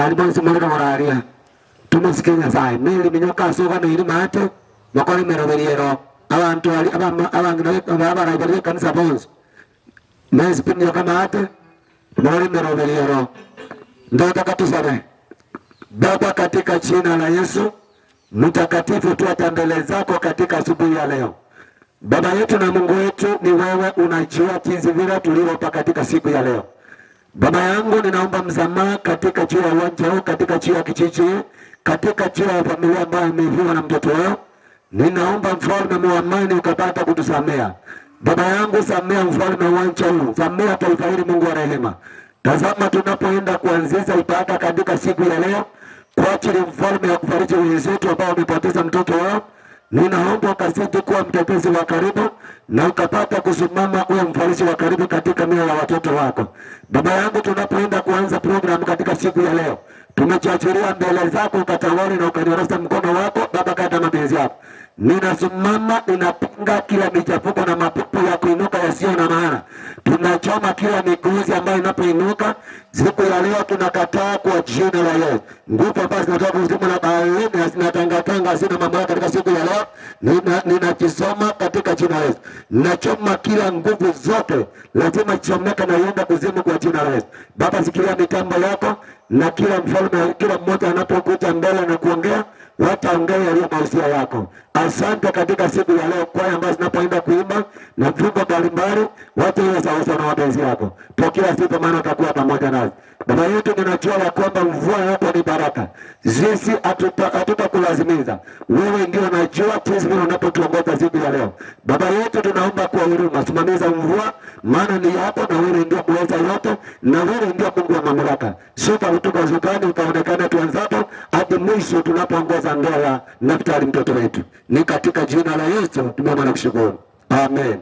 Aria bonsi more rogoro aria, tomosike Nyasae. Meri minyoka ase oganeiri maate, mokore emeroberio ero. Abanto aria abama abang'ina be abarai baria b'ekanisa bonsi, mwensi pi minyoka maate, mokore emeroberio ero. Ndotaka tosabe. Baba, katika jina la Yesu Mtakatifu, twata mbele zako katika asubuhi ya leo. Baba yetu na Mungu wetu, ni wewe unajua jinsi vile tulivyopa katika siku ya leo. Baba yangu, ninaomba msamaha katika juu ya uwanja huu, katika juu ya kijiji, katika juu ya familia ambayo imefiwa na mtoto wao. Ninaomba mfalme wa amani ukapata kutusamea. Baba yangu, samea mfalme uwanja huu, samea taifa hili, Mungu wa rehema. Tazama tunapoenda kuanzisha ibada katika siku ya leo kwa ajili mfalme wa kufariji wenzetu ambao wamepoteza mtoto wao. Ninaomba ukazidi kuwa mtetezi wa karibu na ukapata kusimama uwe mfariji wa karibu katika mioyo ya watoto wako. Baba yangu, tunapoenda kuanza programu katika siku ya leo, tumejiachilia mbele zako, ukatawale na ukanyorosha mkono wako Baba kata mapenzi yako. Ninasimama, ninapinga kila michafuko na mapepo ya kuinuka yasiyo na maana. Tunachoma kila miguzi ambayo inapoinuka siku ya leo, tunakataa kwa jina la Yesu. Nguvu ambazo zinatoka kuzimu na baharini na zinatangatanga hazina mamlaka katika siku ya leo, ninakisoma katika jina la Yesu. Nachoma kila nguvu zote, lazima chomeka na iende kuzimu kwa jina la Yesu. Baba, sikilia mitambo yako na kila mfalme, kila mmoja anapokuja mbele na kuongea wataongea yaliyo mausia yako. Asante katika siku ya leo, kwaya ambazo zinapoenda kuimba na viungo mbalimbali, watu iwe sawasawa na mapenzi yako. Pokea sifa, maana utakuwa pamoja nasi. Baba yetu, ninajua ya kwamba mvua yako ni baraka, sisi hatutakulazimisha wewe, ndio unajua jinsi vile unapotuongoza siku ya leo. Baba yetu, tunaomba kwa huruma, simamiza mvua, maana ni yako, na wewe ndio muweza yote, na wewe ndio Mungu wa mamlaka. Shuka kutoka usukani ukaonekana tuanzapo hadi mwisho tunapoongoza ndoa ya Naftali mtoto wetu. Ni katika jina la Yesu tumeomba na kushukuru, amen.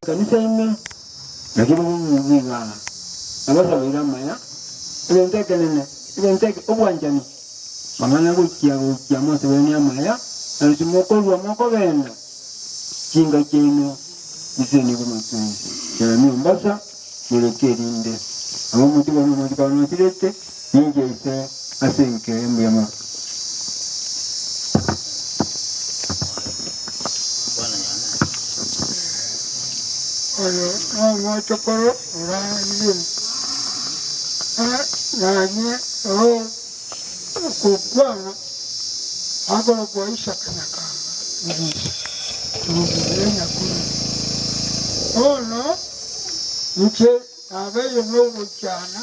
Ekanisa ime, naki bobe bw'igana, nabasabeire amaya, egento ekenene, egento eke, obwanchani, mang'ana gochia gochia moseberanie amaya, na inche mokorua mokogenda, chinka chiaino chisenigwe motwensi. Jeremia ombasa, moreke erinde abe omotigani omotikani osirete, ninche ise ase enka eye mbuya mono. Oyo nomochokoro orarire, naye ogokwana akorokwa Isaka Nyakanga Mugisha, omobere Nyakuru. Bono inche nabeire nogochana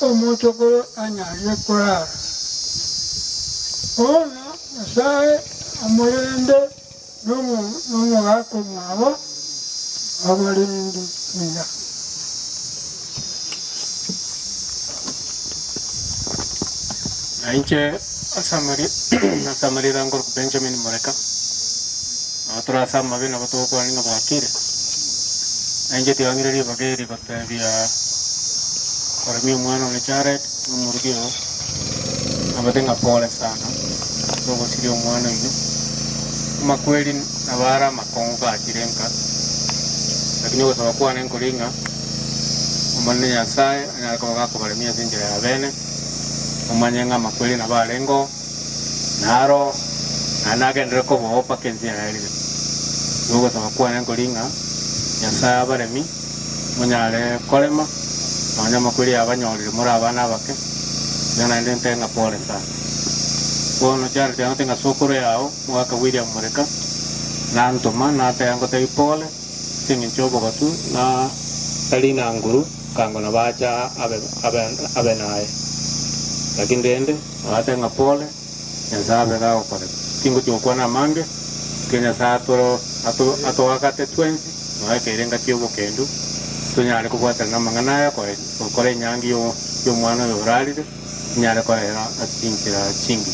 omochokoro anyarire korara. Bono Nyasae amorende nomogaka omwabo abarende buya. Na inche ase amarira nkorokwa Benjamin Mureka, nabo tore ase amabe nabo togokwana ng'a bwakire, na inche tiga ng'ire ribaga eri gotebia koremia omwana one Jared na omorugi oo, nabate ng'a pole sana ase ogosiria omwana oyio, amakweri nabo are amakong'u gachire nka, lakini ogosaba kwane nkori ng'a Omonene Nyasae anyare koba gakobaremia ase enchera ya bene, Omanye ng'a amakweri nabo arengeo, naro, naende nagenderere kobao mpaka ense yaerire. Igo ogosaba kwane nkori ng'a Nyasae abaremi, monyare korema, nonya amakweri yabanyorire more abana abake, iga naende nte ng'a pole sana. Bono Jared ang'ete ng'a sokoro yao, omogaka William Mureka, nantoma, nateba ngotebi pole, ase engencho y'obogotu na tari na nguru, kango nabacha abe abe abe naye. Lakini rende agateba ng'a pole, Nyasae abe gagokoreka. Tingochia gokwana amange, ekiagera Nyasae atoro ato atoagate twensi, nonya ekeire engaki y'obokendu, tonyare kobwaterana amang'ana aya koe gokora enyangi yo y'omwana oyo orarire, inyare koera ase chinchera chingiya.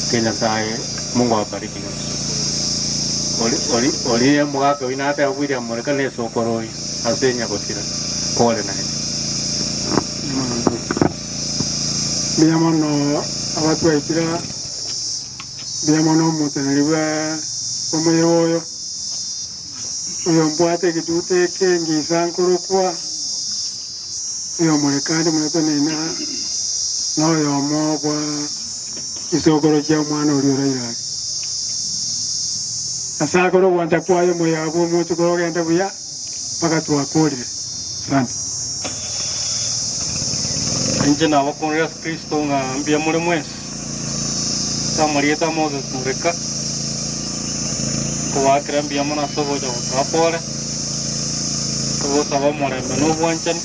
Ekiagera Nyasae Mungu awabariki nonsi. Ori ori oria omogaka oyio nateba William Moreka nesokoro oyio ase nyagosira pole naende. Mbuya mono abatwaitire aa, mbuya mono omoteneneri bwa omoyega oyo, oyo mbwate egetutu eke ngisa nkorokwa, oyo Morekande buna tenene aa, na oyomo bwa chisokoro chia omwana oria oraire aria. Ase akore ogwancha kwaye omoyega bwa omochokoro ogende buya mpaka twakorire. Asante. Inche nabakoonire ase Kristo ng'a mbuya more mwensi. Ase amarieta a Moses Mureka, nkobaakera mbuya mono ase ogocha gotoa pore, togosaba omorembe na obwanchani,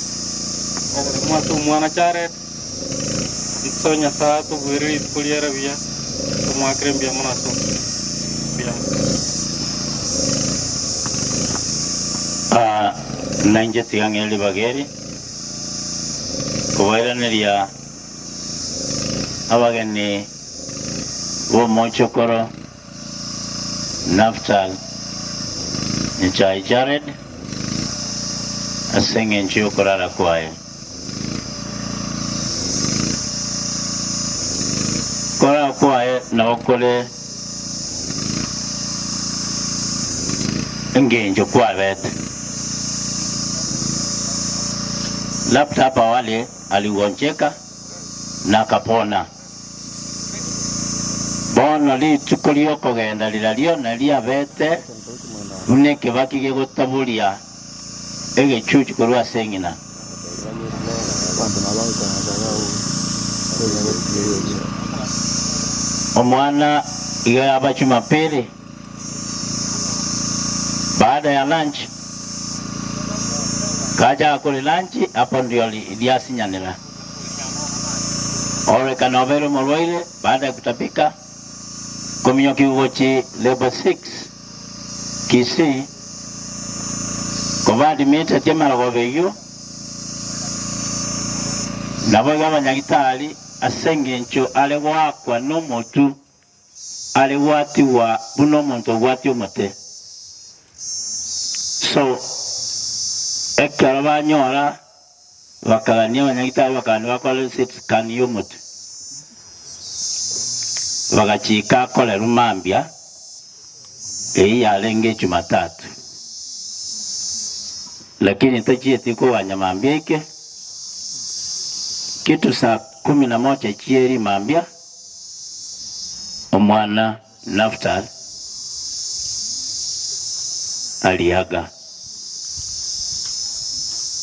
oboremu ase omwana Jared, Ntosabe Nyasae atobuere rituko riaye buya, tomoakere mbuya mono ase obuya. Mbuya mono. Aa, nainche tiga ng'ire ribaga eri kobairaneria abageni b'omochokoro. Naftal Nyachae Jared ase engencho y'okorara kwaye. Korara kwaye nabo kore engencho kwabete. Labda hapo awali aligonjeka na akapona. Bono rituko ri'okogenda rirario nariabete buna ekebaki gegotaboria egechuchu korwa ase eng'ina. Omwana iga yaba Jumapili baada ya lunch, gachaka kori lunch hapo ndio riasinyanera. Ororekana obeire omorwaire baada ya kutapika, kominyokiwa gochia level 6 Kisii, kobadmiteti emerogoba eyio, naboigo abanyagitari ase engencho are goakwa nomotu are gwatigwa buna omonto ogwatia omote. So ekero banyora bakagania abanyagitari bakagania bakore CT scan y'omotwe, bagachika akorerwe mambia eyio yarenge Jumatatu, lakini tachieti koganya mambia eke kitu saa kumi na moja chieri mambia omwana Naftal ariaga.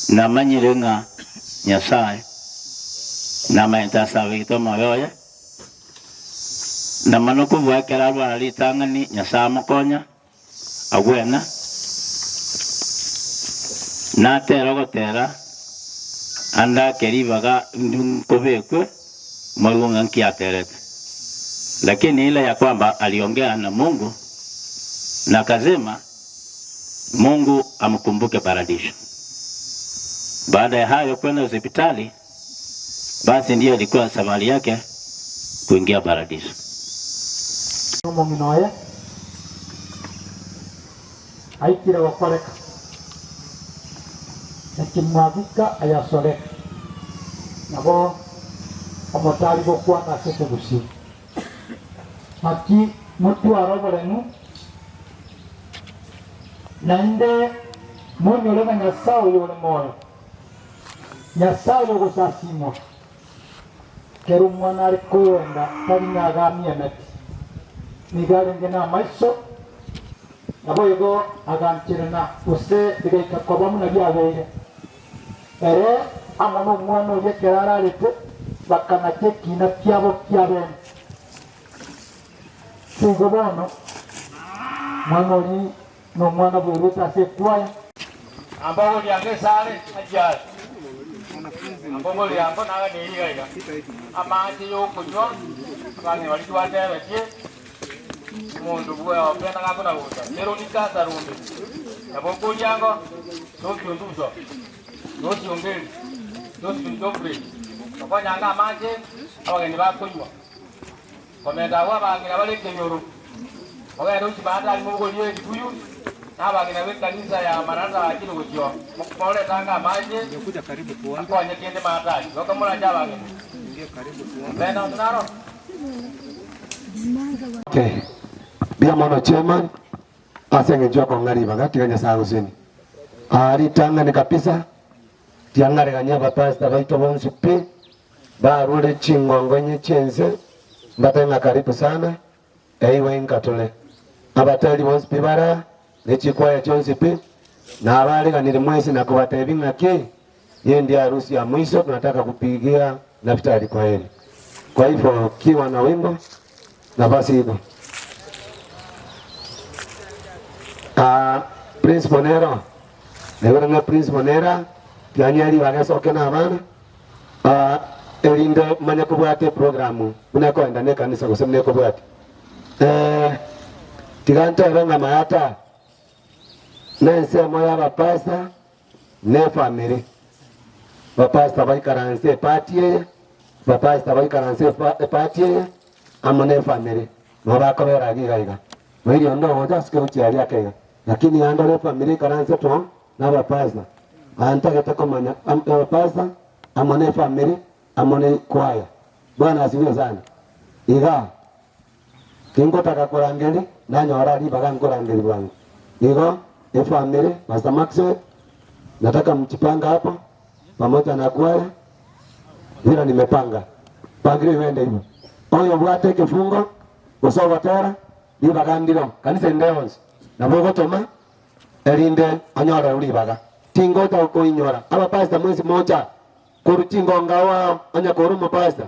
Namanyire ng'a Nyasae namaete ase abegete omoyo oye, na mono kobua ekero arwara ritang'ani Nyasae amokonya agwena, natere ogotera andake ribaga nkobekwe moigwe ng'a nki aterete. Lakini ile ya kwamba aliongea na Mungu na akasema Mungu amkumbuke paradiso. Baada ya hayo kwenda hospitali, basi ndiyo ilikuwa safari yake kuingia paradiso. Omong'ina oye aikire gokoreka, Yakimwagika ayasoreka. Nabo omotari gokwana ase ekegusii. Naki motware oboremu, naende monyore ng'a Nyasae oyo ore moyo, Nyasae oyo ogosasimwa, kera omwana are koenda tari ng'a agamie emeti, nigo arenge namaiso, naboigo agancherana gose bigaika koba buna biabeire. Ere amo nomwana oria ekero ararete, bakanacha ekiina kiabo ki'abene. Ase igo bono, omwana oria nomwana bweruete ase ekwaya. Ambogoria esare achiare, ambogoria ango naganeiri iga iga, amache y'okonywa, abang'ina baria twatebetie, omonto bweopena gakona gocha, Veronica Sarumbe, nabo okoria ango, Sophie Onduso, Josie Ongeri, Josephine Geoffrey, tokonya ango amache abageni bakonywa. Komenta abwo abang'ina bare ekenyoro, mogende gochia Baadari mobogorie ebibuyu, na abang'ina b'ekanisa ya Maranatha bachire gochia oo, morete ange amache akonye kende Maadari. Goka moranche abang'ina. Bene onde naro? Okay. Mbuya mono chairman ase eng'encho yokong'a ribaga tiga Nyasae agosenie. Aa ritang'ani kabisa tiang'aregania abapastor baito bonsi pi Barure chingongo inye chi'ense, mbatebe ng'a karibu sana, eigwe inka tore. Abateri bonsi pi bare aa, ne chikwaya chionsi pi, na abaariganire mwensi na kobatebi ng'aki, Hii ndiyo harusi ya mwisho tunataka kupigia Naftali kwa heri. Kwa hivyo kiwa na wimbo nafasi iko. Ah, Prince Monero, naigure ng'a Prince Monera, tianyia ribaga esoke na abana. Aa, erinde manye kobwata eprogramu buna ekoenda na ekanisa gose buna ekobwatia. Eh, tiga ntebe ng'a Mayata nensemo y'abapastor na efamiri. Bapastor baikaranse epati eye, bapastor baikaranse epa epati eye amo na efamiri, nabo bakobera iga iga. Moiri onde ogocha asuke gochia aria ake iga. Lakini yandore efamiri ikaranse to na abapastor. Aya ntagete komanya abapastor amo ne efamiri amo ne choir. Bwana asifiwe sana. Igaa tingotaka korangeri nanyora ribaga nkorangeri bwango. Igo efamiri Pastor Maxwell nataka mjipange hapo pamoja na choir vile nimepanga. Mpangilio iwende hivyo. Oyo obwate ekefungo gose ogotera ribaga ndiro kanisa ende yonsi nabo ogotoma erinde onyore ribaga. Tingocha gokoinyora abapastor mwensi mocha korwa chingonga ao ao onye kore omopastor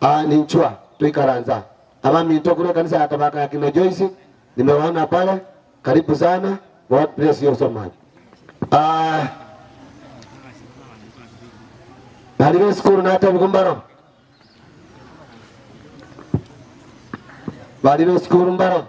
aa ninchwa toikaransa abaminto korwa ekanisa ya Kabaka ya kina Joyce nimewaona pale karibu sana God bless you so much. Ah, bari besukuru natebiwa mbaro bari besukuru mbaro.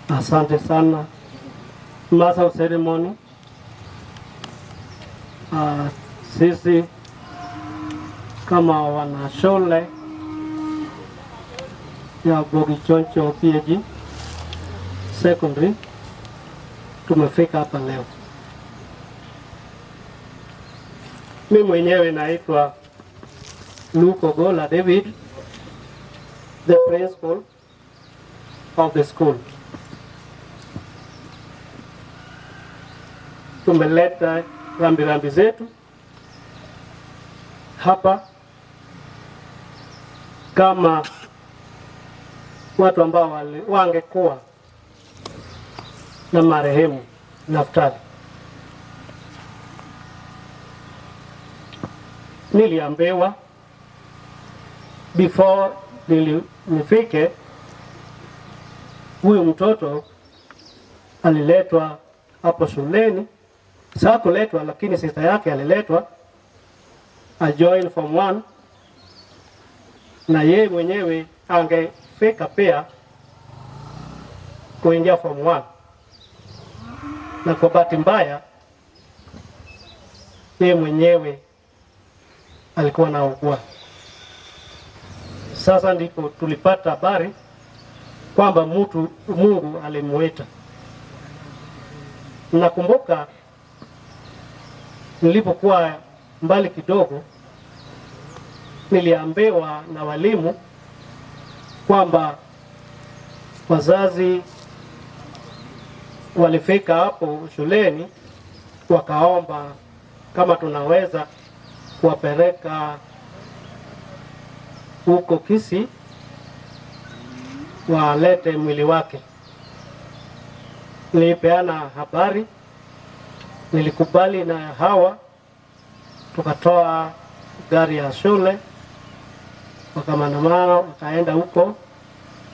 Asante sana Master of Ceremony. Sisi kama wanashule ya Bogichoncho PAG Secondary tumefika hapa leo. Mimi mwenyewe naitwa Luke Ogola David, the principal of the school. Tumeleta rambirambi zetu hapa kama watu ambao wangekuwa na marehemu Naftali. Niliambiwa before nifike, huyu mtoto aliletwa hapo shuleni. Sasa kuletwa, lakini sister yake aliletwa a join form 1, na yeye mwenyewe angefika pia kuingia form 1, na kwa bahati mbaya yeye mwenyewe alikuwa anaugua. Sasa ndipo tulipata habari kwamba Mungu alimuita. Nakumbuka nilipokuwa mbali kidogo, niliambiwa na walimu kwamba wazazi walifika hapo shuleni wakaomba kama tunaweza kuwapeleka huko Kisii walete mwili wake. Nilipeana habari, nilikubali na hawa, tukatoa gari ya shule, wakamandamana, wakaenda huko,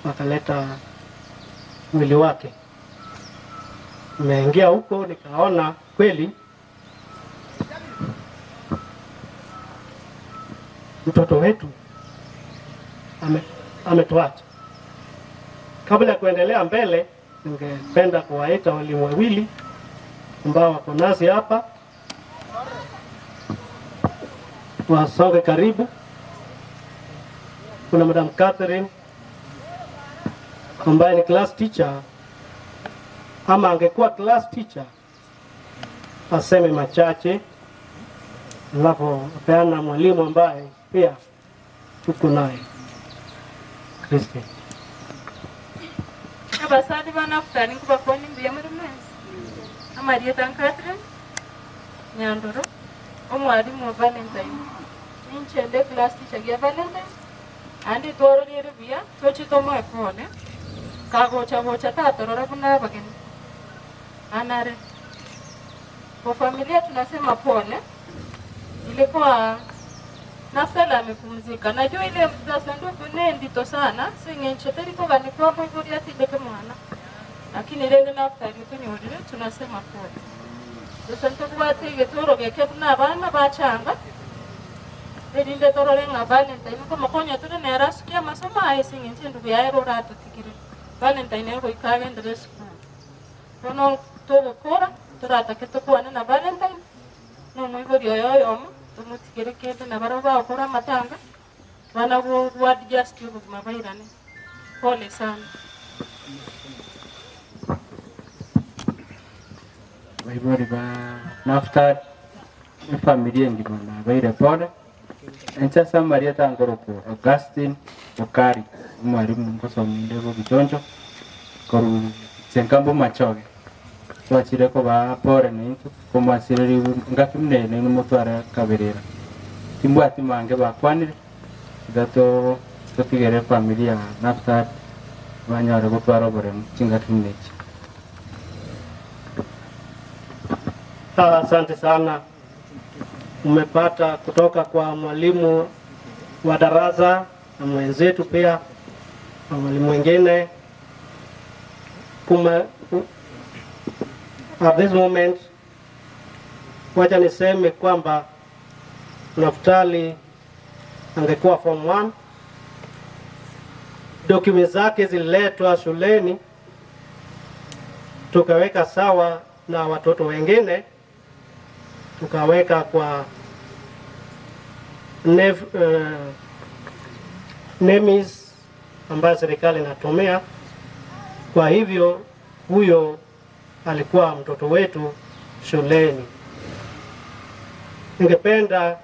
wakaleta mwili wake. Nimeingia huko nikaona kweli mtoto wetu ametuacha. Kabla ya kuendelea mbele, ningependa kuwaita walimu wawili ambao wako nasi hapa wasonge karibu. Kuna Madam Catherine ambaye ni class teacher, ama angekuwa class teacher aseme machache, alafu apeana mwalimu ambaye pia tuko naye Christine. Abasani ba Naftali nkubakoni mbuya muri mwesi. Amarieta Catherine, Nyandoro, omwalimu o Valentine. Ninche inde class teacher gia Valentine, naende twarorire buya, toche tomoe pole, kagocha gocha tatorora buna abageni. Anare. Kwa familia tunasema pole, ilikuwa Naftali amepumzika. Najua ile sanduku ne ndito sana, ase eng'encho teri koganikwa moibori atindeke mwana. Lakini rende Naftali otonyorire, tunasema pole. Gose ntobwate egetoro geke buna abana bachanga, erinde torore ng'a Valentine nkomokonya tore nere asukie amasomo aye ase eng'encho endugu yaye ere oratotigire. Valentine ere goika agendere esukuru. Bono togokora, toratake tokwane na Valentine, na omoibori oye oyomo, tomotigere kende na barabwo bagokora amatanga, bana go adjust obogima bairane. Pole sana. Abaibori ba Naftali, efamiri engima nabaire pole. Inche ase amarieta nkorokwa Augustine Okari, omwalimu ngosoma inde bogichoncho korwa Chenkambo Machoge. Twachire kobaa pole naintwe komwasirerigwe ngaki buna eye nainwe motware akaberera. Timbwati mange bakwanire, tiga totigere efamiri ya Naftali banyore gotwara oboremu chingaki buna echi. Asante sana. Umepata kutoka kwa mwalimu wa darasa na mwenzetu pia na mwalimu mwingine. Kuma, at this moment wacha niseme kwamba Naftali angekuwa form 1, documents zake zililetwa shuleni tukaweka sawa na watoto wengine, tukaweka kwa NEMIS ambayo serikali inatumia. Kwa hivyo huyo alikuwa mtoto wetu shuleni. Ningependa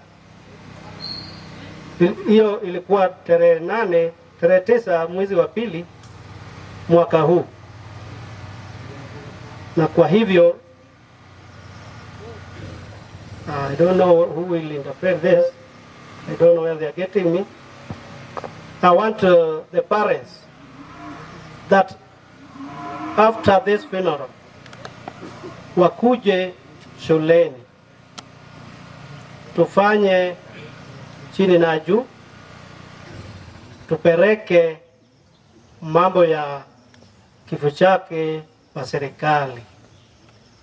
hiyo ilikuwa tarehe 8, tarehe 9 mwezi wa pili mwaka huu, na kwa hivyo I don't know who will interpret this. I don't know where they are getting me. I want the parents that after this funeral wakuje shuleni tufanye chini na juu, tupeleke mambo ya kifo chake kwa serikali,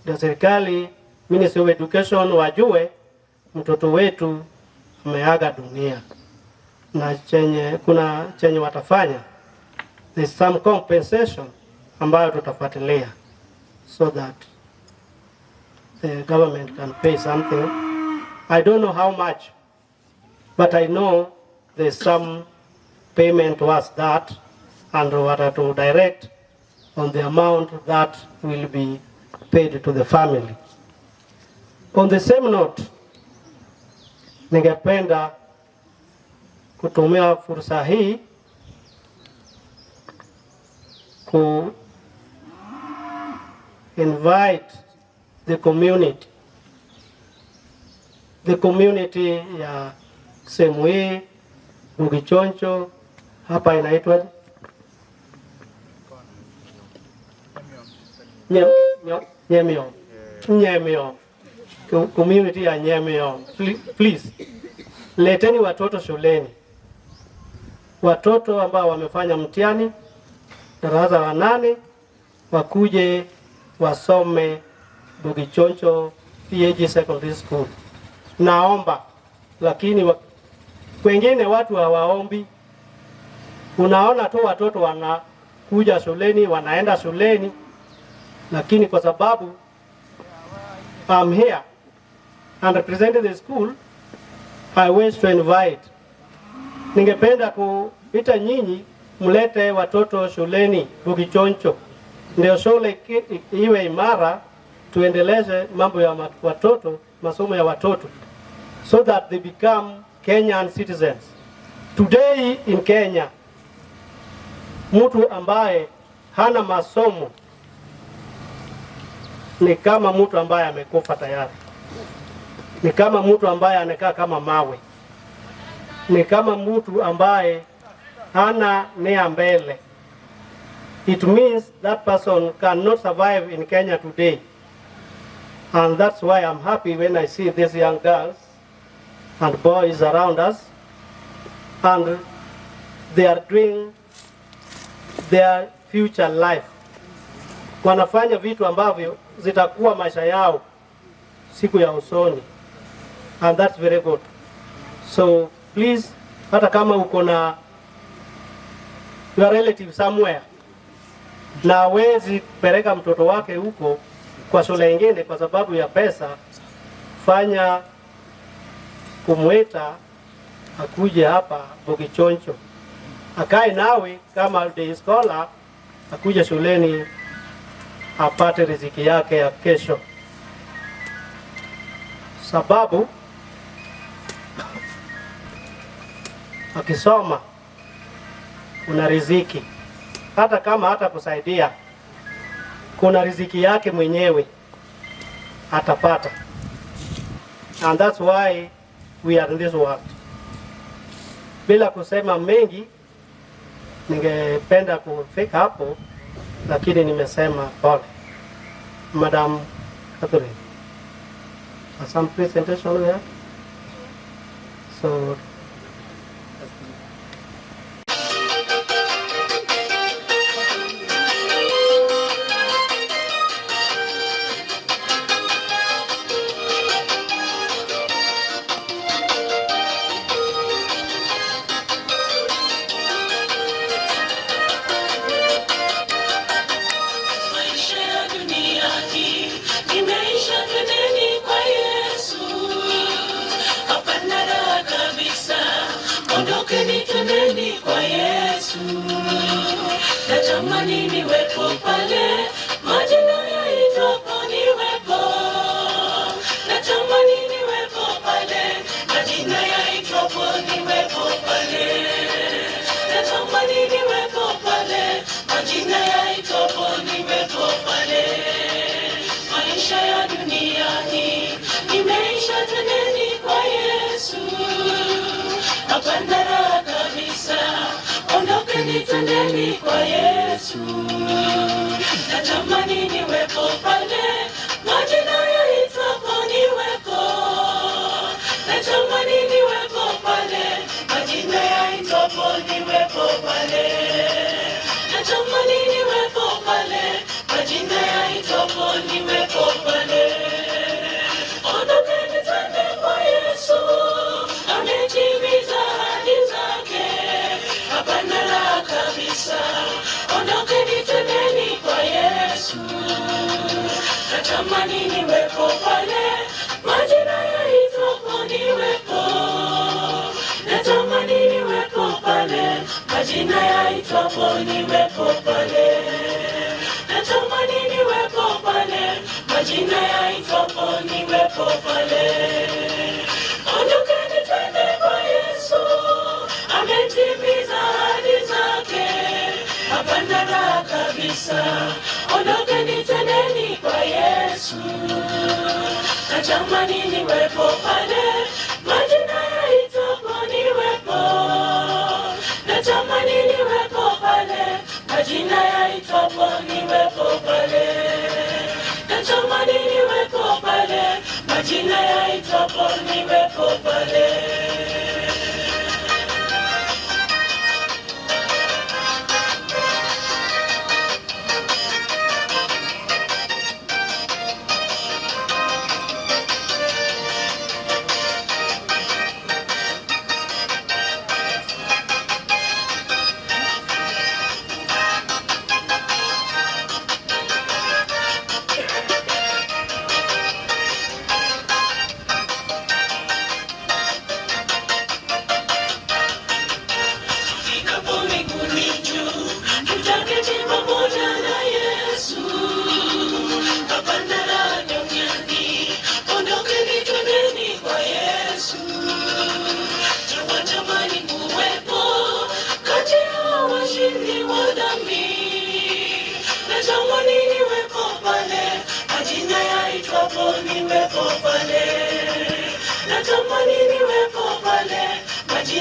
ndio serikali Ministry of Education wajue mtoto wetu ameaga dunia, na chenye kuna chenye watafanya, there's some compensation ambayo tutafuatilia so that the government can pay something. I don't know how much, but I know there's some payment towards that, and what to direct on the amount that will be paid to the family. On the same note, ningependa kutumia fursa hii ku invite the community, the community ya sehemu hii Bogichoncho, hapa inaitwa Nyemio. Nyemio. Community ya Nyemio. Please, leteni watoto shuleni. Watoto ambao wamefanya mtihani darasa la 8 wakuje wasome Bogichoncho PAG Secondary School. Naomba, lakini wengine watu hawaombi. Unaona tu watoto wanakuja shuleni, wanaenda shuleni, lakini kwa sababu I'm here and representing the school, I wish to invite. Ningependa kuita nyinyi mlete watoto shuleni Bogichoncho, ndio shule iwe imara, tuendeleze mambo ya watoto, masomo ya watoto, so that they become Kenyan citizens. Today in Kenya, mtu ambaye hana masomo ni kama mtu ambaye amekufa tayari. Ni kama mtu ambaye anakaa kama mawe, ni kama mtu ambaye hana nia mbele. It means that person cannot survive in Kenya today. And that's why I'm happy when I see these young girls and boys around us, and they are doing their future life. Wanafanya vitu ambavyo zitakuwa maisha yao siku ya usoni, and that's very good. So please, hata kama uko na your relative somewhere na hawezi kupeleka mtoto wake huko kwa shule ingine kwa sababu ya pesa, fanya kumwita akuje hapa Bogichoncho, akae nawe kama day scholar, akuje shuleni apate riziki yake ya kesho, sababu akisoma kuna riziki, hata kama hata kusaidia, kuna riziki yake mwenyewe atapata. And that's why we are in this world. Bila kusema mengi, ningependa kufika hapo, lakini nimesema pole. Madam Catherine, some presentation there. So Maisha ya dunia hii imeisha, twendeni kwa Yesu. Hapana raha kabisa, ondokeni, twendeni kwa Yesu. Natamani niwepo pale majina yaitwapo, niwepo. Natamani niwepo pale majina yaitwapo, niwepo pale. Natamani niwepo pale majina yaitwapo, niwepo pale. Maisha ya dunia hii imeisha, twendeni kwa Yesu. Hapana raha kabisa, ondokeni, twendeni kwa Yesu. Natamani niwepo pale majina yaitwapo, niwepo. Natamani niwepo pale majina yaitwapo, niwepo pale. Natamani niwepo pale majina yaitwapo, niwepo pale. Ondokeni twende kwa Yesu, ametimiza ahadi zake, hapana raha kabisa. Ondokeni twendeni kwa Yesu. Natamani niwepo pale majina yaitwapo, niwepo. Natamani niwepo pale majina yaitwapo, niwepo pale. Natamani niwepo pale majina yaitwapo, niwepo pale. Ondokeni twende kwa Yesu, ametimiza ahadi zake, hapana raha kabisa. Ondokeni twendeni kwa Yesu. Natamani niwepo pale majina yaitwapo, niwepo. Natamani niwepo pale majina yaitwapo, niwepo pale. Natamani niwepo pale majina yaitwapo, niwepo pale.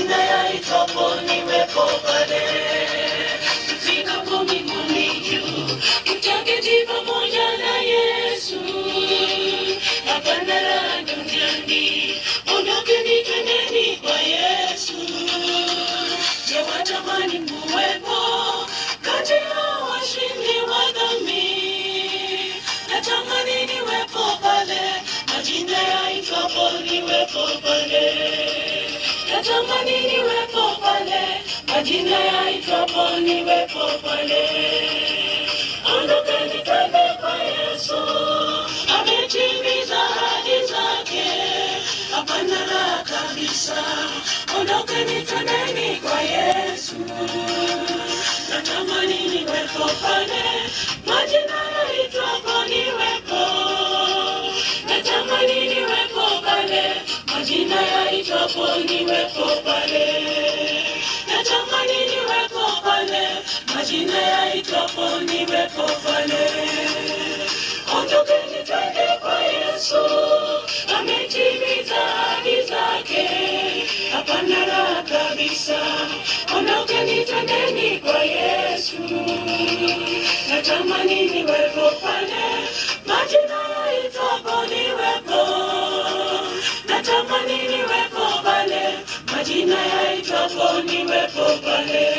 Majina yaitwapo niwepo pale, tufikapo mbinguni juu, tutaketi pamoja na Yesu. Hapana raha duniani, ondokeni twendeni kwa Yesu. Je, watamani muwepo kati ya washindi wa dhambi? Natamani niwepo pale, majina yaitwapo niwepo pale. Natamani niwepo pale, majina yaitwapo niwepo pale. Ondokeni twende kwa Yesu, ametimiza ahadi zake, hapana raha kabisa. Ondokeni twendeni kwa Yesu, natamani niwepo pale, majina yaitwapo niwepo. Natamani niwepo pale, majina yaitwapo niwepo pale. Natamani niwepo pale, majina yaitwapo niwepo pale. Ondokeni twende kwa Yesu, ametimiza ahadi zake, hapana raha kabisa. Ondokeni twendeni kwa Yesu, natamani niwepo pale, majina yaitwapo niwepo. Natamani niwepo pale, majina yaitwapo niwepo pale.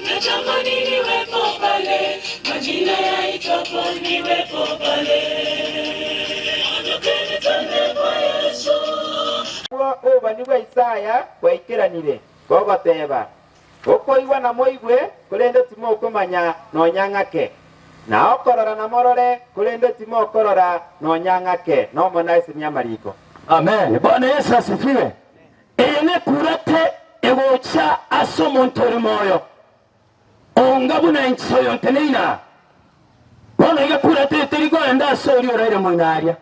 Natamani niwepo pale, majina yaitwapo niwepo pale. Ondokeni twende kwa Yesu. Obobani bwa Isaya bwaikeranire, bogoteba, Okoigwa namoigwe, korende timokomanya nonya ng'ake, na okorora namorore, korende timokorora nonya ng'ake. Nomonene asesenye amariko. Amen. Bwana Yesu asifiwe. Eye nekurate egocha ase omonto ore moyo, onga buna inche oyo nteneine aa. Bono iga kurate eteri koenda ase oria oraire moino aria.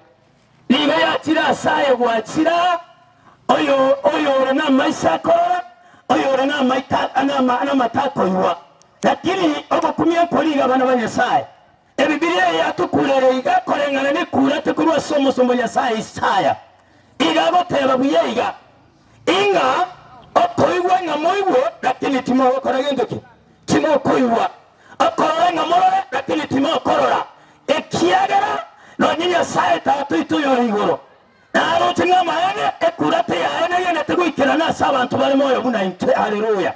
Nigo yachire ase aye gwachira oyo oyore namaiso akorora, oyore namaito namato akoigwa. Lakini ogokumia nkori iga abana ba Nyasae. Ebibilia eye yatokurere iga koreng'ana nekurate korwa ase omosomba o Nyasae Isaya. Iga agoteba buya iga, ing'a okoigwa ng'a moigwe, lakini timogokora gento ki? Timokoigwa. Okorora ng'a morore, lakini timokorora, ekiagera nonye Nyasae Tata oito oyore igoro naroche ng'a amaene ekurate yaye negenete goikerana ase abanto bare moyo buna intwe. Haleluya!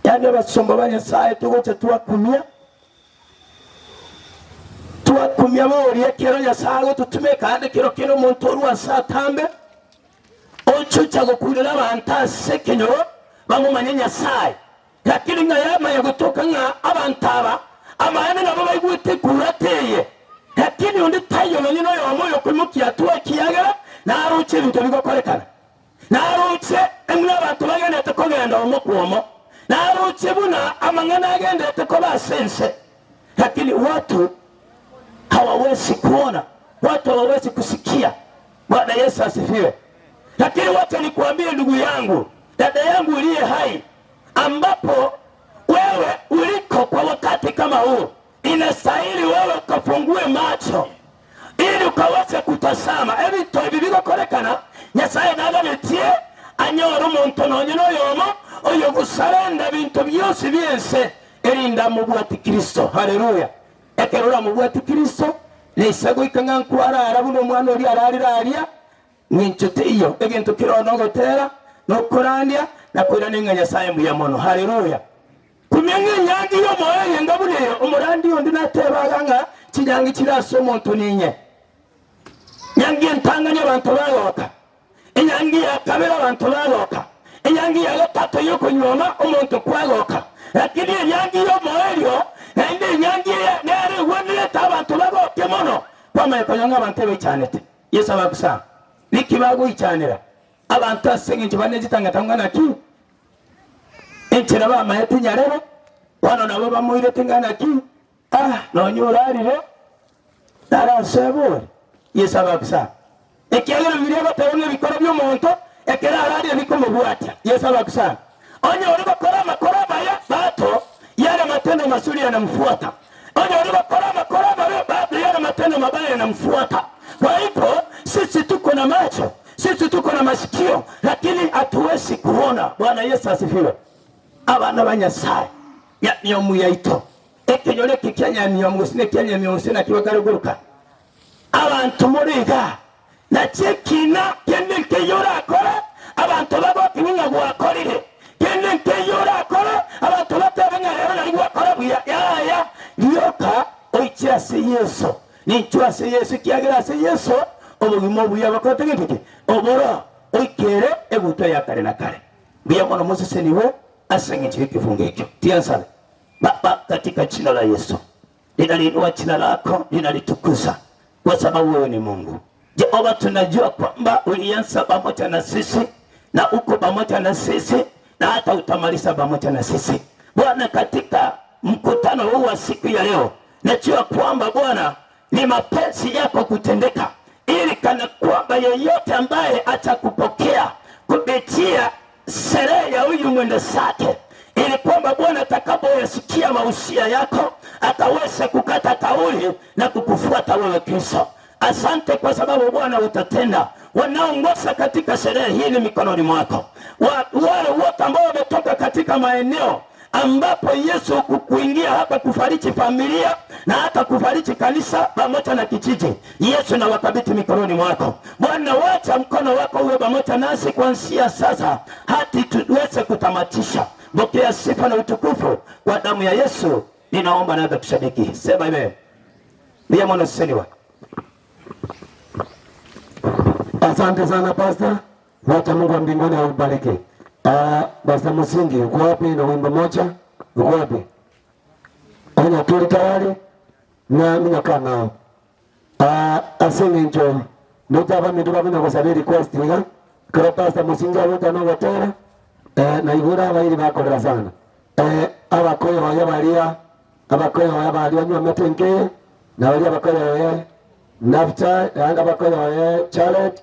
Yaani abasomba ba Nyasae togocha twakumia, twakumia boria ekero Nyasae agototumeka ande kero kende omonto orwa ase atambe, Ochocha gokurera abanto ase ekenyoro bamomanye Nyasae. Lakini ng'a yamanya gotoka ng'a abanto aba amaene nabo baigwete ekurata eye, lakini onde taiyo nonye noyomo oyokoimokia hatua ekiagera naroche ebinto bigokorekana. Naroche buna abanto bagenderete kogenda omo kwomo. Naroche buna amang'ana agenderete koba ase ense. Lakini watu hawawezi kuona, watu hawawezi kusikia. Bwana Yesu asifiwe. Lakini wacha nikuambie ndugu yangu, dada yangu uliye hai, ambapo wewe uliko kwa wakati kama huu, inastahili wewe ukafungue macho ili ukaweze kutazama ebinto ebi bigokorekana. Nyasaye naganetie anyore omonto nonye noyomo oyogosarenda ebinto bionsi bi'ense erinde amobwati Kristo. Haleluya! Ekero oramobwati Kristo, Neisa goika ng'a nkwarara buna omwana oria ararire aria, ng'encho teiyo. Egento kere oo nogotera, na okorandia, na koirana ng'a Nyasae mbuya mono. Haleluya! Kumia ng'a enyangi y'omoyo eyenga buna eyo, omorandia onde natebaga ng'a chinyangi chire ase omonto ninye. Nyangi entang'ani abanto bagoka, Enyangi ya kabere abanto bagoka, enyangi ya gatato y'okonyuoma omonto kwagoka, lakini enyangi y'omoerio naende enyangi eye nero egwenerete abanto bagoke mono, kwamanya konya ng'a abanto ebaichanete. Yeso abakusanga, Niki bagoichanera abanto ase engencho bare ne chitang'atang'u ng'a naki? Enchera bamaete nyarebe, bono nabo bamoirete ng'a naki? Ah, nonya orarire, Narasoe bori? Yeso abakusa, Ekiagera biria goteba ng'a ebikoro bi'omonto ekero ararire bikomobwatia. Yeso abakusa, Onye ore gokora amakoro amaya, bato, yale matendo mazuri yanamfuata. Onye ore gokora amakoro amabe, bado yale matendo mabaya yanamfuata. Kwa hivyo sisi tuko na macho, sisi tuko na. na masikio lakini hatuwezi kuona. Bwana Yesu asifiwe. Abana ba Nyasaye, nyamiomu yaito, ekenyoro eke kia nyamiomu gose nekia nyamiomu gose naki bakare goroka. Abanto more igaa, nachi ekina kende nkeiyo orakore, abanto bagotiga ng'a gwakorire. Kende nkeiyo orakore, abanto batebe ng'a rero nari gwakora buya. Yaya, rioka oiche ase Yeso. Ninchwe ase Yeso, ekiagera ase Yeso obogima obuya bokorete gento ki? Oboro oikere egutwa ya kare na kare. Mbuya mono mosesenigwe ase engencho y'ekefungo ekio. Tiga nsabe. Baba, katika jina la Yesu ninaliinua jina lako, ninalitukuza kwa sababu wewe ni Mungu. Jehova, tunajua kwamba ulianza pamoja na sisi na uko pamoja na sisi na hata utamaliza pamoja na sisi Bwana. Katika mkutano huu wa siku ya leo, najua kwamba Bwana ni mapenzi yako kutendeka, ili kana kwamba yeyote ambaye atakupokea kupitia sherehe ya huyu mwende zake, ili kwamba Bwana atakapoyasikia mausia yako akaweze kukata kauli na kukufuata wewe Kristo. Asante kwa sababu Bwana utatenda. Wanaongoza katika sherehe hii ni mikononi mwako. Wa, wale wote ambao wametoka katika maeneo ambapo Yesu kuingia hapa kufariji familia na hata kufariji kanisa pamoja na kijiji, Yesu na wakabidhi mikononi mwako Bwana. Wacha mkono wako uwe pamoja nasi kuanzia sasa hadi tuweze kutamatisha. Pokea sifa na utukufu kwa damu ya Yesu, ninaomba na kusadiki. Sema amen. Ndiye mwana seniwa. Asante sana Pastor, wacha Mungu wa mbinguni akubariki. Uh, Pastor Musingi uko wapi na wimbo moja? Uko wapi? Onya tuli tayari na minaka nao. Uh, asinge njo ndotaba mindu babina gosaba request iga kero Pastor Musingi abota no gotera eh, na igura abairi bakorera sana eh, abakoyo baya baria abakoyo baya baria nywa metenke na baria abakoyo baya Nafta abakoyo baya Charlotte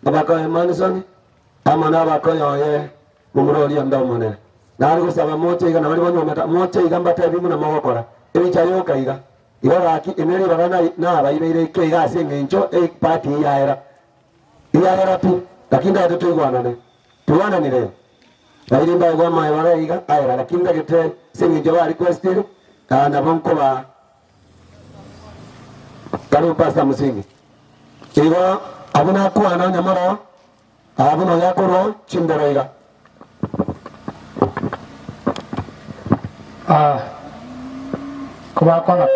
abakoyo Manson ama n'abakoyo oye mumurori anda omonene nari gosaba moche iga nabari banyometa moche iga mbatebi muna mogokora ebicha yoka iga igo gaki emeri baga nabaibeire ike iga ase eng'encho epati yaera yaera pi lakini ndagete toigwanane tugwananire bairi mbaegwa amaye bara iga aera lakini ndagete ase eng'encho ba requestire nabo nkoba karibu Pastor Musingi igo abwo nakwana onyamoro abwo noyakorwa chimbero iga. Ah, kobakona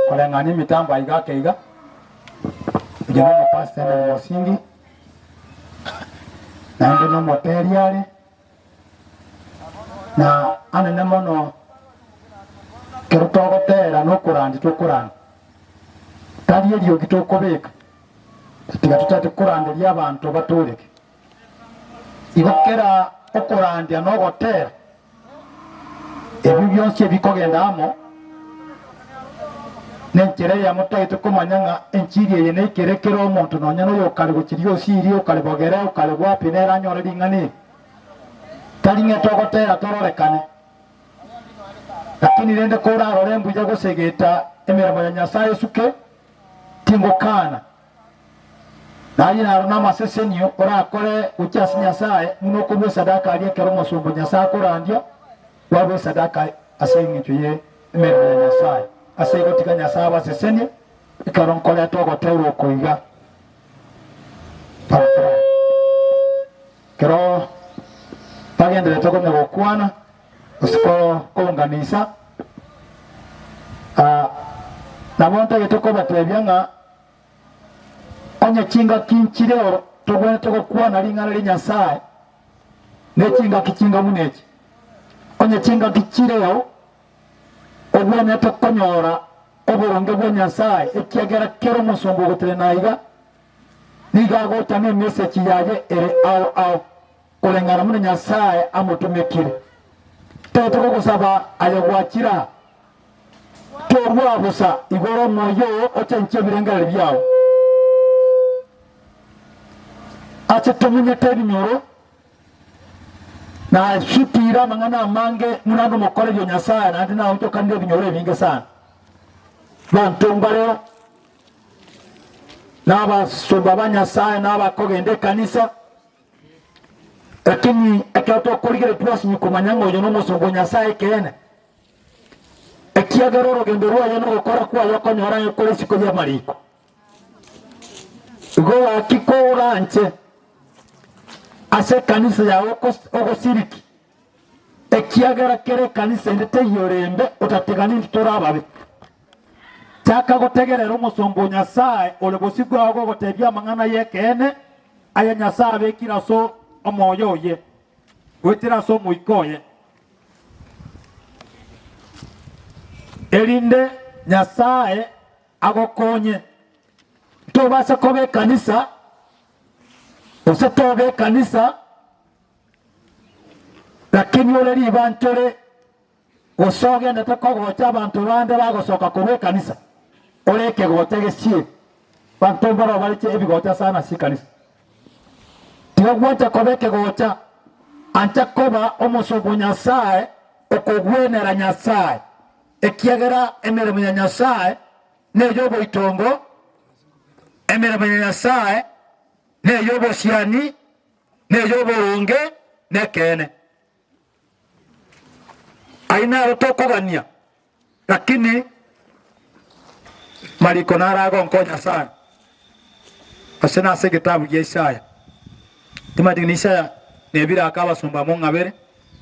koreng'ania emitambo aiga ake iga oyo na omopastor Henry Musingi naende na omoteri are na anene mono ekero togotera na okorandia tokorandia tari eriogi tokobeka tiga totaete koranderia abanto batoreke. Igo kera okorandia na ogotera, ebio bionsi ebikogenda amo, nenchera eyemo totaete komanya ng'a enchiri eye neikere kera omonto nonya noyokare gochiria osirie, okare bogere, okare bwapi nere anyore ring'ana eri. Tari ng'a togotera tororekane, lakini rende korarore mbuya gosegeta emeremo ya Nyasae esuke, tingokana. Naye naro namasesenio orakore gochia ase Nyasae, buna okorua esadaka aria ekero omosomba o Nyasae akorandia, kwarua esadaka ase engencho y'emeremo ya Nyasae. Ase igo tiga Nyasae abasesenie ekero nkoreta ogoteerwa oko iga. Paragraph. Ekero bagendererete konya gokwana gose kounganisa, nabo ntagete kobatebia ng'a Onye chingaki nchireo togwenerete gokwana ring'ana ria Nyasae, ne chingaki chinga buna echi. Onye chingaki chireo ogwenerete konyora oboronge bwa Nyasae, ekiagera kera omosomba ogotenena aiga nigo agocha nemesechi yaye ere ao ao, koreng'ana buna Nyasae amotomekire. Totagete gogosaba aye gwachire aa. Torua bosa igoro omoyo oo ochenchie ebirengererio biao. Ase tomenyete ebinyoro, na sutiire amang'ana amange buna nomokoreri o Nyasae, naende naonchokanire ebinyoro ebinge sana. Banto mbareo, na abasomba ba Nyasae, na abakogenda ekanisa. Lakini ekero tokorigereria twasinywa komanya ng'a oyo nomosongo o Nyasae ekeene, ekiagera orogendo rwaye na ogokora kwaye okonyora aye kore isiko y'amariko. Igo gaki koranche ase ekanisa yao ogosiriki, ekiagera kera ekanisa ende teiyo ere embe otatiga nintwe tore ababe. Chaka gotegerera omosomba o Nyasae ore bosio bwao gogotebia amang'ana y'ekeene aya Nyasae abekire ase omoyo oye, goetera ase Omoika oye, erinde Nyasae agokonye. Tobasa koba ekanisa, gose tobe ekanisa, lakini ore ribanchore gose ogendete kogocha abanto bande bagosoka korwa ekanisa, ore ekegocha gesie, banto mbaroo bareche ebigocha sana ase ekanisa. Tiga gwancha koba ekegocha, ancha koba omosomba o Nyasae okogwenera Nyasae, ekiagera emeremo ya Nyasae ney'oboitongo, emeremo ya Nyasae ney'obosiani, ney'oboronge, nekeene. Ayio naro tokogania, lakini mariko naro agonkonya sana, gose nase egetabu gia Isaya. Timanyeti ng'a Isaya nebire ake abasomba amo ng'abere,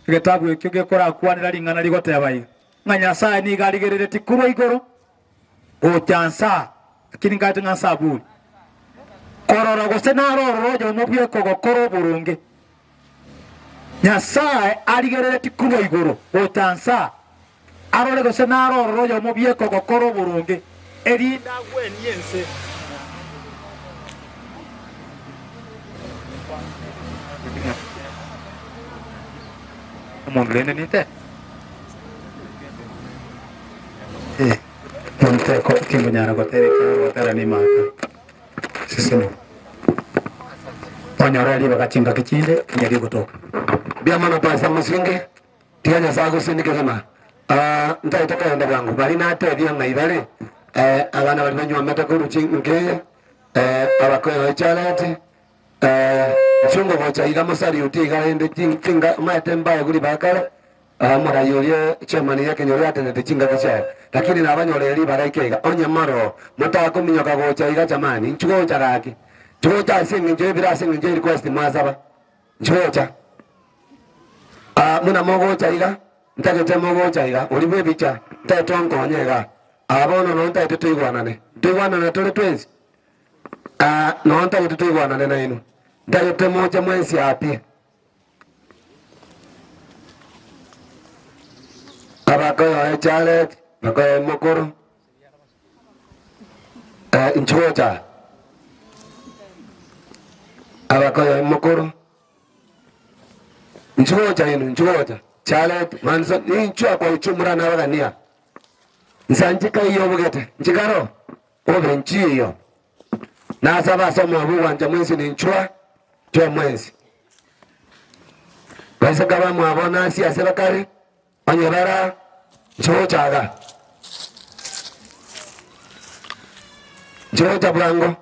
egetabu ekio gekorakwanera ring'ana rigoteba iga, ng'a Nyasae nigo arigereretie korwa igoro gocha nsa, lakini nkaete ng'a nsaburi, korora gose naro ororo oyomo bw'ekogokora oboronge. Nyasae arigereretie korwa igoro gocha nsa, arore gose naro ororo oyomo bw'ekogokora oboronge, erinde agwenie ense. Omonto rende ninte? Eh, monteko tingonyara gotera ekiagera gotera nimaka. Sisino. Onyore ribaga chingaki chinde onye rigotoka. Mbuya mono Pastor Musinge, tiga Nyasae agosesenie kegima. Ah, ntaete kogenda bwango, baria natebia ng'a ibare eh, abana baria banywomete korwa chinkeye eh, abakoyo echareti eh, nchungo gocha iga mosariuti iga rende chinga omanyete mbaye guri bakare Omorai oria chairman y'ekenyoro atenenete chingaki chiaye, lakini nabanyorere ribaga ike iga, onye moroo motakominyoka gocha iga jamani, inchuo gocha gaki, inchuo gocha ase eng'encho y'ebiro ase eng'encho ye request mwasaba, inchuo gocha. Ah, buna mogocha iga, ntagete mogocha iga, oria bw'ebicha, ntagete onkonye igaa. Ah, bono noo ntagete toigwanane, ntoigwanane tore twensi? Ah, noo ntagete toigwanane nainwe, ntagete moche mwensi aa pi. Abakoyoe Jared, bakoyoe mokoro, eh, inchuo gocha. Abakoyoe mokoro, inchuo gocha inu, inchuo gocha. Jared, Manson, ninchuo akoichumura nabagania. Nsa nchika iyo obogete, nchikaro, obe nchiyo. Nasabe ase omoyo bw'ogwancha mwensi ninchwa chwa mwensi. Baiseke bamwabo nasi ase bakare, onye bara nchigocha iga. Nchigocha bwango.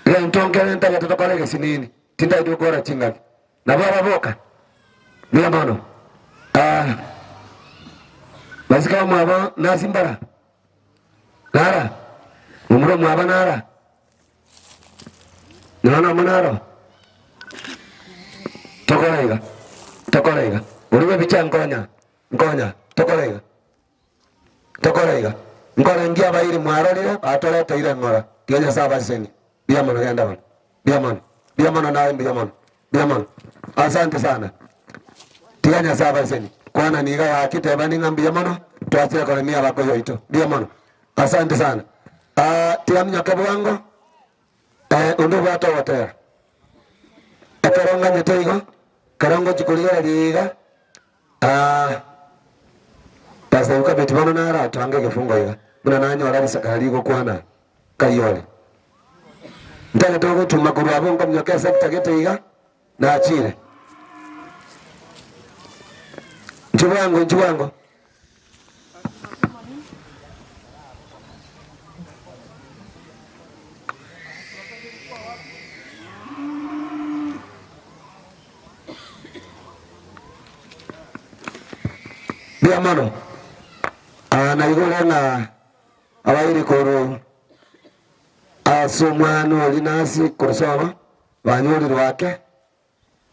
Egento nkere ntagete tokore egesinini, tintagete gokora chingaki. Nabo ababoka, Mbuya mono. Ah, baiseke bamwabo nasi mbara. Nara, momura omwabo nara, nonya nomo naro. Tokore iga, tokore iga, oria bw'ebicha nkonya, nkonya, tokore iga, tokore iga. Nkore nki abairi mwarorire batoreteire eng'ora, tiga Nyasae abasesenie. Mbuya mono genda bono, mbuya mono, mbuya mono naye mbuya mono, mbuya mono. Asante sana. Tiga Nyasae abasesenie. Kwana niga gaki teba ning'a mbuya mono twachire koremia abakoyo oito. Mbuya mono. Asante sana. Ah, tiga minyoke bwango eh, onde obwate ogotera. Ekero nganyete igo, ekero ngochi korigereria iga, ah, Pastor Ukabeti bono naratange egefungo iga, buna nanyora risakara rigokwana kai ore. Ntagete ogotuma korwa abwo nkominyoka esector gete iga, Nachire. Inchuo bwango, inchuo bwango. Mbuya mono. Ah, naigure ng'a abairi korwa ase omwana oria nasi korwa sobo banyorirwe ake,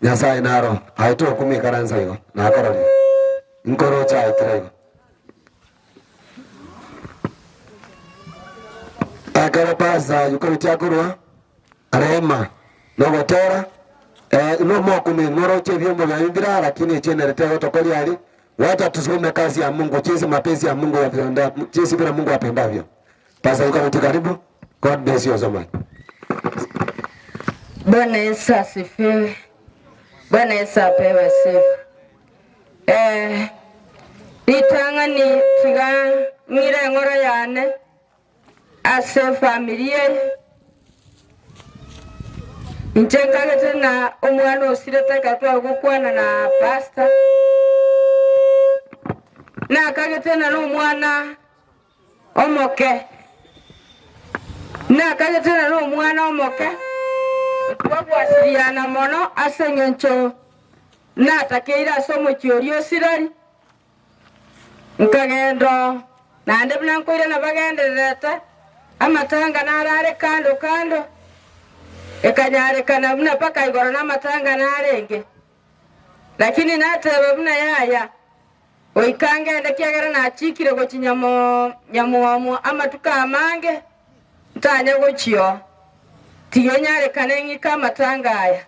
Nyasaye naro aete okumia ikaransa igo, nakororire. Nkoroche aetire igo. Ekero Pastor Yukovich akorwa Rehema nogotera, eh, inwe mokumia moroche ebiombo bianyu bire lakini echienere tegotokoria aria, wacha tusukume kazi ya Mungu jinsi mapenzi ya Mungu yapenda, jinsi vile Mungu apendavyo. Pastor Yukovich karibu. God bless you so much. Bwana Yesu asifiwe. Bwana Yesu apewe sifa. Eh, ritang'ani tiga ng'ire eng'oro yane ase efamiri eye. Inche nkagete ng'a omwana osirete ekero tware gokwana na pastor, nakagete ng'a nomwana omoke, nakagete ng'a nomwana omoke, twagwasiriana mono ase engencho natakeire ase omochie oria o Sirari. Nkagenda oo, naende buna nkoirana bagendererete, amatanga narare kando kando, ekanyarekana buna mpaka igoro namatanga narenge. Lakini nateba buna yaya, goika ngende ekiagera nachikire gochia nyamwamu amatuko amange, ntanya gochia oo. Tiga enyarekane ng'ike amatanga aya.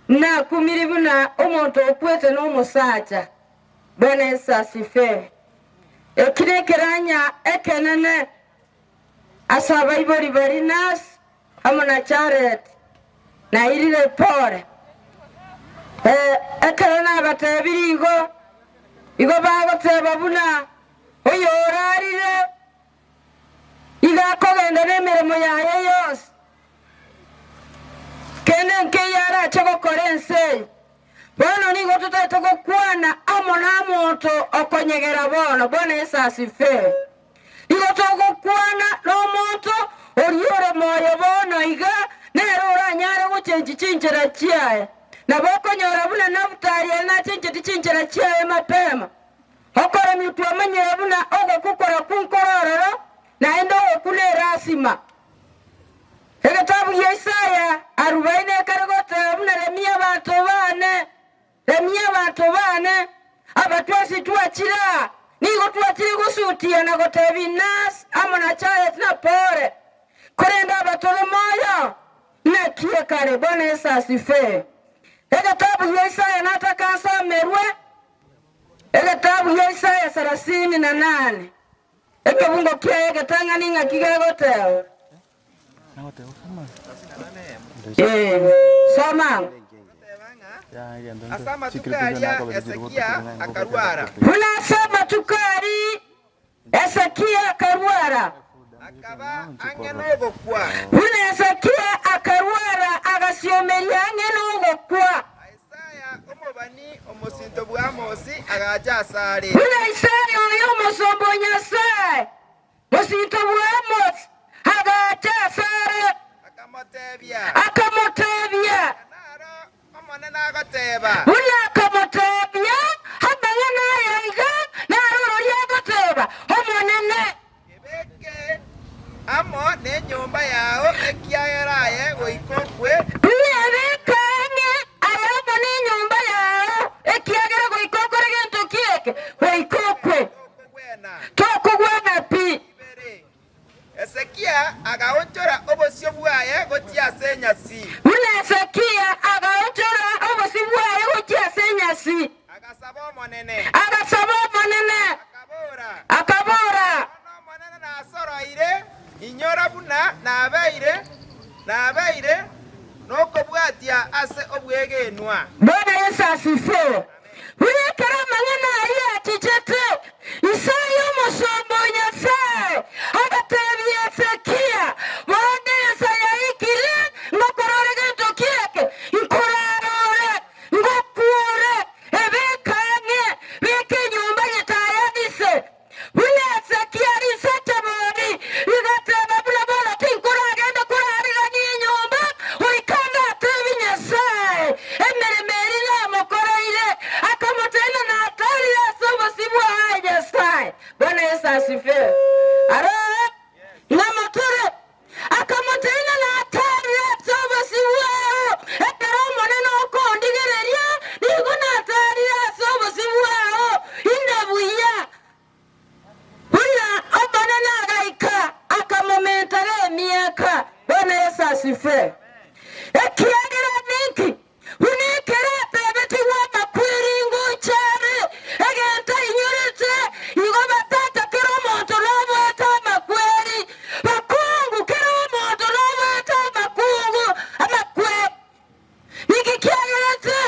Nakumiri buna omonto okwete nomosacha. Bwana Yesu asifiwe. Eki nekeranya ekenene ase abaibori baria Nurse amo na Jared nairire pore. Eh, ekero nabatebirie igo, igo bagoteba buna oyo orarire iga akogenda nemeremo yaye yonsi. Kende nkeiyo arache gokora ense eye. Bono nigo totaete gokwana amo nomonto okonyegera bono. Bwana Yeso asifiwe. Nigo togokwana nomonto oria ore moyo bono iga, nere oranyare gochenchia chinchera chiaye. Nabo okonyora buna Nafutali ere nachenchetie chinchera chiaye mapema. Okoremia twamanyire buna ogokwa korakwo nkore ororo, naende ogokwa nerasima. Egetabu gia Isaya arubaini ekare goteba buna remia abanto baane, remia abanto baane, aba twensi twachire aa, nigo twachire gosutia na gotebia Nas amo na Charet na Pore, korende aba tore moyo, naki ekare? Bwana Yeso asifiwe. Egetabu gia Isaya nataka nsomerwe, egetabu gia Isaya sarasini na nane. Ekebungo kiaye egetang'ani ng'aki gegoteba? Ee, soma. Buna ase amatuko aria Hezekia akarwara. Buna Hezekia akarwara agasiomeria ang'e nogokwa. Buna Isaya oyo omosomba o Nyasae, mosinto bw'Amosi, agacha asare, akamotebia, Buna akamotebia amang'ana aya iga, naro ororia agoteba, Omonene. Amo nenyomba yao, ekiagera aye goika okwe. Nebeke ang'e aye amo nenyomba yao, ekiagera goika okore gento ki eke? Goika okwe. Tokogwena pi. Hezekia agaonchora obosio bwaye gochia ase enyasi. Buna Hezekia agaonchora obosio bwaye gochia ase enyasi. Agasaba Omonene. Agasaba Omonene. Akabora. Bono Omonene nasoroire, inyora buna nabeire, nabeire nokobwatia ase obwegenwa. Bwana Yeso asifiwe. Buna ekero amang'ana ayio achichete, Isaya omosomba o Nyasae agatebia Hezekia, Bono ensa yaikire ngokora ore gento ki eke, nkorarore, Ngokuure, ebeke ang'e, beka enyomba y'etayabise, buna Hezekia risacha bori, rigateba buna bono tinkoragenda korarigania enyomba, goika ndatebie Nyasae emeremo eria namokoreire. Akamotebia, Natarire ase obosio bwaye. emiaka. Bwana Yeso asifiwe. Ekiagera ninki? Buna ekero atebetigwe amakweri ngocha are, egento ainyorete, igo batata kera omonto noboete amakweri, bakungu kera omonto noboete amakungu amakweri. Ninki kiagerete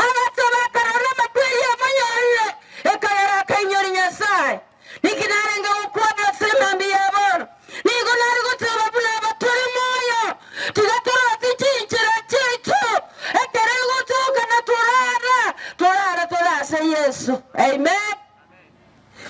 abanto bakarora amakweri amonyorire, ekagera akainyori Nyasae? Ninki narenge gokwana ase emambia ya bono? Nigo nare goteba buna aba tore moyo, tiga torosie chinchera chiaito, ekero egotoka na torara, torare tore ase Yeso. Amen.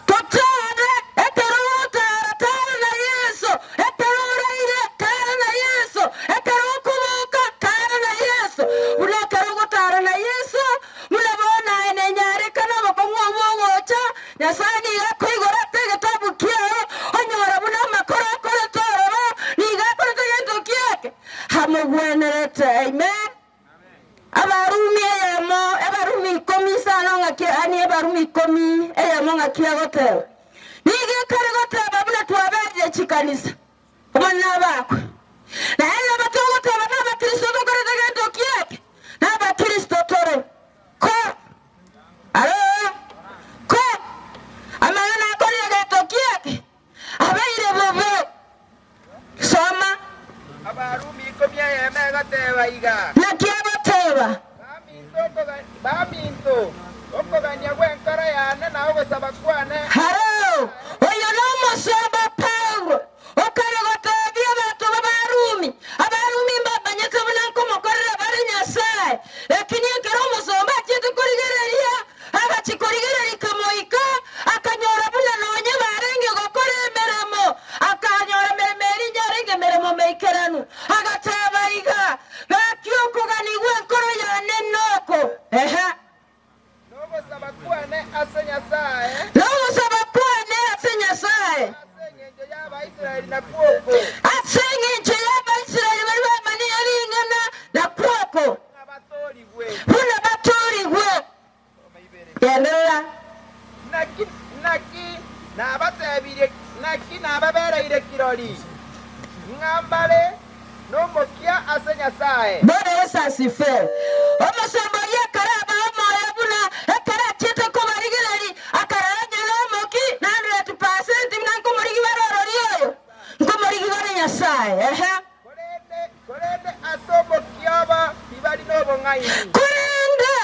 Totare ekero ogotara, tara na Yeso, ekero oraire, tara na Yeso, ekero okoboka, tara na Yeso. Buna ekero ogotara na Yeso, buna bono aye nenyarekane obokong'u obwo ogocha, Nyasae nigo akoigora ase egetabu kiao, onyora buna amakoro akorete ororo, nigo akorete gento kiake amogwenerete. Amen. Abarumi eyemo, ebarumi ikomi isano ng'aki, yaani ebarumi ikomi eyemo ng'aki egoteba. Nigo ekare goteba buna twaberire chikanisa, Omonene abakwe. Naende nabo togoteba nabakristo tokorete gento kiake, nabakristo tore. Ko, aro, ko, amang'ana akorire gento kiake, abeire bobe. Soma. Abarumi ikomi eyemo egoteba iga. Naki agoteba? Baminto, okogania gw'enkoro yane na ogosaba kwane. Aro, oyo nomosomba Paulo, okare gotebia abanto b'Abarumi. Abarumi mbamanyete buna nkomokorera bare Nyasae. Lakini ekero omosomba achiete korigereria, agachia korigereria ikamoika, akanyora buna nonya barenge gokora emeremo, akanyora emeremo eria yarenge emeremo meikeranu. Agateba iga, Gaki okoganigwa enkoro yane noko, ehe. Nogosaba kwane ase Nyasae. Nogosaba kwane ase Nyasae. Ase engencho y'Abaisraeli nakwo oko. Ase engencho y'Abaisraeli baria bamanyire ring'ana nakwo oko. Ng'a batoorigwe. Buna batoorigwe. Genderera. Naki, naki nabatebirie, naki nababereire kirori, ng'a mbare nomokia ase Nyasae. Bwana Yeso asifiwe. Omosomba oyio akaraba omoyo buna ekero achiete kobarigereria, akarora onye nomoki na 100% buna nkomorigia bare orori oyo, nkomorigia bare Nyasae. Ehe. Korende ase omokia obo tibari nobong'aini. Korende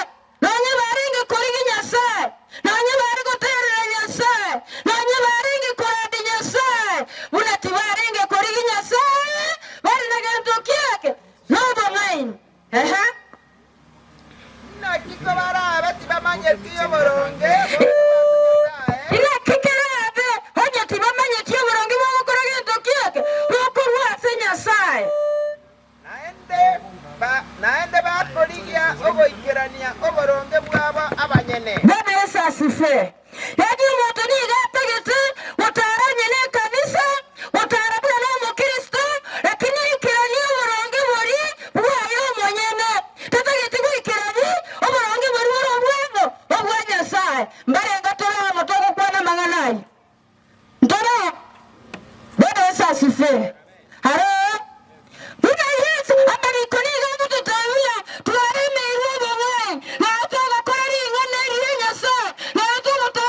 Nonya barenge korigia Nyasae, nonya bare goteerera Nyasae, nonya barenge korandia Nyasae, buna tibarenge korigia Nyasae, bare na gento kiake nobong'aini. Ehe. Naki kobarabe tibamanyeti oboronge bokorwa ase Nyasae. Naki kerabe onye tibamanyeti oboronge bogokora gento kiake bokorwa ase Nyasae? Naende bakorigia ogoikerania oboronge bwabo abanyene. Bwana Yeso asifiwe. Yaani omonto nigo atagete gotara onye nekanisa, gotara buna nomokristo, lakini aikeranie oboronge boria bwaye omonyene. Tatageti goikerani oboronge boria bore obwabo obwa Nyasae. Mbarenga tore amo togokwana amang'ana ayio? Ntore Bwana Yeso asifiwe. Aro buna Yeso amariko nigo agototebia twaremeirwe obong'aini, nao togokora ring'ana eri ria Nyasae, nao togotara.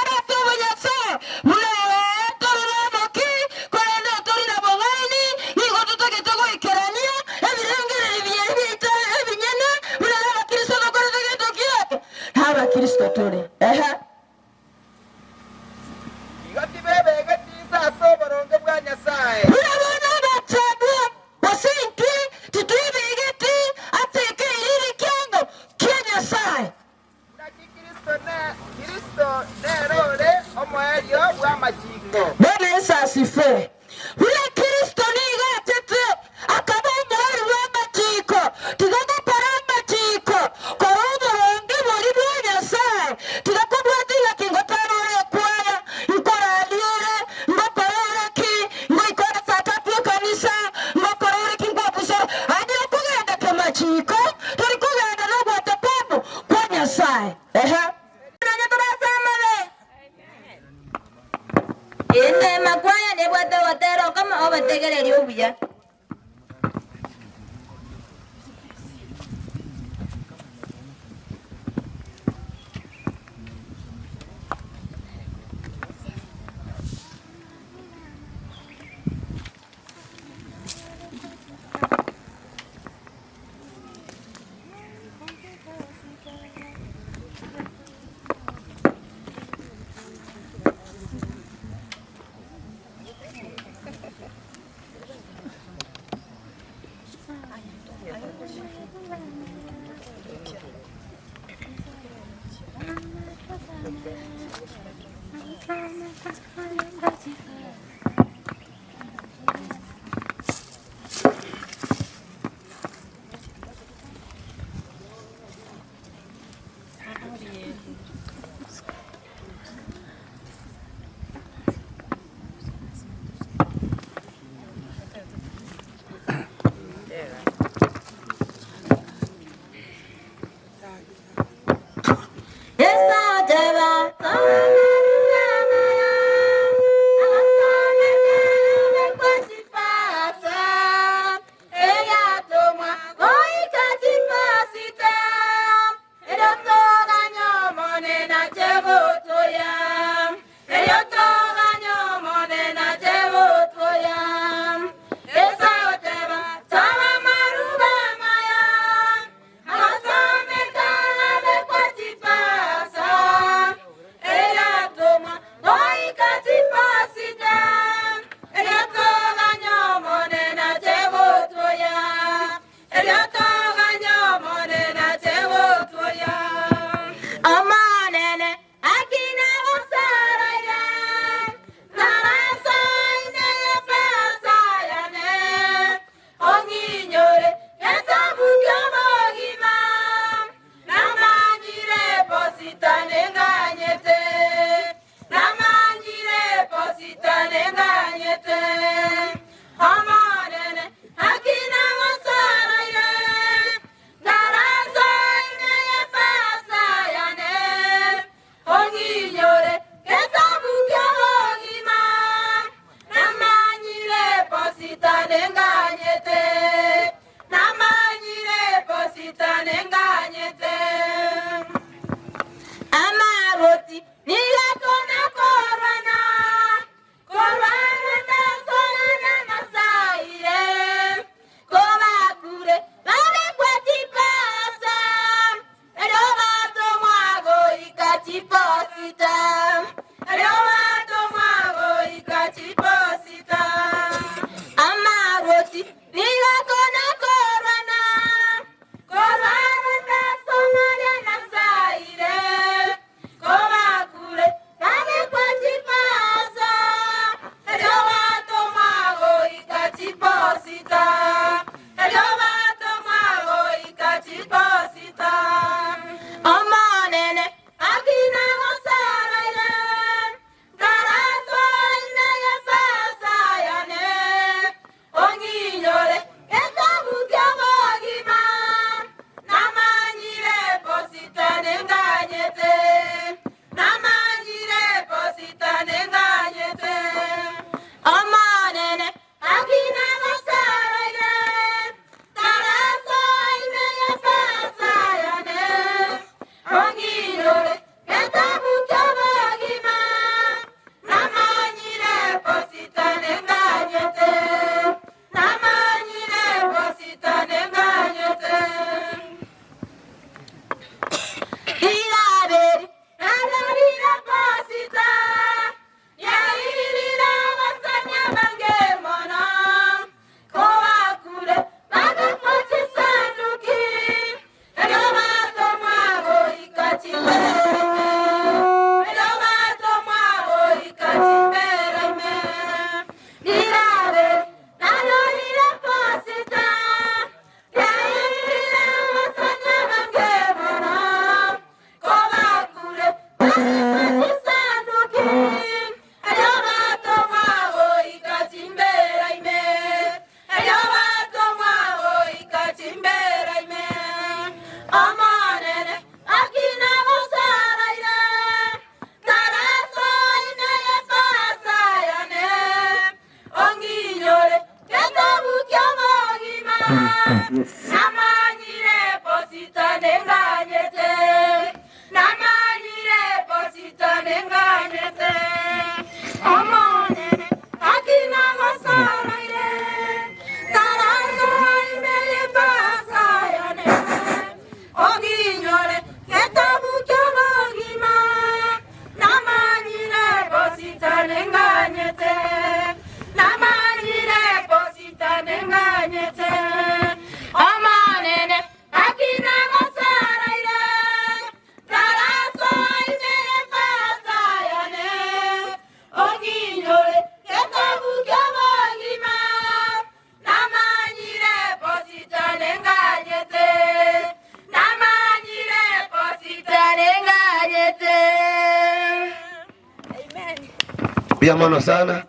Mbuya mono sana,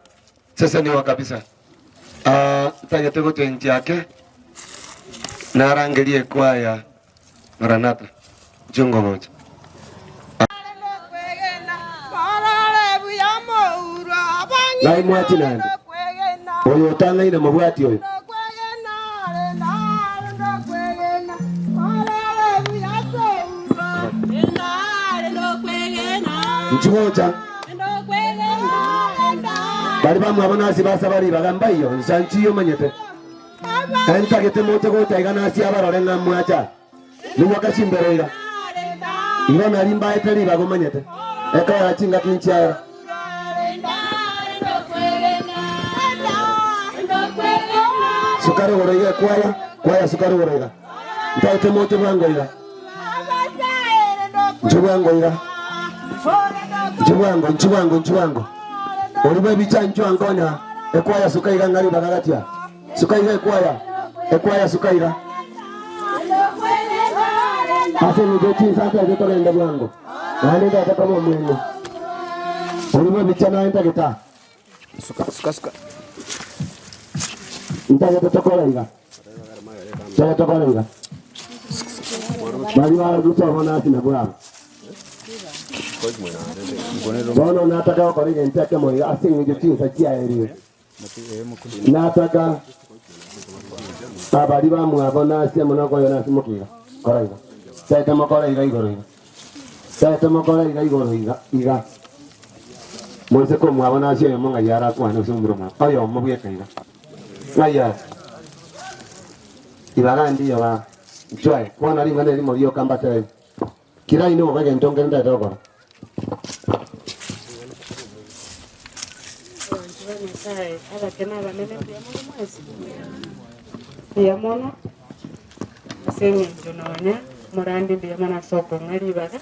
seseniwa kabisa. Ah, ntagete gochenchia ake, narangerie ekwaya Maranatha, inchuo ngogocha. Ngai mwati naende, oyo otang'aine mobwati oyo. Inchuo gocha. Baria bamwabo nase basaba ribaga mbaiyo, insa nchiyo omanyete. Ntagete moche gocha iga nase abarore ng'a mwacha. Nigo akachimbera iga. Igo nari mbaete ribaga omanyete. Ekoera chingaki nchiaera. Suka rogoro iga ekwaya, kwaya suka rogoro iga. Ntagete moche bwango iga. Nchu bwango iga. Nchu bwango, nchu bwango, nchu bwango. Ori bwe ebicha nchu ankonya. Ekwaya suka iga ng'a ribaga gatia. Suka iga ekwaya, ekwaya suka iga. Ase eng'encho chinsa ntagete togende bwango, naende ntagete koba omweng'u. Ori bw'ebicha naye ntagete aa. Suka, suka, suka. Ntagete tokore iga. Ntagete tokore iga. Baria bagocha bono ase nabwo aba. Bono nataka gokora egento ekemo iga ase eng'encho chinsa chiaerire. Nataka abaria bamwabo nase amo nokoyo nase mokiga kora iga. Taete mokore iga igoro iga. Taete mokore iga igoro iga iga. Moise komwabo nase oyomo ng'ai arakwane ase omura omwabo. Oyomo bweka iga. Ng'ai are? Ibaga ndiyo baba. Inchuo aye, kwana ring'ana erimo rioka mbatebi. Kira inwe mobe egento nkere ntaete gokora. Abanto ba Nyasae, abake na abanene, mbuya mono mwensi? Mbuya mono ase eng'encho nonya morande mbuya mono ase okong'a ribaga,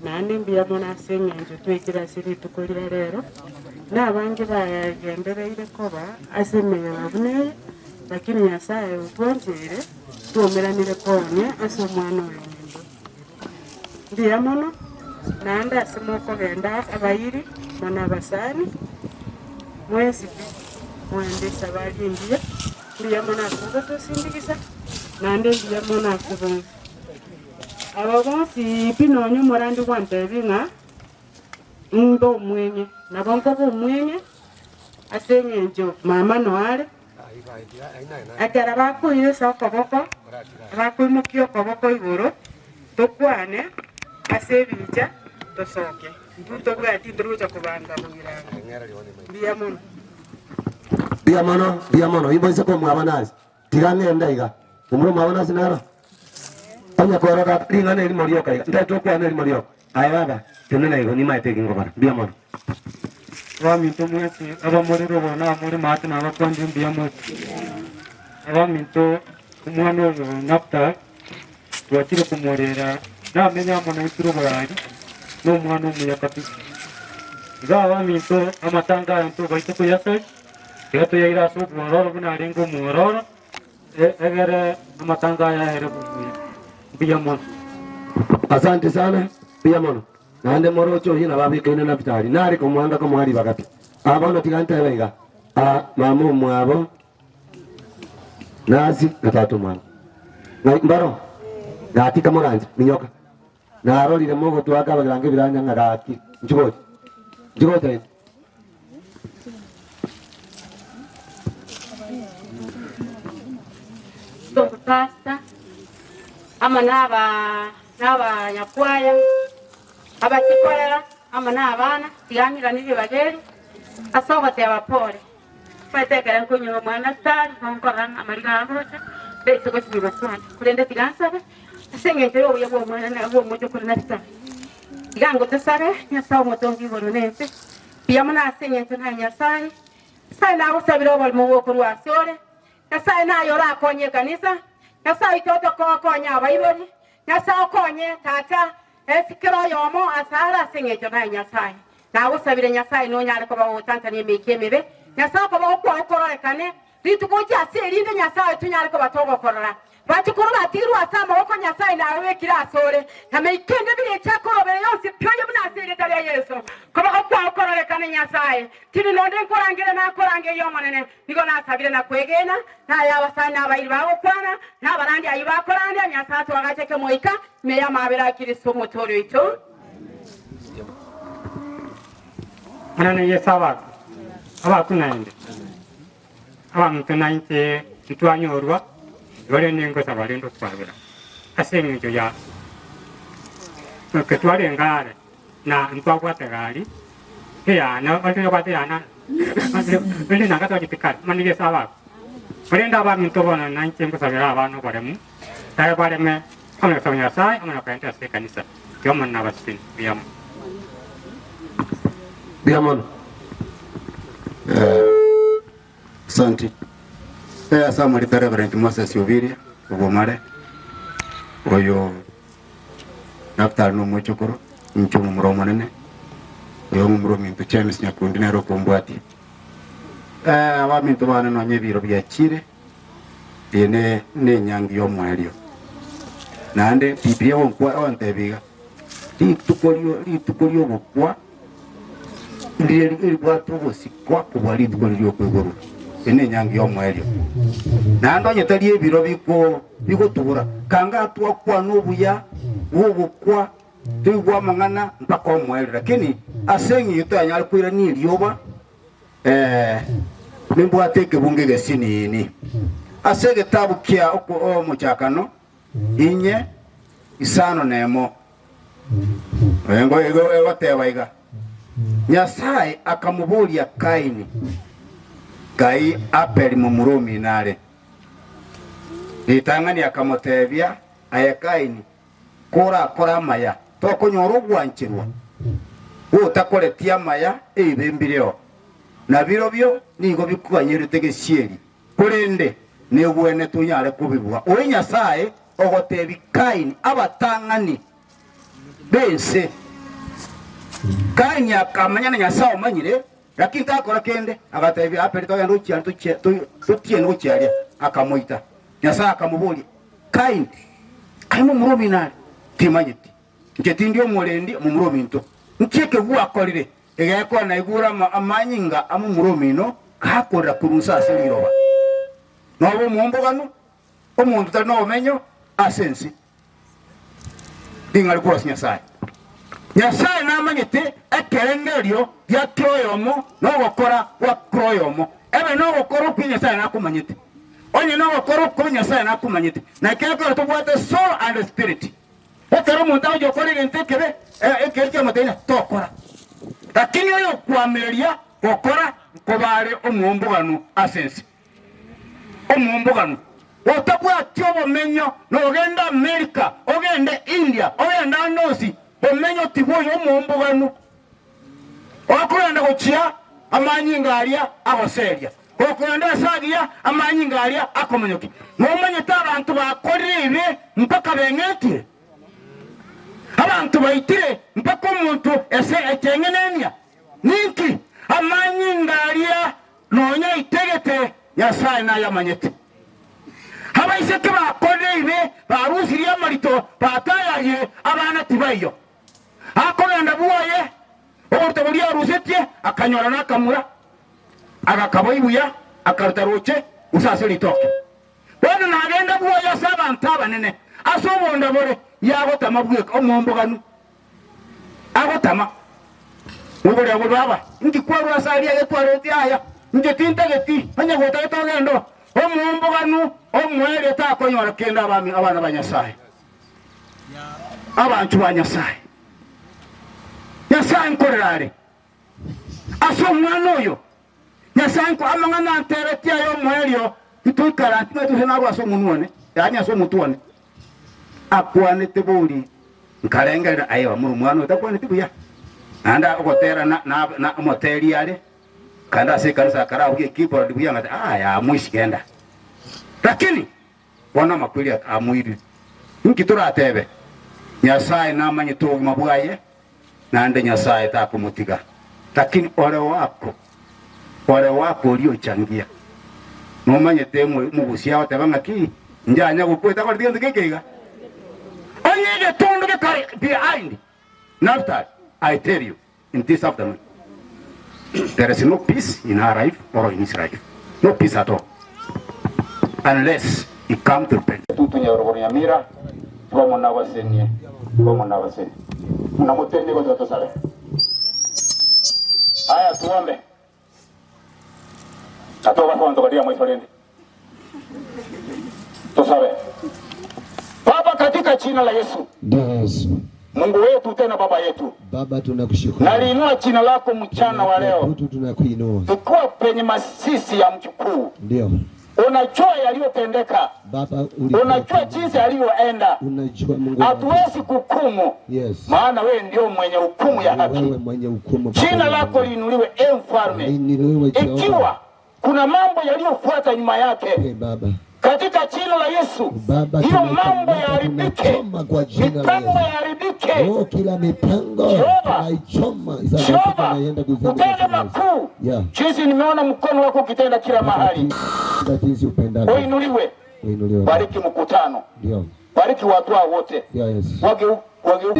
naende mbuya mono ase eng'encho twaikire ase rituko ria rero, na abange bagendereire koba ase emeyega buna eye, lakini Nyasae otwancheire Twaumeranire konya ase omwana oyo ominto. Mbuya mono, naende ase mokogenda abairi mono abasani, mwensi pi, moende esabari engiya, mbuya mono ase ogotosindigisa, naende mbuya mono ase bonsi. Aba bonsi pi nonya omorandi gwantebia ng'a imbe omweng'e, nabo nkoba omweng'e ase eng'encho mama noare. Ekero bakoira ase okoboko, bakoimokia okoboko igoro, tokwane ase ebicha, tosoke. Intwe ntobwati ntori gocha kobanga bogirango. Mbuya mono. Mbuya mono, mbuya mono, imboise komwaba nase, tiga ng'ende iga. Omura omwabo nase naro? Onye koroka ring'ana erimo rioka iga, ntaete okwana erimo rioka. Aye baba, tenena igo, nimaete eki ngokora. Mbuya mono. Abaminto mwensi abamore rogoro na abamore maate nabakwanire mbuya mwensi. Abaminto, omwana oyo Naftali twachire komorera namenye amo naintwe rogoro aria, nomwana omuya kabisa. Iga abaminto, amatanga aya ntobaise koyasaria, tiga toyaire ase obwororo buna arenge omwororo, Egere amatanga aya aere buya. Mbuya mono. Asante sana, mbuya mono. Naende moroche oyio nabo abekaine Nafutali, nare komwanga komoa ribaga pi. Aa bono tiga ntebe iga, aa mama omwabo Nasi na tata omwabo. Ng'ai mbaro? Gaki kamoranche, minyoka. Narorire mogotwaka abagirango ebiranya ng'a gaki, inchuo gocha, inchuo gocha inwe. Pastor, amo naba nabanyakwaya, abachikorera, amo nabana, tiga ng'iranie ribaga eri, ase ogoteba pore. Omanyete ekero nkonyora omwana tari gonkorora ng'a amariga agocha, ndaise gochia gokwana, korende tiga nsabe ase eng'encho y'obuya bw'omwana na bw'omochokoro Nafutali. Tiga ngotosabe, Nyasae omotongi igoro na ense, mbuya mono ase eng'encho naye Nyasae. Nyasae nagosabire oborimo bw'okorua ase ore, Nyasae naye orakonye ekanisa, Nyasae oito otokokonye abaibori, Nyasae okonye tata, ense kera oyomo asare ase eng'encho naye Nyasae. Nagosabire Nyasae nonyare koba gogotantania emeika emebe, Nyasae okoboko kwao kororekane rituko gochia ase erinde Nyasae tonyare koba togokorora. Bachukuru batigirwe ase amaboko Nyasae nababekire asore, na meika ende birecha akorobere yonsi pi oye buna ase erieta ria Yeso. Koboko kwao kororekane Nyasae, tindi nonde nkorangeria nakorangeria Omonene, nigo nasabire na kwegena, na aya abasani na abairi bagokwana, na abarandi ayio bakorandia, Nyasae atwagache kemoika ime y'amabera a Kristo Omotoori oito. Omonene Yeso abakwe, abakwe naende. Abanto na inche ntwanyorwa, igo rende ngosaba rende okwabera ase engencho ya eke twarenge are na ntwabwate gari eyane onde nabwate eyane rende nanga twachete kare mani gese abakwe. Korende abaminto bono na inche ngosabera abana oboremu, naye bareme amo na gosaba Nyasaye amo na kogenda ase ekanisa, tiga Omonene abasesenie. Mbuya mono. Mbuya mono. Asanti. Eh, ase amarieta Reverend Moses Obiria Obomare, oyo Naftali nomochokoro, inche omomura omonene, oyo omomura ominto James Nyakundi nere okombwatia. Eh, abaminto bane nonya ebiro biachire, eye ne nenyangi y'omoerio. Naende Biblia egonkwa egontebia iga, rituko rio rituko ri'ogokwa ndire ribwate ogosikwa kobua rituko riria okoiborwa. Eye nenyangi y'omoerio. Naende onye tari ebiro biko bigotubora, kanga twakwana obuya bw'ogokwa, toigwe amang'ana mpaka omoerio. Lakini ase eng'encho toyanyare koirania erioba, Ee, nimbwate ekebungo egesinini ase egetabu kia Omochakano inye isano nemo, engo egoteba iga, Nyasae akamoboria Kaini, Ngai Abeli momura omino are? Ritang'ani akamotebia, Aye Kaini, korakore amaya, tokonyora ogwancherwa, gotakoreti amaya ebibe mbireo, na birobio nigo bikoganyerete gesieri, korende negwenerete onyare kobibua. Oyo Nyasae ogotebia Kaini abatang'ani b'ense. Kaini akamanya na Nyasae omanyire, lakini takora kende, agatebia Abeli, Togende gochia totiene gochia aria. Akamoita. Nyasae akamoboria, Kaini, aye momura omino are? Timanyeti. Inche tindi omorendi momura ominto. Nki eke gwakorire? Egekora naigure amanyinga a momura omino gakorera korwa inse ase riroba. Nobe omoomboganu, omonto tari nobomenyo ase ense. Ring'ana rikorwa ase Nyasae. Nyasae namanyete ekerengererio gia kera oyomo na ogokora gwa kera oyomo. Ebe nogokora okwo Nyasae nakomanyete. Onye nogokora okwo Nyasae nakomanyete. Naki ekero tobwate soul and spirit. Ekero omonto agochia gokora egento ekebe, ekeri kiamotebia ng'a tokora. Lakini oyokwamireria gokora nkoba are omoomboganu ase ense. Omoomboganu otabwati obomenyo, nogende Amerika, ogende India, ogende ande onsi, bomenyo tibwoyo omoomboganu. Okogenda gochia amanyinga aria agoseria, gokogenda ase agiya amanyinga aria akomonyokia. Nomanyete abanto bakorire ebibe mpaka beng'entire? Abanto baitire mpaka omonto ase echeng'enenia. Ninki? Amanyinga aria nonya aitegete, Nyasae nayamanyete. Abaiseke bakorire ebibe barusirie amarito batayayire, abana tibaiyo. Akogenda bwoye, oboruto boria arusetie, akanyora nakamura, agakaboyia buya, akaruta roche gose ase ritoke. Bono nagenda bwoye ase abanto abanene, ase obonda bore, yagotama bweka omoomboganu, agotama. Moboria agwo, Baba, inki kwarua ase aria agetwareti aya? Inche tintageti, onye gotagete ogende oo. Omoomboganu omoerio takonyora kende abami abana ba Nyasae. Abanchwa ba Nyasae. Nyasae nkorera are ase omwana oyo. Nyasae nko amang'ana antebetie aya omoerio titoikaransi timanyeti gose narwe ase omonwa one, yaani ase omotwe one. Akwanete bori nkarengerera aye bamura omwana oyo takwaneti buya. Naende ogotera na na na omoteri are kande ase ekanisa akarabugia ekeyboard buya ng'ati ah yaa moisi genda. Lakini Bono amakweri amoirire. Inki toratebe? Nyasae namanyete obogima bwaye, naende Nyasae takomotiga. Lakini ore wako, ore wako oria ochangia. Nomanyete omogusia agoteba ng'aki? Njanya gokweta koreti gento keke iga. Onye egetondo gekare behind Naphtali, I tell you, in this afternoon, there is no peace in her life or in his life. No peace at all. Unless he come to repent. Tutunye orogoro Nyamira, tiga nabasenie, tiga nabasenie. Muna motende gocha tosabe. Haya tuombe. Atoba kwa ntokadia mwisho lende. Tusabe. Baba, katika jina la Yesu, Ndio Yesu. Mungu wetu tena baba yetu, Baba tunakushukuru. naliinua jina lako mchana wa leo, Tunakuabudu, tunakuinua. tukiwa penye masisi ya mjukuu. Ndio. Unajua yaliyotendeka, Baba uli unajua jinsi aliyoenda. unajua Mungu. Hatuwezi kuhukumu, Yes. maana wewe ndio mwenye hukumu ya haki. Wewe mwenye hukumu Baba. Jina lako liinuliwe, e mfalme. Liinuliwe Jehova. Ikiwa kuna mambo yaliyofuata nyuma yake, Hey, Baba. katika jina la Yesu, Baba hiyo mambo tunaikamata, yaharibike, tunachoma kwa jina la mipango Yesu. yaharibike. Oh, kila mipango Jehova. tunaichoma isababika Jehova, naenda kuzimu. utende makuu Yeah. jinsi nimeona mkono wako ukitenda kila mahali. Tenda jinsi upendavyo. Uinuliwe, Uinuliwe. bariki mkutano, Ndio. bariki watu hao wote, Ndio Yesu. wageu wageu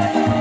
Thank you.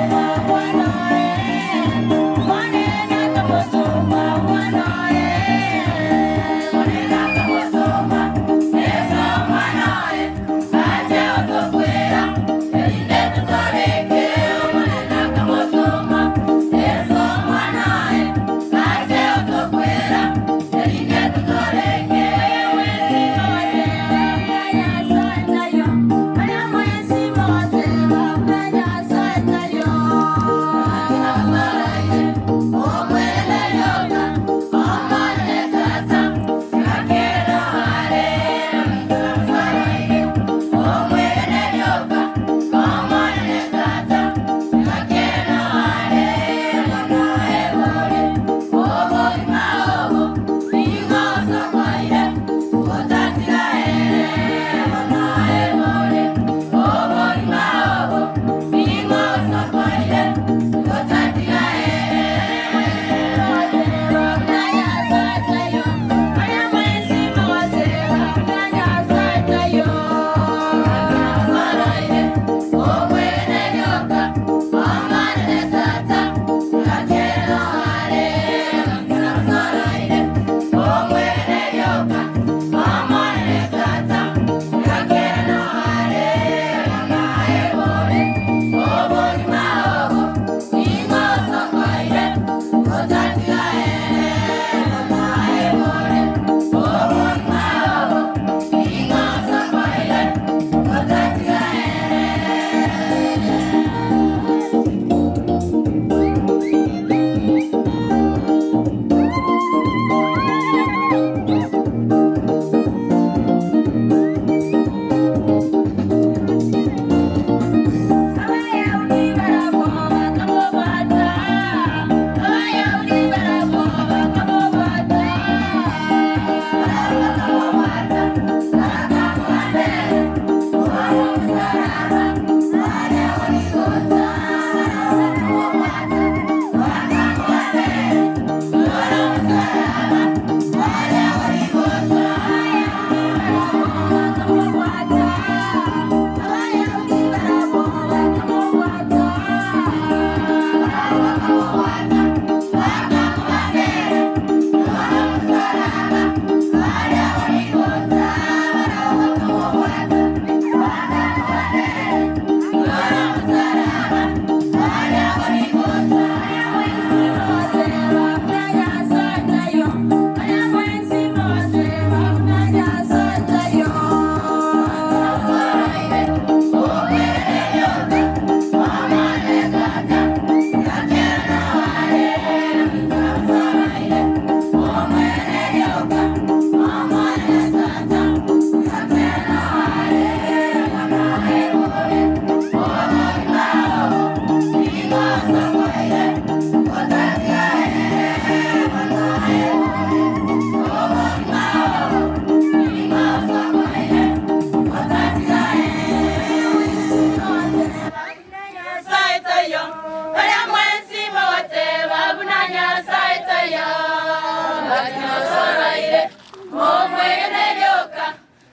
rioka,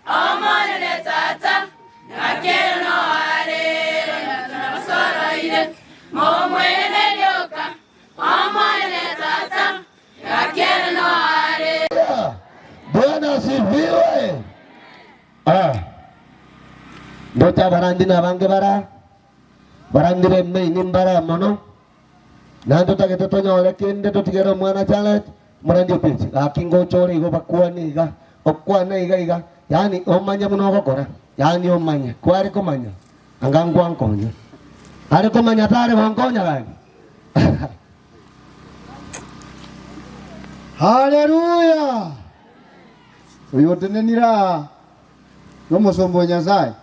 Omonene Tata, ng'akere noare, namasoroire. Momwegene rioka, Omonene Tata, ng'akere noare. Bwana asifiwe. Ah. Ndoche abarandi nabange bara barandire emeini mbare mono naende totagete tonyore kende totigere omwana Jared omorandi opechi gaki ngocha ore igo bakwane iga okwane iga iga yaani omanye buna ogokora yaani omanye kware komanya anga nkwankonya are komanya tare gonkonya gaki. Haleluya! Oyo otenenire aa nomosomba o Nyasae.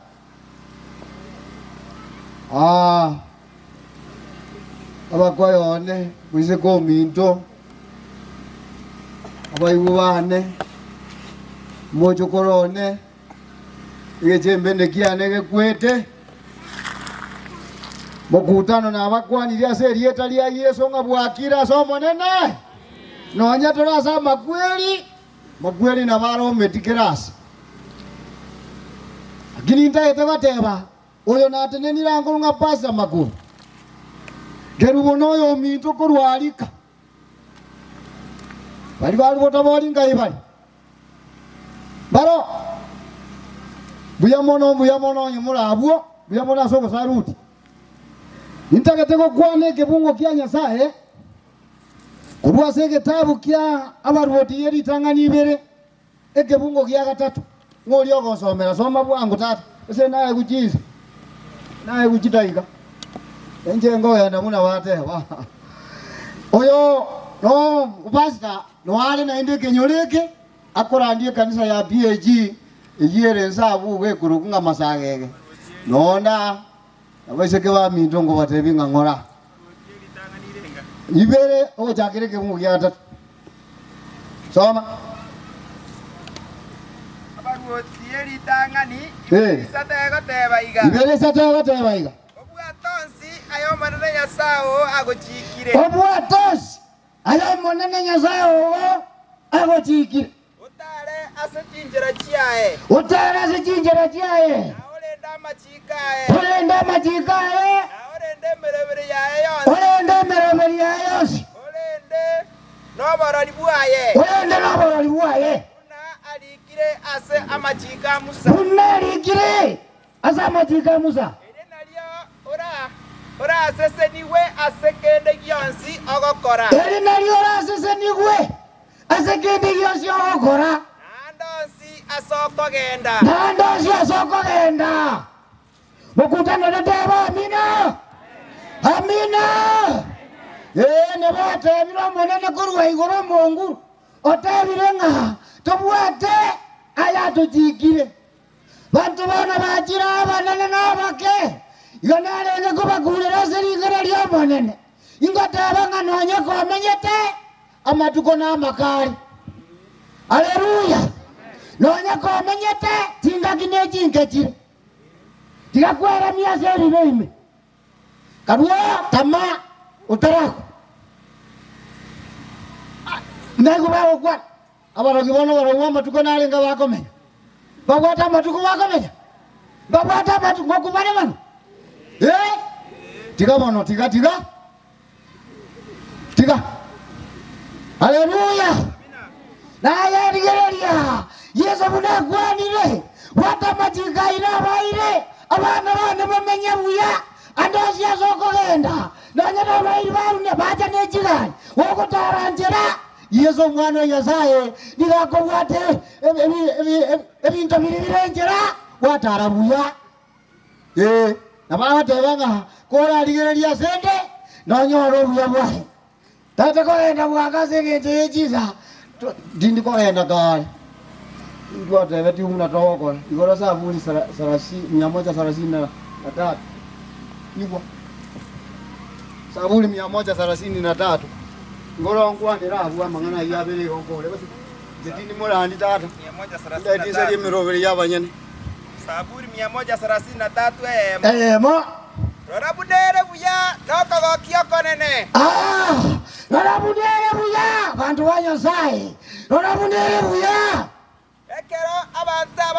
Aa, abakwaya one, moiseke ominto, abaibwa bane, omochokoro one, egechembene kiane gekwete, mokutano nabakwanirie ase erieta ria Yeso ng'a bwakire ase Omonene, nonya tore ase amakweri, Makweri nabo are ometi kera ase. Lakini ntagete goteba, oyo natenenire ankorwa ng'a Pastor Makori, Kerubo noyo ominto korwa Arika. Baria bare gotabori nkai bare? Mbaro? Mbuya mono, mbuya mono onye more abwo, mbuya mono ase ogosaruti. Intagete gokwana ekebungo kia Nyasaye Korwa ase egetabu kia Abaruoti ye ritang'ani ibere, ekebungo gia gatato, ng'a oria ogosomera, soma bwango tata, ase naye chinsa, naye chidaika, inche nkogenda buna bateba. Oyo no pastor noare naende ekenyoro eke, akorandie ekanisa ya PAG eyio ere inse abwo iga ekorokwa ng'a Masagege. Nonda abaiseke baminto nkobatebia ng'a ng'ora. Ibere ogochakera ekebungo gia gatato. Soma. Abaruoti ye ritang'ani Eh. ibere isato egoteba iga. Ibere isato egoteba iga. Obwate onsi ay'Omonene Nyasae oo agochiikire. Obwate onsi ay'Omonene Nyasae oo agochiikire. Otare ase chinchera chiaye. Otare ase chinchera chiaye. Na orende amachiiko aye. Orende amachiiko aye. Na orende emeroberi yaye yonsi. Orende emeroberi yaye yonsi. Orende noborori bwaye. Orende noborori bwaye. Buna arikire ase amachiiko a Musa. Buna arikire ase amachiiko a Musa. Erio nario orasesenigwe ase kende gionsi ogokora. Erio nario orasesenigwe Ase kende gionsi ogokora. Naende onsi ase okogenda. Naende onsi ase okogenda. Mokutano totebe amina. Amina. Ee, nabo atebire Omonene korwa igoro omonguru, otebire ng'a tobwate ayatochikire. Banto bono bachire abanene na abake, igo narenge kobakurera ase ring'ana ri'Omonene, ingoteba ng'a nonya komenyete Amatuko namakari. Aleluya! Nonya komenyete chingaki ne chinke chire, tiga kweramia ase ebibe ime. Karua tamaa otarakwa. Naigwe bagokwana, abarogi bono barobwo amatuko narenge bakomenya. Babwate amatuko bakomenya? Mbabwate amatuko ngokubare bono? Eh? Tiga bono, tiga, tiga. Tiga. Haleluya! Naye rigereria, Yeso buna akwanire, bwata amachiko aino abaire, abana bane bamenye buya, ande onsi ase okogenda, nonya nabairi barune bacha ne chigari, gogotara nchera. Yeso Omwana o Nyasae nigo akobwata ebinto biria bire nchera, gwatara buya. Ee, nabo agoteba ng'a korarigererie ase 'nde, nonyore obuya bwaye. Tata kogenda bwango ase engencho ye chinsa, tindi kogenda kare. Intwatebetigwe buna togokora. Igoro Zaburi mia moja thelathini na tatu. Igwa. Zaburi mia moja thelathini na tatu. Igoro nkwanera abwo amang'ana ayio abere igo nkore. Gose inche tindi morandi tata. Indaete insarie emeroberi y'abanyene. Zaburi mia moja sarasini na tatu eyemo. Eyemo. Rora buna ere buya nokogokia okonene. Ah, rora buna ere buya, banto ba Nyasae, rora buna ere buya. Ekero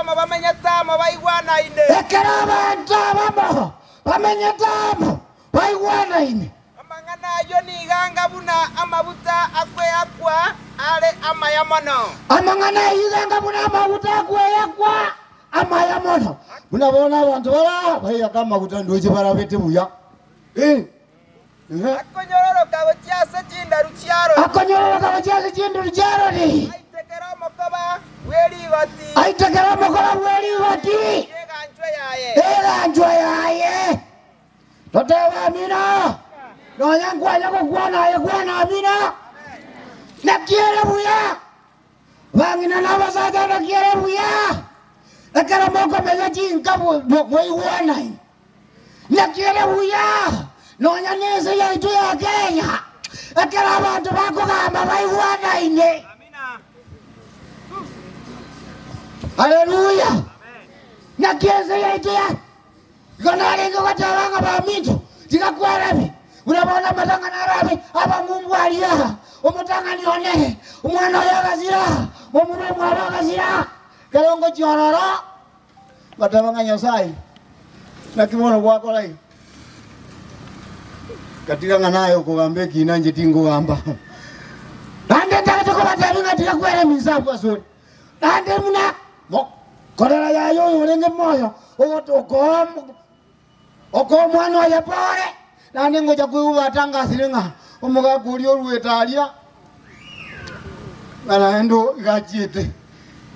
abamo bamenyete amo baigwanaine. Ekero abanto abamo bamenyete amo baigwanaine. Amang'ana ayio nigo anga buna amaguta akweakwa are amaya mono. Amang'ana ayio iga anga buna amaguta akweakwa amaya mono. Buna bono abanto bara baiyaka amaguta ndoche barabete buya. Eh. Akonyororoka gochia ase chindaru chi'Aroni. Akonyororoka gochia ase chindaru chi'Aroni. Aitekere omokoba bwe rigoti. Aitekere omokoba bwe rigoti. Y'eganchwa yaye. Y'eganchwa yaye. Totebe amina. Nonya nkwanya gokwana aye kwana amina. Naki ere buya, bang'ina na abasacha naki ere buya, ekero mokomenya chinka mwaigwanaine. Naki ere buya, nonya nense yaito ya Kenya, ekero abanto bakogamba baigwanaine. Haleluya! Naki ense yaito ya Igo narenge goteba ng'a baminto, tiga kwarabe, buna bono amatang'ani arabe abang'umbu aria, omotang'ani one, omwana oye agasira, momura omwabo agasira, ekero ngochia ororo, ngateba ng'a Nyasae, naki bono gwakora iga? Ngatiga ng'a naye okogamba ekina inche tingogamba. Naende ntagete kobatebia ng'a tiga kweremia inse abwo asore. Naende buna korera yaye oyorenge moyo, okoa omwana oye pore, naende ngocha koigwa batangasire ng'a omogaka oria oruete aria, ng'a naende iga achiete,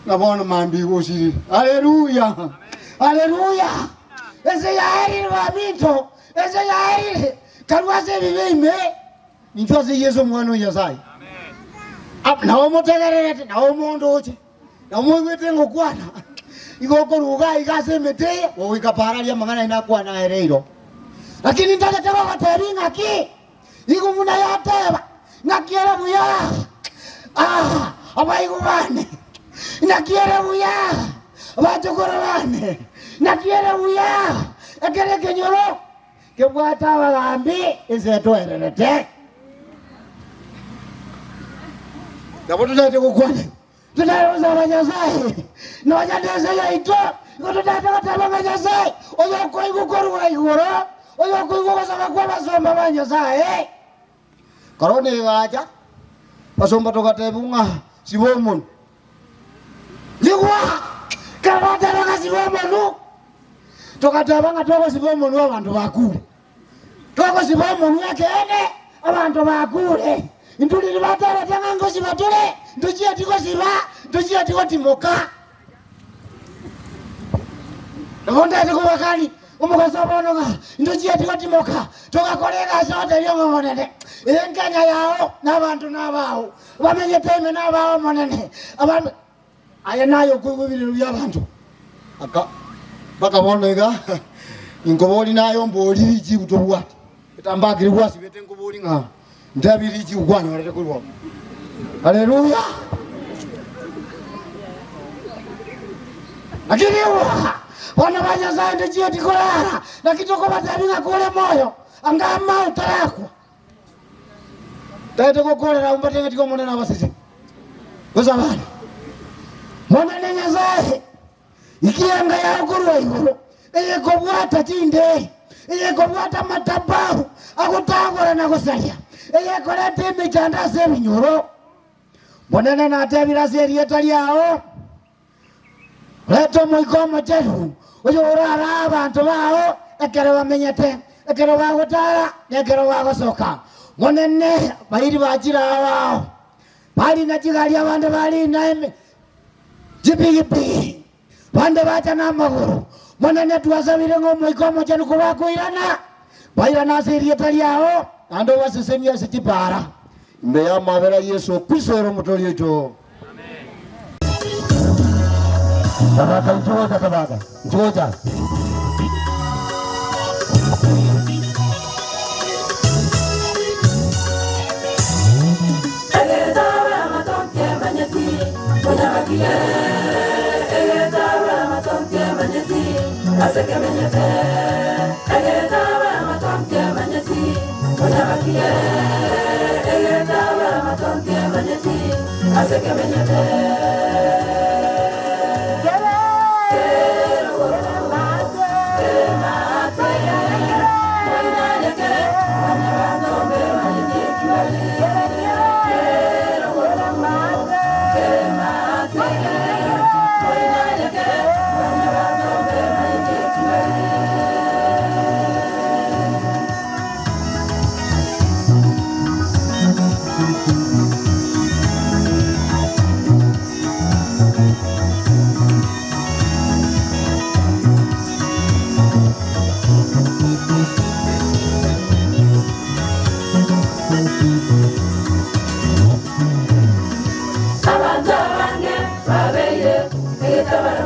ng'a bono mambia iga osirire. Haleluya! Haleluya! Ense yaerire baminto, ense yaerire, karue ase ebibe ime. Inchuo ase Yeso Omwana o Nyasae. Nao omotegererete, nao omondoche, nao moigwete ngokwana, igo okoruga aiga ase emete eye, goika para aria amang'ana aye nakwana aere iro. Lakini ntagete gogotebia ing'aki, igo buna yateba, ng'aki ere buya, ah, abaigwa bane, naki ere buya, abachokoro bane, naki ere buya, ekero ekenyoro Kebwate abagambi ense etoererete. Nabo totaete gokwana, totaete gosaba Nyasae, nonya nense yaito, igo totaete goteba ng'a Nyasae oyokoigwa korwa igoro, oyokoigwa ogosaba kw'abasomba ba Nyasae. Korona egacha, basomba togatebigwa ng'a siba omonwa. Igwa! Ekero bateba ng'a siba omonwa, togateba ng'a togosiba omonwa abanto bakure. Togosiba omonwa ekeene, abanto bakure. Intwe riria batebete ng'a ngosiba tore, ntochieti gosiba, ntochieti gotimoka. Nabo ntete kobakani omogaso bono ng'a ntochieti gotimoka, togakora egasi togotebia ng'a Omonene, eye nkenya yao, na abanto nabao, bamenyete ime nabao Omonene. Abanto aye naye okoigwa ebirero bi'abanto. Aka mpaka bono iga inkobori naye ombori richibu tobwate, etambaa keria gwasibete nkobori ng'a ntebi richibu kwanyorete korwa abwo. Haleluya! Lakini igwa, bana ba Nyasaye ntochieti korara, naki tokobatebia ng'a kore moyo, anga ama otarakwa. Tagete gokorera abwo mbateng'eti Omonene abasese, gose abana. Monene Nyasaye, ikienga yao korwa igoro, eyekobwata chinderi, eyekobwata amatabau agotagora na gosaria, eyekoreta emechando ase ebinyoro. Monene natebire ase erieta riao, Reta Omoika Omochenu, oyorarae abanto bao ekero bamenyete, ekero bagotara, na ekero bagosoka. Monene, bairi bachire ao ao, barina chigari abande barina chipigipigi, bande bacha namagoro. Monene, twasabire ng'a Omoika Omochenu kobakoirana, bairane ase erieta riao, naende obasesenie ase chipaara. Ime y'amabera a Yeso Kristo ere Omotoori oito. Tabaka inchuo gocha tabaka inchuo gocha. Thank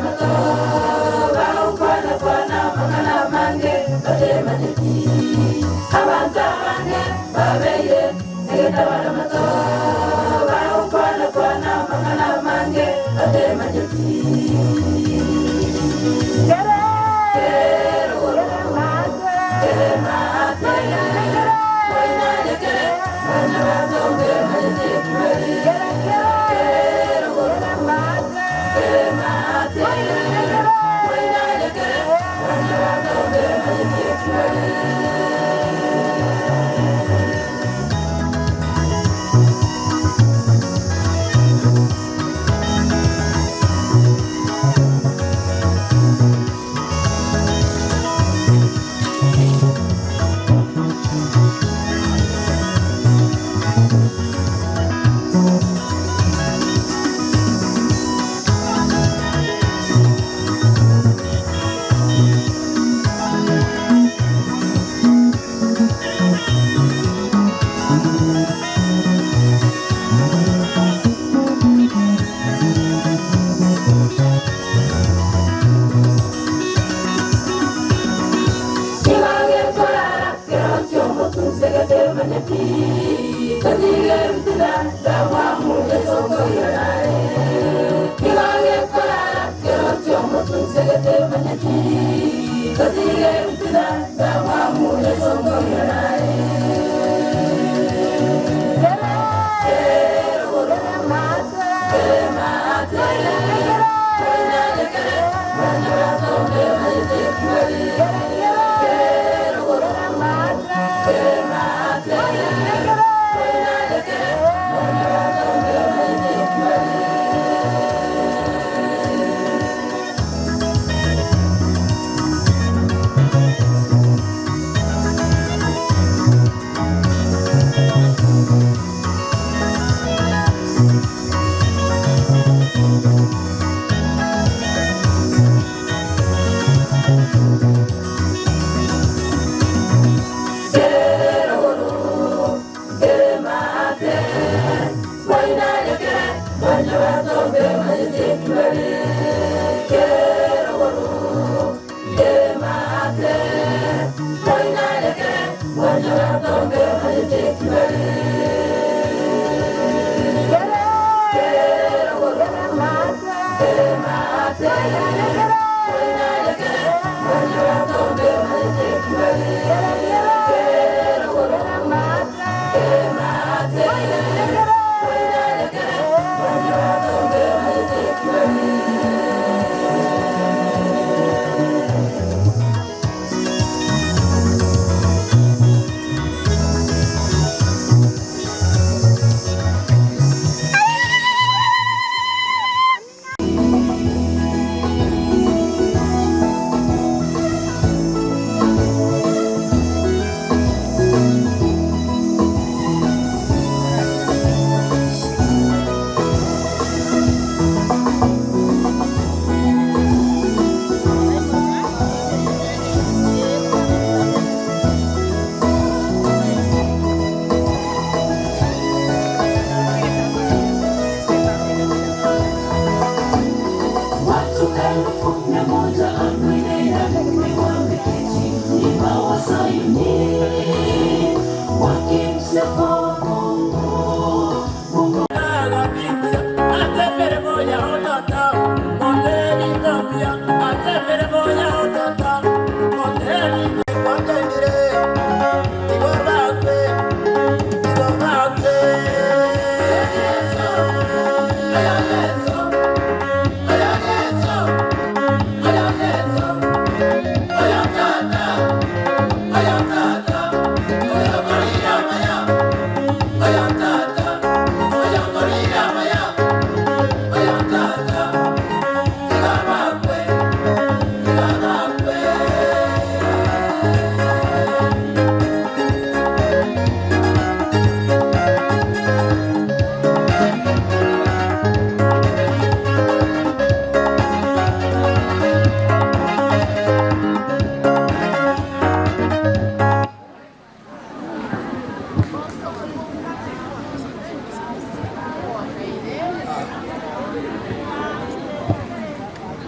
you.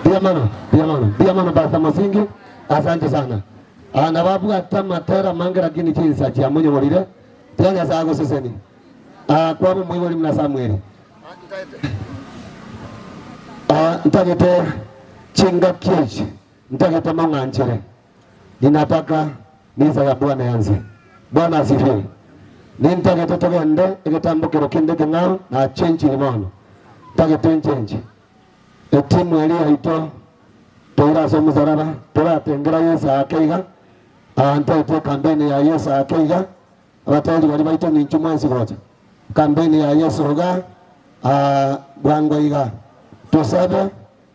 Mbuya mono, mbuya mono, mbuya mono Pastor Mosingi, asante sana. Ah, nababwate amatera amange lakini chinsa chiamonyorire, tiga Nyasaye agoseseni. Ah, kwaba omoibori buna Samueli. Ah, ntagete chingaki echi, ntagete mong'anchere. Ninataka misa ya Bwana yanse. Bwana asifiwe. Nintagete togende egetambokero kende ekeng'ao nachenchiri bono. Ntagete nchenche. Etimu eria yaito toire ase omosaraba, toratengera Yeso ake iga, aa ntaete ekampeni ya Yeso ake iga, abateri baria baito ninchwe mwensi gocha. Ekampeni ya Yeso iga, aa bwango iga. Tosabe,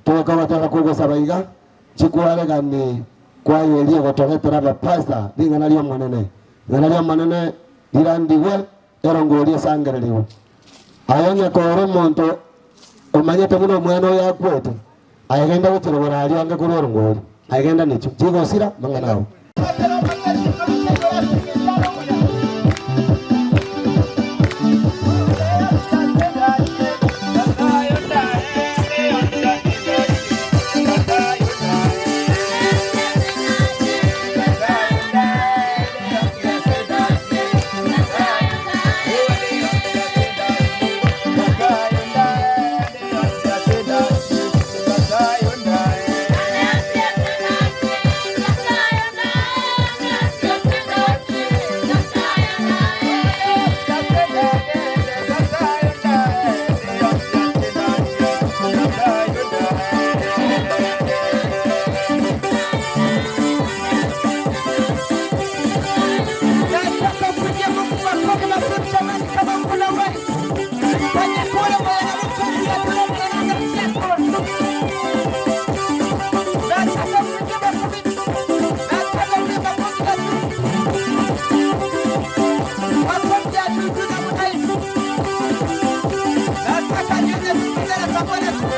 togoka ogotera kwa ogosaba iga, chikwaregani kwaya eria egotoretera abapastor ring'ana ri'Omonene. Ring'ana ri'Omonene rirandigwe Erongo eria esangererigwe. Aye onye kore omonto omanyete buna omwana oyo akwete, aye genda gochia rogoro aria ange korwa erongo eria. Aye genda nechio chigosira amang'ana ao. Nataka kupigia Mungu makofi mazuri jamani, kama kuna wewe kwenye kule mwenye mtu ya kule mwenye mtu. Nataka kupigia makofi. Nataka kupigia makofi mazuri. Makofi ya juu juu namna hii. Nataka nione mbele za Bwana siku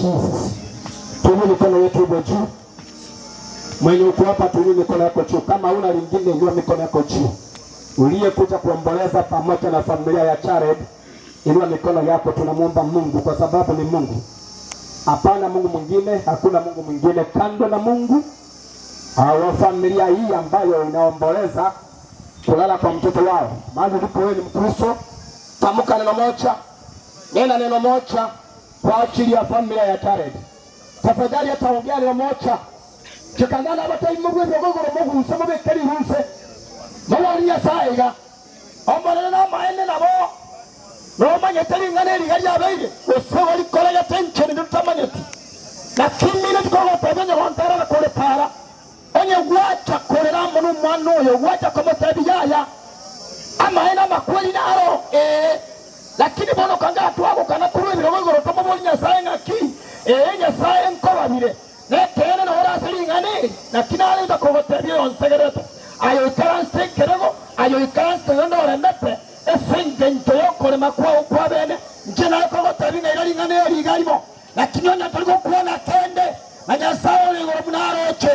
Jesus. Tuinue mikono yetu hivyo juu. Mwenye uko hapa tuinue mikono yako juu. Kama huna lingine, inua mikono yako juu. Uliyekuja kuomboleza pamoja na familia ya Jared, inua mikono yako. Tunamwomba Mungu kwa sababu ni Mungu. Hapana Mungu mwingine, hakuna Mungu mwingine kando na Mungu. Wa familia hii ambayo inaomboleza kulala kwa mtoto wao, mahali ulipo wewe ni Mkristo, tamka neno moja, nena neno moja kwa ajili ya familia ya Jared. Tafadhali ataongea neno moja chikangana abataimu bw'ebyogogo muguse mubekeri ruse mawali nyasaye iga omorere namaene nabo nomanyete ring'ana eriga riabeire gose orikoregete encheri ntutamanyeti lakini nitukogotebi onye gonterera kore para onye gwacha korera amo na omwana oyo gwacha komotebi yaya amaene amakweri naro ee lakini bono kanga twagokana korwa ebirogo igoro tomobori nyasaye ng'aki ee nyasaye nkobabire nekene nore ase ring'ana eri lakini arenda kogotebia oyo ntegerete ayo ikaranse ekerego ayo ikaranse ogende oremete ase eng'encho yokorema kwao kwa bene nche nare kogotebi ng'a ring'ana eri iga rimo lakini onye tori gokwana kende na nyasaye ore igoro buna aroche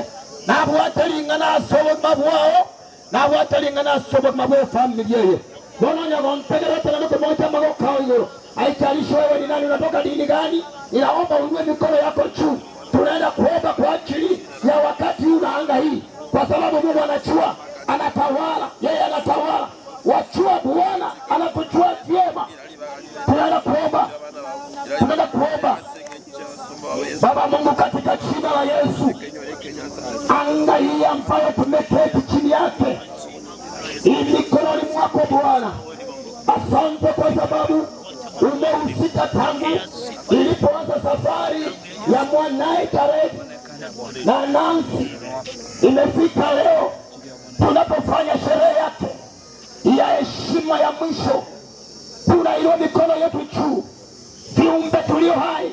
nabwate ring'ana ase obogima bwao nabwate ring'ana ase obogima bwa efamili eye bono onye gontegerete na nikomocha amagoko igoro haijalishi wewe ni nani unatoka dini gani ninaomba uinue mikono yako juu tunaenda kuomba kwa ajili ya wakati huu na anga hii kwa sababu Mungu anajua anatawala yeye anatawala wajua Bwana anatujua vyema tunaenda kuomba tunaenda kuomba Baba Mungu katika jina la Yesu anga hii ambayo tumeketi chini yake hii mikononi mwako Bwana. Asante kwa sababu umehusika tangu ilipoanza safari ya mwanaye Jared na Nancy, imefika leo tunapofanya sherehe yake ya heshima ya mwisho. Tunainua mikono yetu juu, viumbe tulio hai,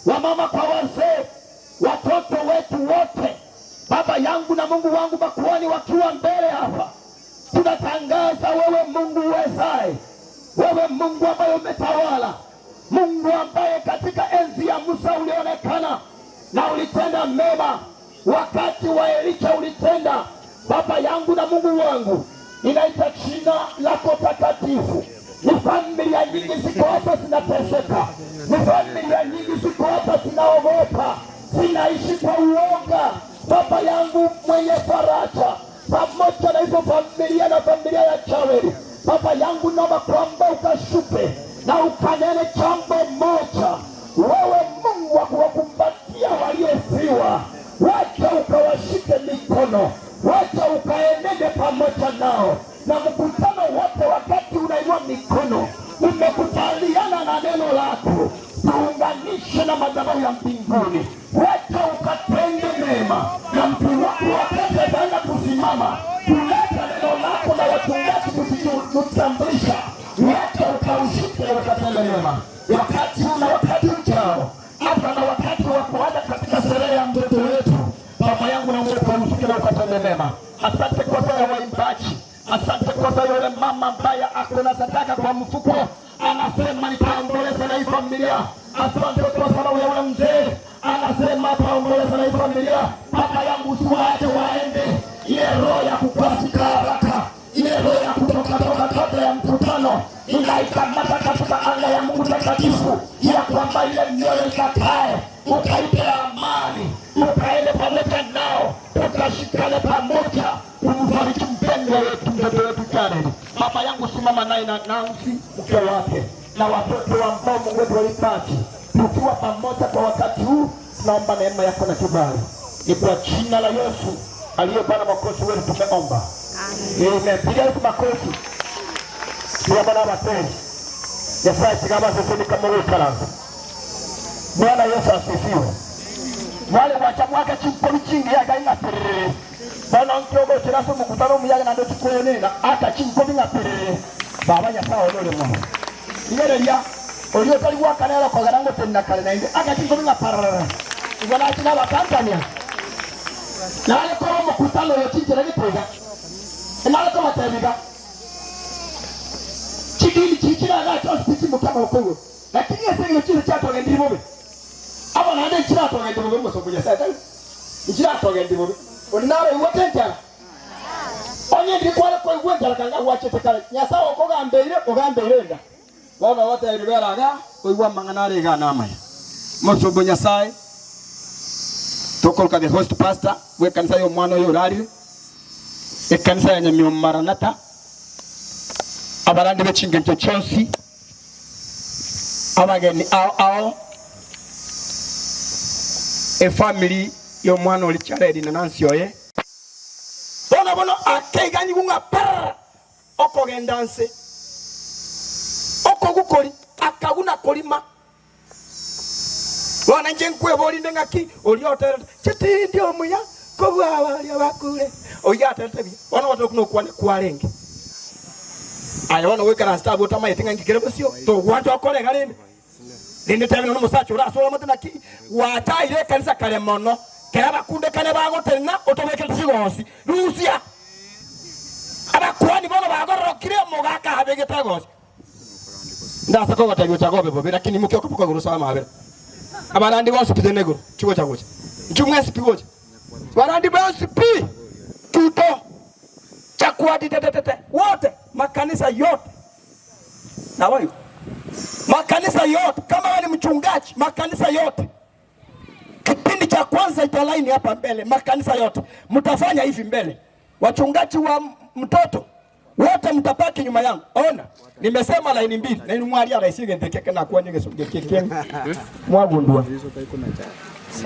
wamama kwa wazee, watoto wetu wote, baba yangu na Mungu wangu, makuhani wakiwa mbele hapa, tunatangaza wewe Mungu uwezaye, wewe Mungu ambaye umetawala, Mungu ambaye katika enzi ya Musa ulionekana na ulitenda mema, wakati wa Elisha ulitenda. Baba yangu na Mungu wangu, ninaita jina lako takatifu. Ni familia nyingi ziko hapa zinateseka, ni familia nyingi ziko hapa zinaogopa, zinaishi kwa uoga. Baba yangu mwenye faraja, pamoja na hizo familia na familia ya Jared, baba yangu, naomba kwamba ukashuke na ukanene jambo moja, wewe Mungu wa kuwakumbatia waliofiwa, wacha ukawashike mikono, wacha ukaenende pamoja nao na mkutano wote, wakati unainua mikono, umekubaliana na neno lako, tuunganishe na madhabahu ya mbinguni, wacha ukatende mema na mtu wako wakati ataenda kusimama kuleta neno lako na wachungaji kututambulisha, wacha ukaushike na ukatende mema wakati huu na wakati ujao, hata na wakati wa kuanza katika sherehe ya mtoto wetu. Baba yangu na Mungu, ukaushike na ukatende mema. Asante kwa sababu ya waimbaji, asante kwa sababu ya yule mama ambaye ako na sadaka kwa mfuko, anasema nitaomboleza na hii familia. Asante kwa sababu ya yule mzee anasema ataomboleza na hii familia. Baba yangu, usiwaache waende, ile roho ya kukwasika haraka, ile roho ya kutoka toka kabla ya mkutano, inaikamata katika anga ya Mungu takatifu, ya kwamba ile mioyo ikatae, ukaipe amani, ukaende pamoja nao, tukashikane pamoja kumfariji mpendwa wetu, mtoto wetu Jared. Baba yangu, simama naye na Nancy mke wake na watoto ambao Mungu wetu walipati, tukiwa pamoja kwa wakati huu, tunaomba neema yako na kibali, ni kwa jina la Yesu aliye Bwana Mwokozi wetu tumeomba, amen. Piga Yesu makofi. Pia Bwana wapenzi, Nyasaye chigaba sisi ni kama wewe Bwana Yesu asifiwe. Mwale wacha mwaka chimpo chingi yaga ing'aperere bono nkiogochera ase omokutano omuyaga naende ochikwenena aka chimpo bing'aperere baba nyasaye one ore mono igereria oria otari gwakanera kogera ngotenena kare naende aka chimpo bing'apararara igo nachi nabatanzania nare kora omokutano oyo chinchera gitega nare kobatebiga chidini chichiraga chonsi tichimukama okoigoro lakini ase eng'encho chire chiatogendire bobe. Aba naende nchiratogende bobe omosomba o Nyasae, tari? Nchiratogende bobe. Onde naraigwete enchara? Onye ndiri kware koigwa enchara kanga gwachete kare, Nyasae okogambeire, ogambeire enda. Bono ogotebirie bera iga, koigwa amang'ana are iga namaya. Omosomba o Nyasae, tokoroka the host pastor bw'ekanisa y'omwana oyo orarire, ekanisa ya Nyamiomo Maranatha, abarandi be chingencho chionsi, abageni ao ao, efamiri y'omwana oria Jared na Nancy oye. Bono bono akeiganyigwa ng'a parara okogenda nse, okogukori akaguna korima. Bono inche nkweboria inde ng'aki oria oterete, Inche tindi omuya kobua baria bakure. Oyio aterete buya, bono ogoteba buna okwane kwarenge. Aye bono goikaransete abwo otamaeti ng'a inki kere bosio, togwancha okore iga rende. Rende tebia nonya omosacha ore ase oramate naki gwataire ekanisa kare mono, kera abakundekane bagotenena otobekerete chigosi, rusia. Abakuani bono bagororokire, omogaka abegete egosi. Ndase kogotebia ocha gobe bobe, lakini imokia okoboko igoro osabe amabera. Abarandi bonsi pi tene igoro, chigocha gocha. Inchuo mwensi pi gocha. Barandi bonsi pi, tuto, chakwadi tetetete, wote, makanisa yote. Naboigo. Makanisa yote, kama wewe ni mchungaji, makanisa yote. Kipindi cha kwanza italaini hapa mbele, makanisa yote. Mtafanya hivi mbele. Wachungaji wa mtoto wote mtapaki nyuma yangu. Ona, nimesema laini mbili na inu mwali araisi gente keke na kuonye gesunge keke mwagundua.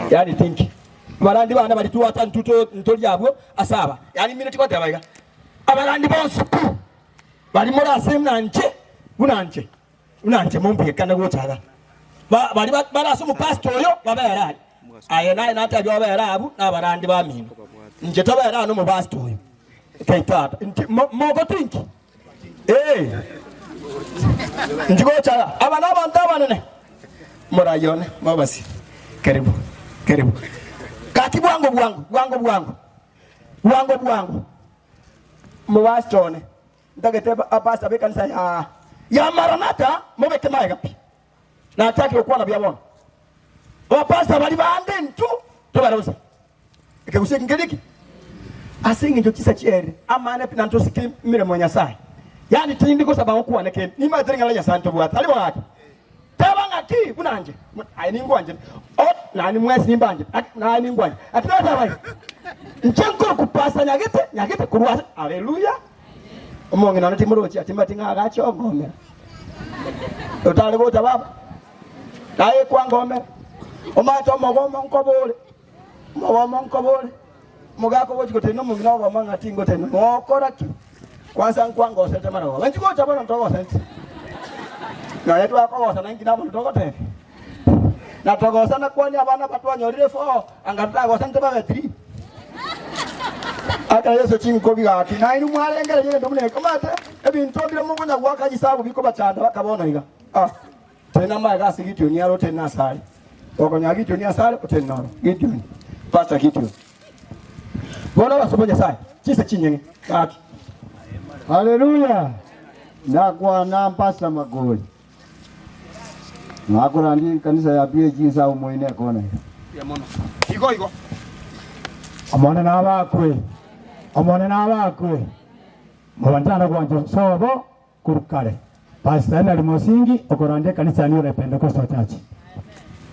Yani tinki. Barandi bana bali tuwata ntuto ntori abwo asaba. Yani mine tikoteba iga. Abarandi bonsi pi bari morase buna nche buna nche buna nche mombwekane gocha iga. Ba bari bare ase omopastor oyo babere aria. Aye naye natebia obere abwo na abarandi bamino. Inche tobere aa nomopastor oyo. Kei tata, inki mo mogotinki? Ee, inki gocha iga? Aba nabanto abanene. Morai one, mobasi. Karibu, karibu. Gaki bwango bwango, bwango bwango, bwango bwango. Mopastor one, ntagete abapastor b'ekanisa ya ya Maranatha mobeke magega pi. Nachakire gokwana buya bono. Abapastor baria bande intwe tobarose. Ekegusii eki nkeria ki? Ase engencho chisa chiaerire, amang'ana pi na ntosike emeremo ya Nyasae. Yaani tindi gosaba gokwane kende, nimanyete ring'ana ria Nyasae ntobwate. Tari bo gaki? Teba ng'aki buna inche, aye ningwanchete, o nani mwensi nimbanchete, ak naye ningwanchete. Lakini oteba iga, inche nkorokwa Pastor Nyagete, Nyagete korwa ase, Haleluya! Omong'ina one timorochi atimbati ng'a agache ongomera. Otare gocha baba, naye kwangomera. Omanyete omogomo nkobore. Omogomo nkobore, omogaka ogochia gotenena omong'ina ogoma ng'a tingotenena, mokora ki? Kwansa nkwangosete marogoba, inchi gocha bono ntogosete. Nonya twakogosana inki nabono togotebia? Na togosana kwani abana aba twanyorire four, anga totagosane babe three. Akera Yeso chinkobi gaki, nainwe mwarengereria egento buna eke, omanyete ebinto mbire mokonya goaka chisabu bikobachanda baka bono iga. Ah. Tari namaega ase Gideoni are otari nasare. Okonyora Gideoni asare otari noro. Gideoni. Pastor Gideon. Bono abasomba Nyasaye, chinsa chinyeng'e. Gaki. Haleluya! Nakwana Pastor Makori. Nakorandia ekanisa ya PAG nsa omoine ekona iga. Igo igo. Omonene abakwe, Omonene abakwe, Mobantana gwancha sobo Korwa kare, Pastor Henry Mosingi okorandia ekanisa ya New Life Pentecostal Church.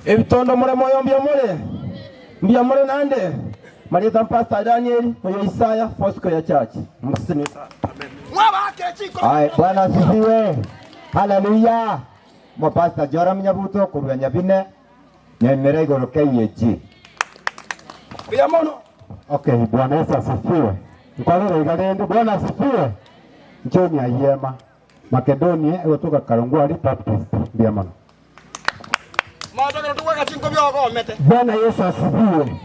Ebitondo more moyo mbuya more? Mbuya more naende? Marieta Pastor Daniel oyo Isaya Foursquare Church. Mosesenie sana. Aye, Bwana asifiwe. Haleluya. Mo Pastor Joram Nyabuto korwa Nyabine Nyamira igoro KAG. Mbuya mono. Okay, Bwana Yesu asifiwe. Nkorora iga rende, Bwana asifiwe. John Ayiema, Makedonia egotoka Karongwari Baptist. Mbuya mono. Bwana Yesu asifiwe.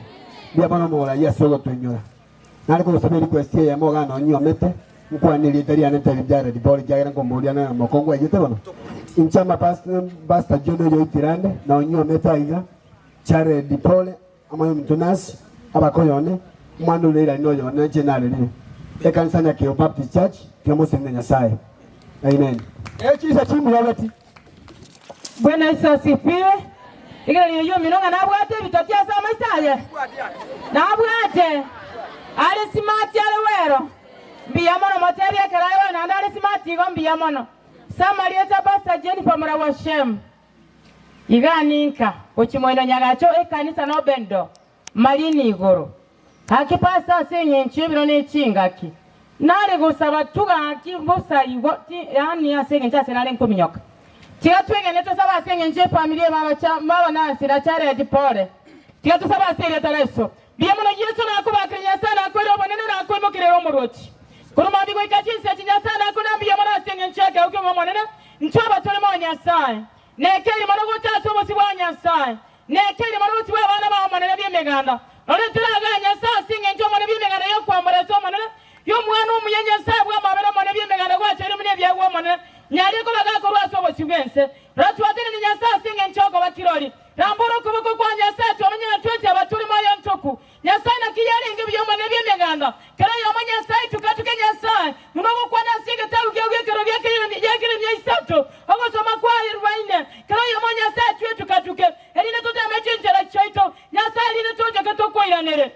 Mbuya mono omoraia ase ogotoinyora. Nare kogosaba erequest eyemo igaa nonye nyomete, nkwane erieta riane ntebi Jared Paul ekiagera nkomoboria nere omokongu aigete bono. Inche ama Pastor John oyo oitirande nonye nyomete aiga, Jared Paul amo nominto Nancy, abakoyo one, omwana ore Leila noyo one inche narerire. Ekanisa Nyakeo Baptist Church, tiga mosenge Nyasaye. Amen. Echisa chimurogeti. Bwana Yesu asifiwe. Rigereria oyio omino ng'a nabwate ebitoti ase amaiso aye. Nabwate. Are simati are wero. Mbuya mono motebie ekero are wero naende are simati igo mbuya mono. Samarieta Pastor Jennifer Muragwa Shem. Igaa ninka gochia moino Nyagacho ekanisa nobendo marini igoro. Gaki pastor ase eng'encho y'ebiro ne chingaki nare gosaba tu gaki bosa igo ti yaani ase eng'encho ase nare nkominyoka. Tiga twegene tosabe ase eng'encho y'efamiri eye baba cha baba Nancy na Jared pole. Tiga tosabe ase erieta ra Yeso. Mbuya mono Yeso nakobakire Nyasae nakoire obonene nakoimokerere omorwoti. Korwa mambia goika chinsa echi Nyasae nakore mbuya mono ase eng'encho y'ekeegwa ki'omonene intwe abatore moyo Nyasae. Nekeire mono gocha ase obosio bwa Nyasae. Nekeire mono bosio bw'abana bao Omonene bw'Emeganda. Rora teragaa Nyasae ase engencho Omonene bw'Emeganda y'okwambora ase Omonene, y'Omwana omuya Nyasae bw'amabera Omonene bw'Emeganda gwachoire buna ebiegwa Omonene, nyarie koba gakorwa ase obosio bw'ense. Rora twateneni Nyasae ase engencho y'okoba kirori. Rambora okoboko kwa Nyasae twamenye ng'a twensi aba tore moyo ntoku. Nyasae naki yarenge buya Omonene bw'Emeganda. Kera oyomo Nyasae tukatuke Nyasae, buna ogokwana ase egetabu kiao gi'ekero gia Yeremia isato, ogosoma kwaye rubaine. Kera oyomo Nyasae twetukatuke, erinde toteme chinchera chiaito, Nyasae erinde tochoke tokoiranere.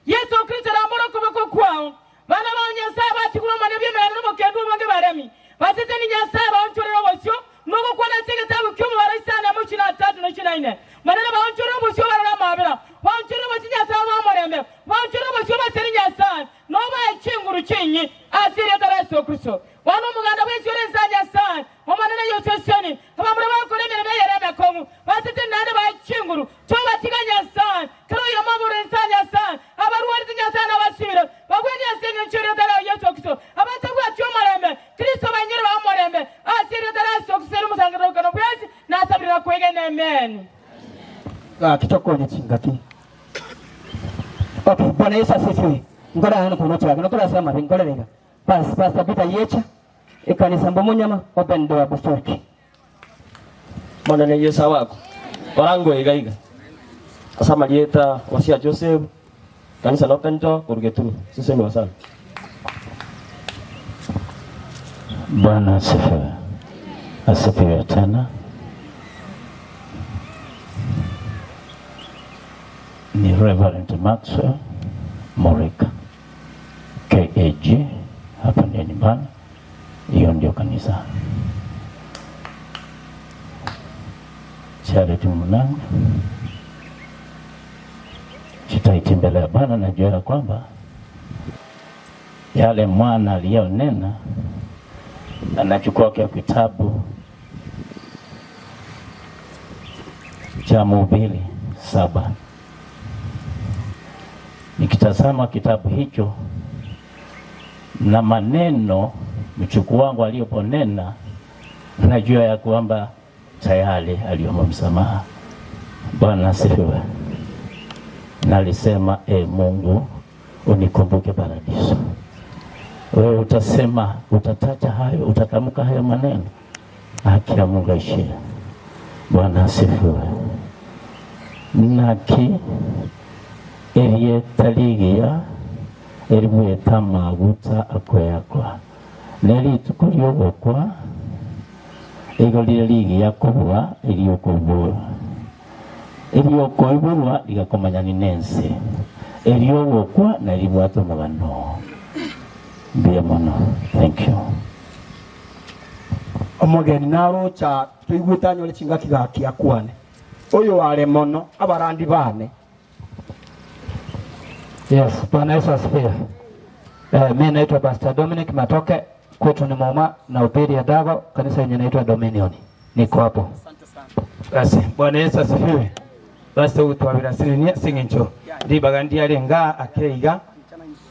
Yeso Kristo rambora okoboko kwao. Bana bao Nyasae batigwe Omonene bw'Emeganda nobokendu obonge baremi. Baseseni Nyasae baonchorere obosio, nogokwana ase egetabu ki'omobaro isano emo isini na tatu na isini na ine. Manene baonchorere obosio barore amabera, baonchorere obosio Nyasae obae omorembe, baonchorere obosio baseri Nyasae, na obae chinguru chinyi ase erieta ria Yeso Kristo. Bono omoganda bwensi ore inse ya Nyasae, Omonene Yoseseni, abamura bagokora emeremo eyere emekong'u, baseseni naende bae chinguru, tobatiga Nyasae, kera oyomo abore inse ya Nyasae, abarwarete Nyasae nabasibire, bagwenie ase engencho y'erieta ria Yeso Kristo, abatabwati omorembe, Kristo bainyore bae omorembe, ase erieta ria Yeso Kristo ere omosangererekano bwensi, nasabire na kwegena. Amen. Gaki tokonye chingaki. Okay, Bwana Yesu asifiwe. Nkore aano kono chake, nokore ase amabe, nkorere iga. Bas, Pastor Peter yecha, ekanisa mbomonyama, open door apostolic. Omonene Yeso abakwe barangwe iga iga ase amarieta Hosea Joseph, kanisa na Open Door korwa Getunu. Seseniwa sana. Bwana asifiwe. Asifiwe tena. Ni Reverend Maxwell Murika KAG, hapa ndio nyumbani, hiyo ndio kanisa. Charity mwanangu, jitahidi mbele ya Bwana. Najua ya kwamba yale mwana aliyonena anachukua kwa kitabu cha Mhubiri saba. Nikitazama kitabu hicho na maneno mchukuu wangu aliyoponena, najua ya kwamba tayari aliomba msamaha. Bwana asifiwe. Na alisema e, Mungu unikumbuke paradiso. Wewe utasema, utataja hayo, utatamka hayo maneno, haki ya Mungu aishie. Bwana asifiwe. Naki erieta rigiya eribwete amaguta akweyakwa, ne rituko ri'ogokwa igo rire rigiya kobua eri'okoiborwa. Eri'okoiborwa rigakomanyani nense, eri'ogokwa naribwate omogano oo. Mbuya mono. Thank you. Omogeni naroche toigwete anyore chingaki gaki akwane, Oyo are mono abarandi baane. Yes, Bwana Yesu asifiwe. Eh, mi naitwa Pastor Dominic Matoke, kwetu ni Moma na upili ya Dago, kanisa yenye naitwa Dominion. Niko hapo. Basi Bwana Yesu asifiwe. Basi ogotwabera ase ase eng'encho ribaga ndiarenge ake iga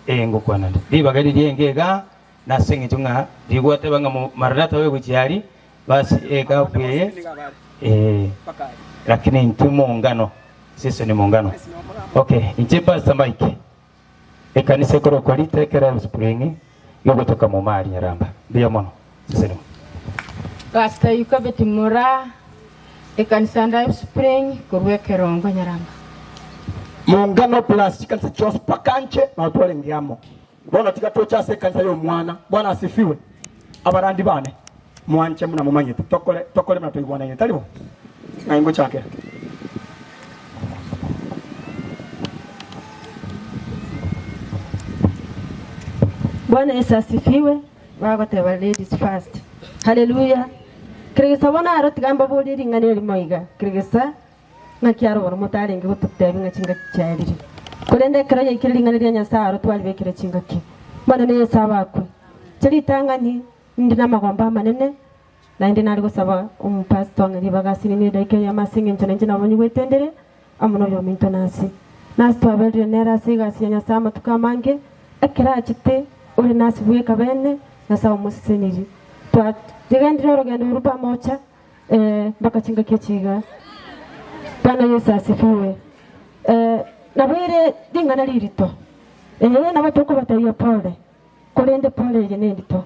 eh ngokwana nde ribaga riria enge iga nase eng'encho ng'a rigwateba ng'a mo Maranatha oyo gochia aria basi ekapu eye eh lakini intwe muungano sisi ni muungano okay inche Pastor Mike ekanisa ekorokwa Ritekera Spring yogotoka Momari Nyaramba mbuya mono sisi ni Pastor Yukabeti Mura, Ekanisa Life Spring, korwa Ekerongo Nyaramba. Muungano plus chikanisa chionsi mpaka nche nao twarenge amo. Bono tiga toche ase ekanisa y'Omwana. Bwana asifiwe. Abarandi bane, mwanche buna momanyete, tokore tokore buna toigwanaine, tari bo? Ng'ai ngochakera? Bwana Yesu asifiwe, bagoteba ladies first. Haleluya. Keregesa bono aro tiga mbaborie ring'ana erimo iga. Keregesa ng'aki aro bono motarenge gototebia ng'a chingaki chiaerire. Korende ekero yaikire ring'ana ria Nyasae aro twaribekire chingaki. Bono ne Yeso abakwe. Inche ritang'ani ninde namagombo amanene, naende nare gosaba omopastor ng'a ribaga asinini edaika eyemo ase eng'encho nainche nabo nyigwete ndire, amo noyominto Nancy. Nancy twaberire nere ase egasi ya Nyasae amatuko amange, ekero achete ore Nancy bweka bene, Nyasae omosesenirie. Twagendire orogendo orwo pamoja mpaka chingaki echi iga. Bwana Yesu asifiwe. Nabo ere ring'ana ririto, ee nabo tokobatebia pole, korende pole eye nendito.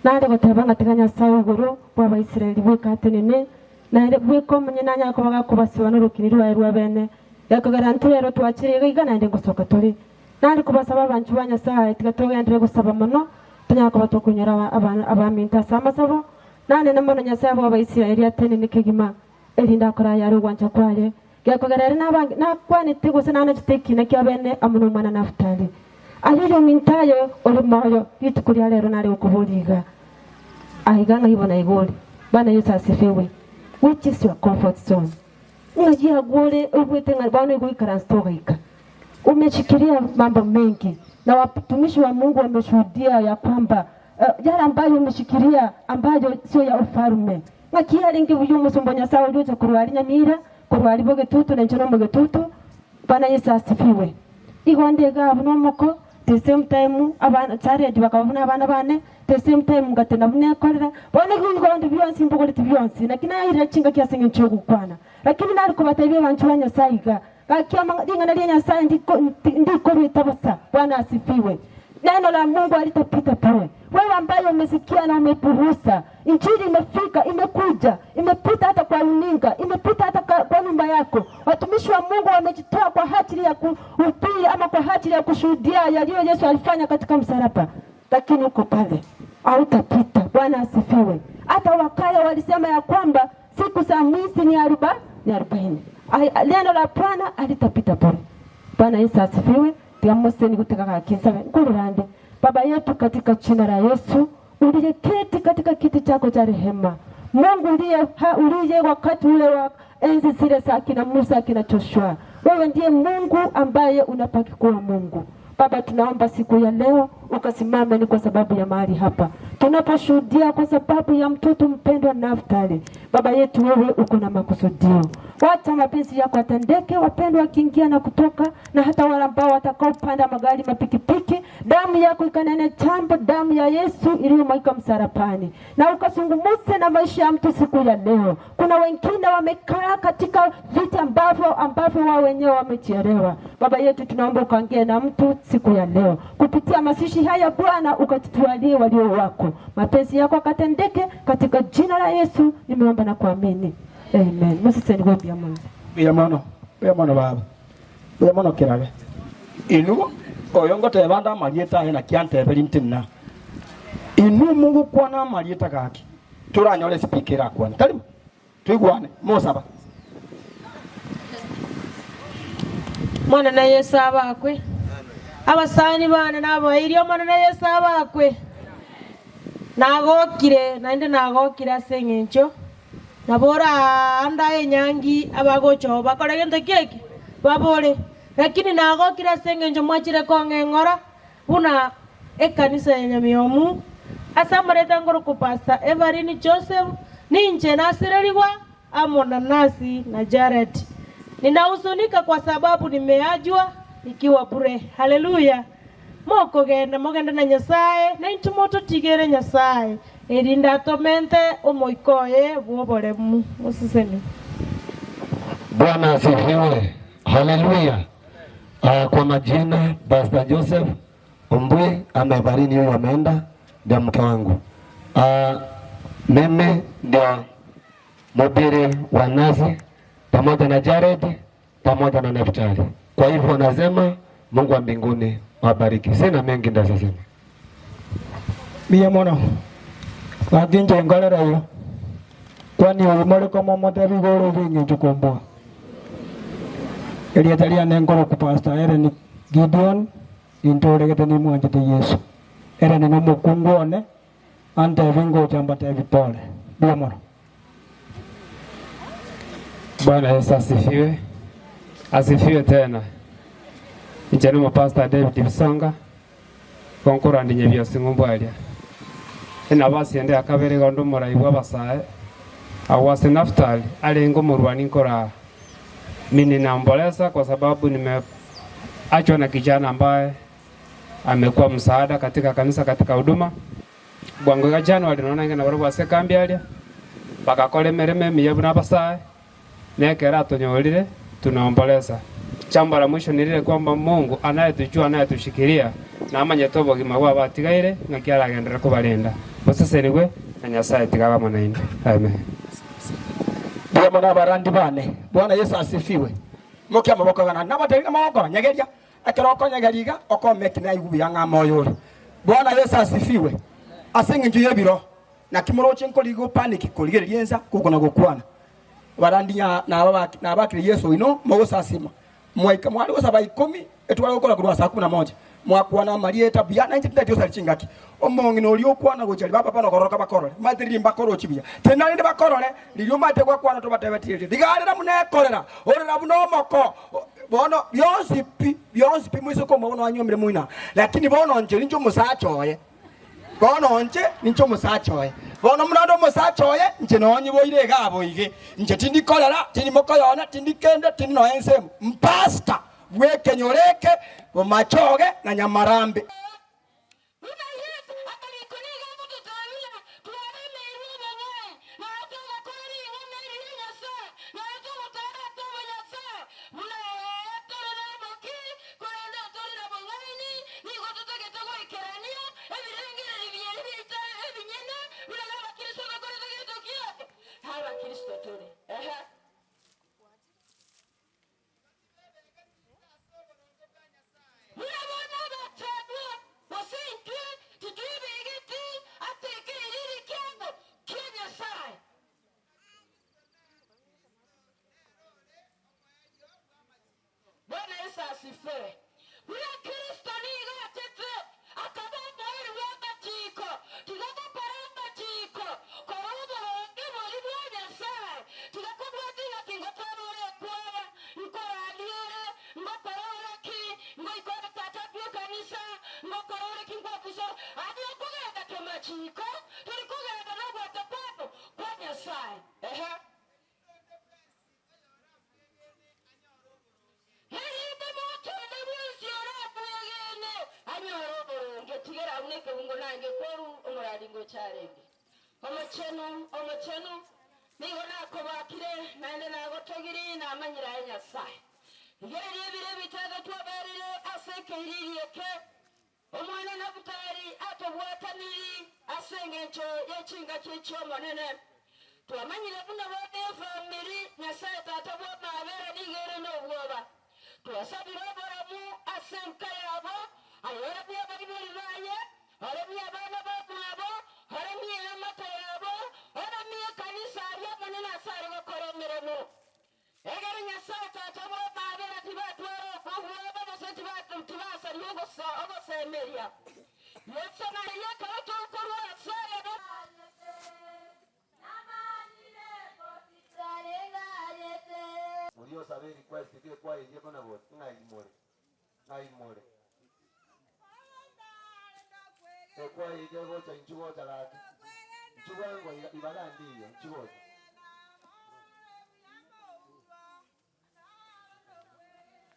Nare goteba ng'a tiga Nyasae o igoro bw'Abaisraeli bweka atenene, naende bweka omonyene anyare koba gakobasiba norokini rwaye rwa bene, gekogera intwe ero twachire iga iga naende ngosoka tore. Nare kobasaba abanchwa ba Nyasae, tiga togenderere gosaba mono, tonyare koba tokonyora abaminto ase amasabo, nanene mono Nyasae bw'Abaisraeli atenene kegima, erinde akore ayare ogwancha kwaye. Gekogera ere nabange nakwanete gose nanachete ekiina kia bene amo nomwana Nafutali. Aye oyominto aye ore moyo, rituko ria rero nare gokoboria iga, Aiga ng'ai bono iga ore? Bwana Yesu asifiwe. Which is your comfort zone? Ng'ai agwo ore oigwete ng'a bono igo oikaransete ogaika? Umeshikilia mambo mengi na watumishi wa Mungu wameshuhudia ya kwamba yale ambayo umeshikilia ambayo sio ya ufalme. Ng'aki yarenge buya omosomba o Nyasae oria ocha korwa aria Nyamira, korwa aria Bogetutu, na inche nomogetutu, Bwana Yeso asifiwe. Igo nde iga abwo nomoko, the same time abana Jared bakaba buna abana bane, the same time ngatena buna ekorera, bono igo igo onde bionsi mbogoreti bionsi, naki nairire chingaki ase eng'encho y'ogokwana. Lakini nare kobatebia abanchwa ba Nyasae iga, Gaki ring'ana ria Nyasae ndikorueta bosa. Bwana asifiwe. Neno la Mungu halitapita bure. Wewe ambaye umesikia na umepuuza, injili imefika, imekuja, imepita hata kwa runinga, imepita hata kwa nyumba yako. Watumishi wa Mungu wamejitoa kwa ajili ya kuhubiri ama kwa ajili ya kushuhudia yaliyo Yesu alifanya katika msalaba, lakini uko pale hautapita. Bwana asifiwe. Hata Wakaya walisema ya kwamba siku za mwizi ni aroba ni arobaini. Neno la Bwana halitapita bure. Bwana Yesu asifiwe. Tiga moseni gotega gaki nsabe nkorerande. Baba yetu katika jina la Yesu uliyeketi katika kiti chako cha rehema, Mungu uliye, ha, uliye wakati ule wa enzi zile za akina Musa akina Joshua, wewe ndiye Mungu ambaye unabaki kuwa Mungu. Baba, tunaomba siku ya leo ukasimame, ni kwa sababu ya mahali hapa tunaposhuhudia, kwa sababu ya mtoto mpendwa Naftali. Baba yetu, wewe uko na makusudio, wacha mapenzi yako atendeke, wapendwa wakiingia na kutoka, na hata wale ambao watakaopanda magari, mapikipiki, damu yako ikanene chambo, damu ya Yesu iliyomwagika msalabani, na ukazungumze na maisha ya mtu siku ya leo. Kuna wengine wamekaa katika viti ambavyo ambavyo wao wenyewe wamejielewa. Baba yetu, tunaomba ukaongee na mtu siku ya leo kupitia mazishi haya Bwana, ukatutwalie walio wako, mapenzi yako akatendeke katika jina la Yesu nimeomba na kuamini, amen. Moseseni mbuya mono. Mbuya mono, mbuya mono baba, mbuya mono kerabe. Inwe oyo ngoteba ande amarieta aye naki anteberie ntinna. Inwe mogokwana amarieta gaki, toranyore espeaker erakwane, tari bo? Toigwane, mosaba. Omonene Yeso abakwe. Abasani bane nabaeire Omonene Yeso abakwe. Nagokire naende nagokire ase eng'encho nabo oraande aye enyangi abagocha oo bakore gento ki eke? Babore. Lakini nagokire ase eng'encho mwachire kong'eng'ora buna ekanisa ya Nyamiomu, ase amarieta nkorokwa Pastor Everine Joseph, ninche nasirerigwa amo na Nancy na Jared. Ninahuzunika kwa sababu nimeachwa nikiwa bure. Haleluya! Mokogenda mogende na Nyasae, na intwe mototigere Nyasae, erinde atomente omoika oye bw'oboremu. Moseseniwe. Bwana asifiwe. Haleluya. Uh, kwa majina Pastor Joseph Ombwe ama Evarini huyu ameenda ndio mke wangu. Uh, mimi ndio mhubiri wa Nazi pamoja na Jared pamoja na Naftali. Kwa hivyo nasema Mungu wa mbinguni wabariki. Sina mengi ndasema. Mbuya mono. Gaki inche nkorera iga, kwani oyo more komomotebi igoro ebe eng'encho kombua. Erieta riane nkorokwa Pastor Hellen Gideon, nintooregete nimwanchete Yeso. Ere nere omokungu one, antebie ngocha mbatebie pole. Mbuya mono. Bwana Yesu asifiwe. Asifiwe tena. Inche nomo Pastor David Bisonga, gonkorandi Nyabiosi ng'umbu aria. Enabasi ende ya kabere igo onde omorai bw'abasae, agwo ase Naftali arenge omorwani nkoraa. Mi ninaomboleza kwa sababu nimeachwa na kijana ambaye amekuwa msaada katika kanisa katika huduma. Bwango iga January nonya nainge nabarabwo ase ekambi aria, bagakora emeremo emiya buna abasae, na ekero atonyorire tunaomboleza. Jambo la mwisho ni rire kwamba Mungu anayetujua anayetushikilia namanyete obogima bw'abatigaire ng'aki aragenderere kobarenda. Mosesenigwe na Nyasae tiga abe amo nainwe. Amen. Mbuya mono abarandi bane. Bwana Yeso asifiwe. Mokia amaboko iga naende nabatebi ng'a mogokora, nyegeria. Ekero okonyegeria iga, okome eki naigwe buya ng'a moyo ore. Bwana Yeso asifiwe. Ase engencho y'ebiro, naki moroche nkorigia opanic korigereria ensa gokona gokwana. Abarandi nabakire Yeso oino mogosasima. Mwaika mware gosaba ikomi, etware gokora korwa saa kumi na moja. Mwakwana amarieta buya, nainche tindeti gosari chingaki. Omong'ina oria okwana gochia riria bapapa nokororoka bakorore. Omanyete riria mbakorochi buya. Tenena rende bakorore, riria omanyete gwakwana tobatebetie riria. Rigarera buna ekorera, orera buna omoko. Bono bionsi pi, bionsi pi moiseke omwabo bono anyuomire moina. Lakini bono inche ninche omosacha oye. Bono inche ninche omosacha oye. Bono buna onde omosacha oye, inche nonyiboire iga aboige. Inche tindi korera, tindi mokoyona, tindi kende, tindi nonya ensemo. Mpastor bw'ekenyoro eke, bomachoge na nyamarambe. Bwana Yesu asifiwe. Buna Kristo nigo achete akaba omoerio bw'amachiko, tiga gokora amachiko, kora oboronge boria bwa Nyasae, tiga kobwatia ng'a tingotwara ore ekwaya, nkoranie ore, ngokora ore ki, ngoika ore tata bw'ekanisa, ngokora ore ki ngwabusa ore. Aria okogenda kemachiko, tori kogenda nogwancha kwabo kwa Nyasae. Ehe. Erinde monto onde bwensi oramwegene anyore oboronge. Tigera buna ekebungo nange koru omorandi ngocha arenge. Omochenu, omochenu, nigo nakobakire, naende nagotogirie, namanyire aye Nyasae. Rigereria ebiro ebitato twaberire ase ekeiriri eke, Omwana Nafutali atobwataniri ase engencho ye chingaki chi'Omonene. Twamanyire buna bono efamiri Nyasae Tata bw'amaabera nigo ere nobwoba. Twasabire oboramu ase enka yabo, ayoremie abaibori baye, oremie abana bamwabo, oremie eamate yabo, oremie ekanisa aria Omonene ase are gokora emeremo. Egere Nyasae Tata bw'amaabera tibatwara okobwoba gose tibasaria ogosemeria. Yeso naye ekero tokorwa ase aya na. Oria osabe request gekwaerie kona gose ng'ai more ng'ai more ekwaerie kegocha inchu gocha gaki inchu bwango iga ibaga ndiyo inchu gocha.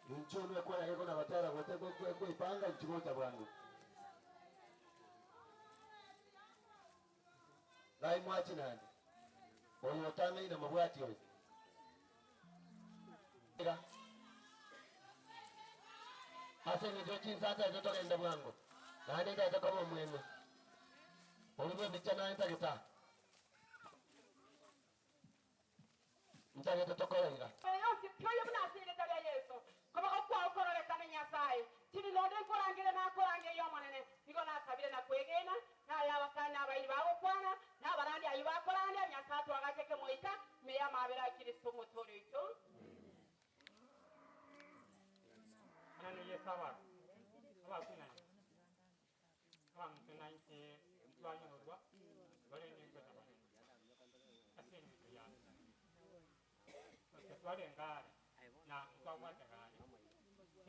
Inchuo nekwaya gekona gotera gote kweipanga inchu gocha bwango. Gai mwachi nande oyo otang'aine mobwati oyo. Iga ase eng'encho chinsacha echo togende bwango naende ntagete koba omweng'e oria bw'ebicha naye ntagete aa. Ntagete tokore iga. Oyo tioyo buna ase erieta ria Yeso, koboko kwao kororekane Nyasae, tindi nonde nkorangeria nakorangeria Omonene, nigo nasabire na kwegena, na aya abasani na abairi bagokwana, na abarandi ayio bakorandia, Nyasae atwagache kemoika ime y'amabera a Kristo Omotoori oito. Omonene Yeso abakwe, abakwinane, abanto. Twanyorwa barenge nkosaba ase eng'encho yane. Twarenge are na ntwabwate gari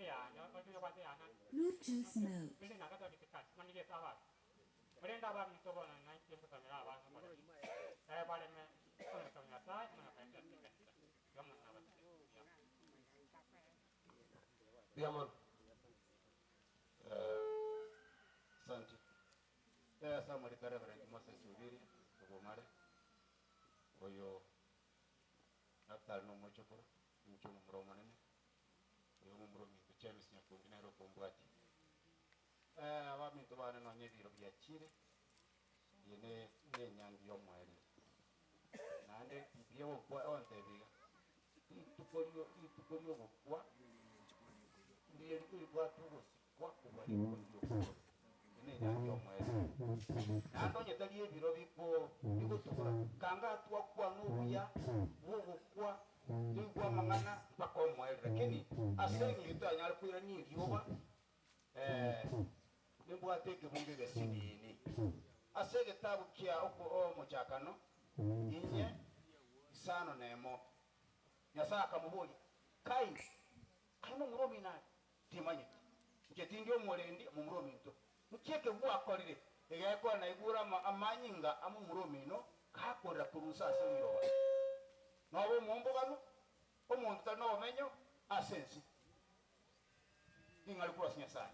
eyane otobwate eyane Bluetooth mode. rende nakatorete kasi mani gese abana orende abaminto bono nainche ngosomera abana kore bareme omoto Nyasaye mana kaenda kanisa yomo nabasike Diamond. Asante. Samuel Reverend Moses Ubiri Obomare oyo Naftali nomochokoro omuchie omomura omonene oyo omomura ominto James Nyakundi nere okombwatia. Abaminto bane nonye ebiro biachire eye ne nenyangi ya omoerio naende mbuya gokwa ontebia iga rituko rio rituko riogokwa ndiye ribwate ogosikwa kobua rituko riogokwa eye nenyangi ya omoerio naende onye tari ebiro biko bigotugora kanga twakwana obuya bwogokwa toigwe amang'ana mpaka omoerio lakini ase eng'encho totanyare koirania erioba nimbwate ekebungo egesinini ase egetabu kia omochakano inye isano nemo. Nyasae akamoboria, Kaini, aye momura omino are? Timanyeti, inche tindi omorendi momura ominto. Nki eke gwakorire? Egekora naigure amanyinga a momura omino gakorera korwa inse ase riroba. Nobe omomboganu, omonto tari nobomenyo ase ense. Ning'are korwa ase Nyasae.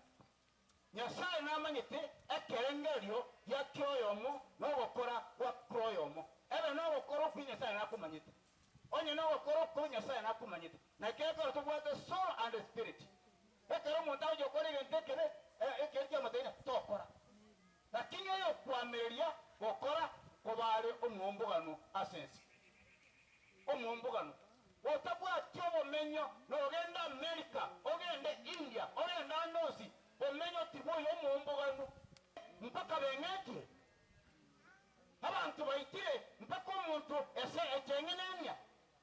Nyasae namanyete ekerengererio gia kera oyomo na ogokora gwa kera oyomo. Ebe nogokora okwo Nyasae nakomanyete. Onye nogokora okwo Nyasae nakomanyete. Naki ekero tobwate soul and spirit. Ekero omonto agochia gokora egento ekebe, ekeri kiamotebirie tokora. Lakini oyokwamireria gokora koba are omwombogano ase ense. Omwombogano otabwati obomenyo, nogende America, ogende India, ogende ande onsi, bomenyo tibwoiyo omwombogano. Mpaka beng'etire, abanto baitire mpaka omonto ase echeng'enenia.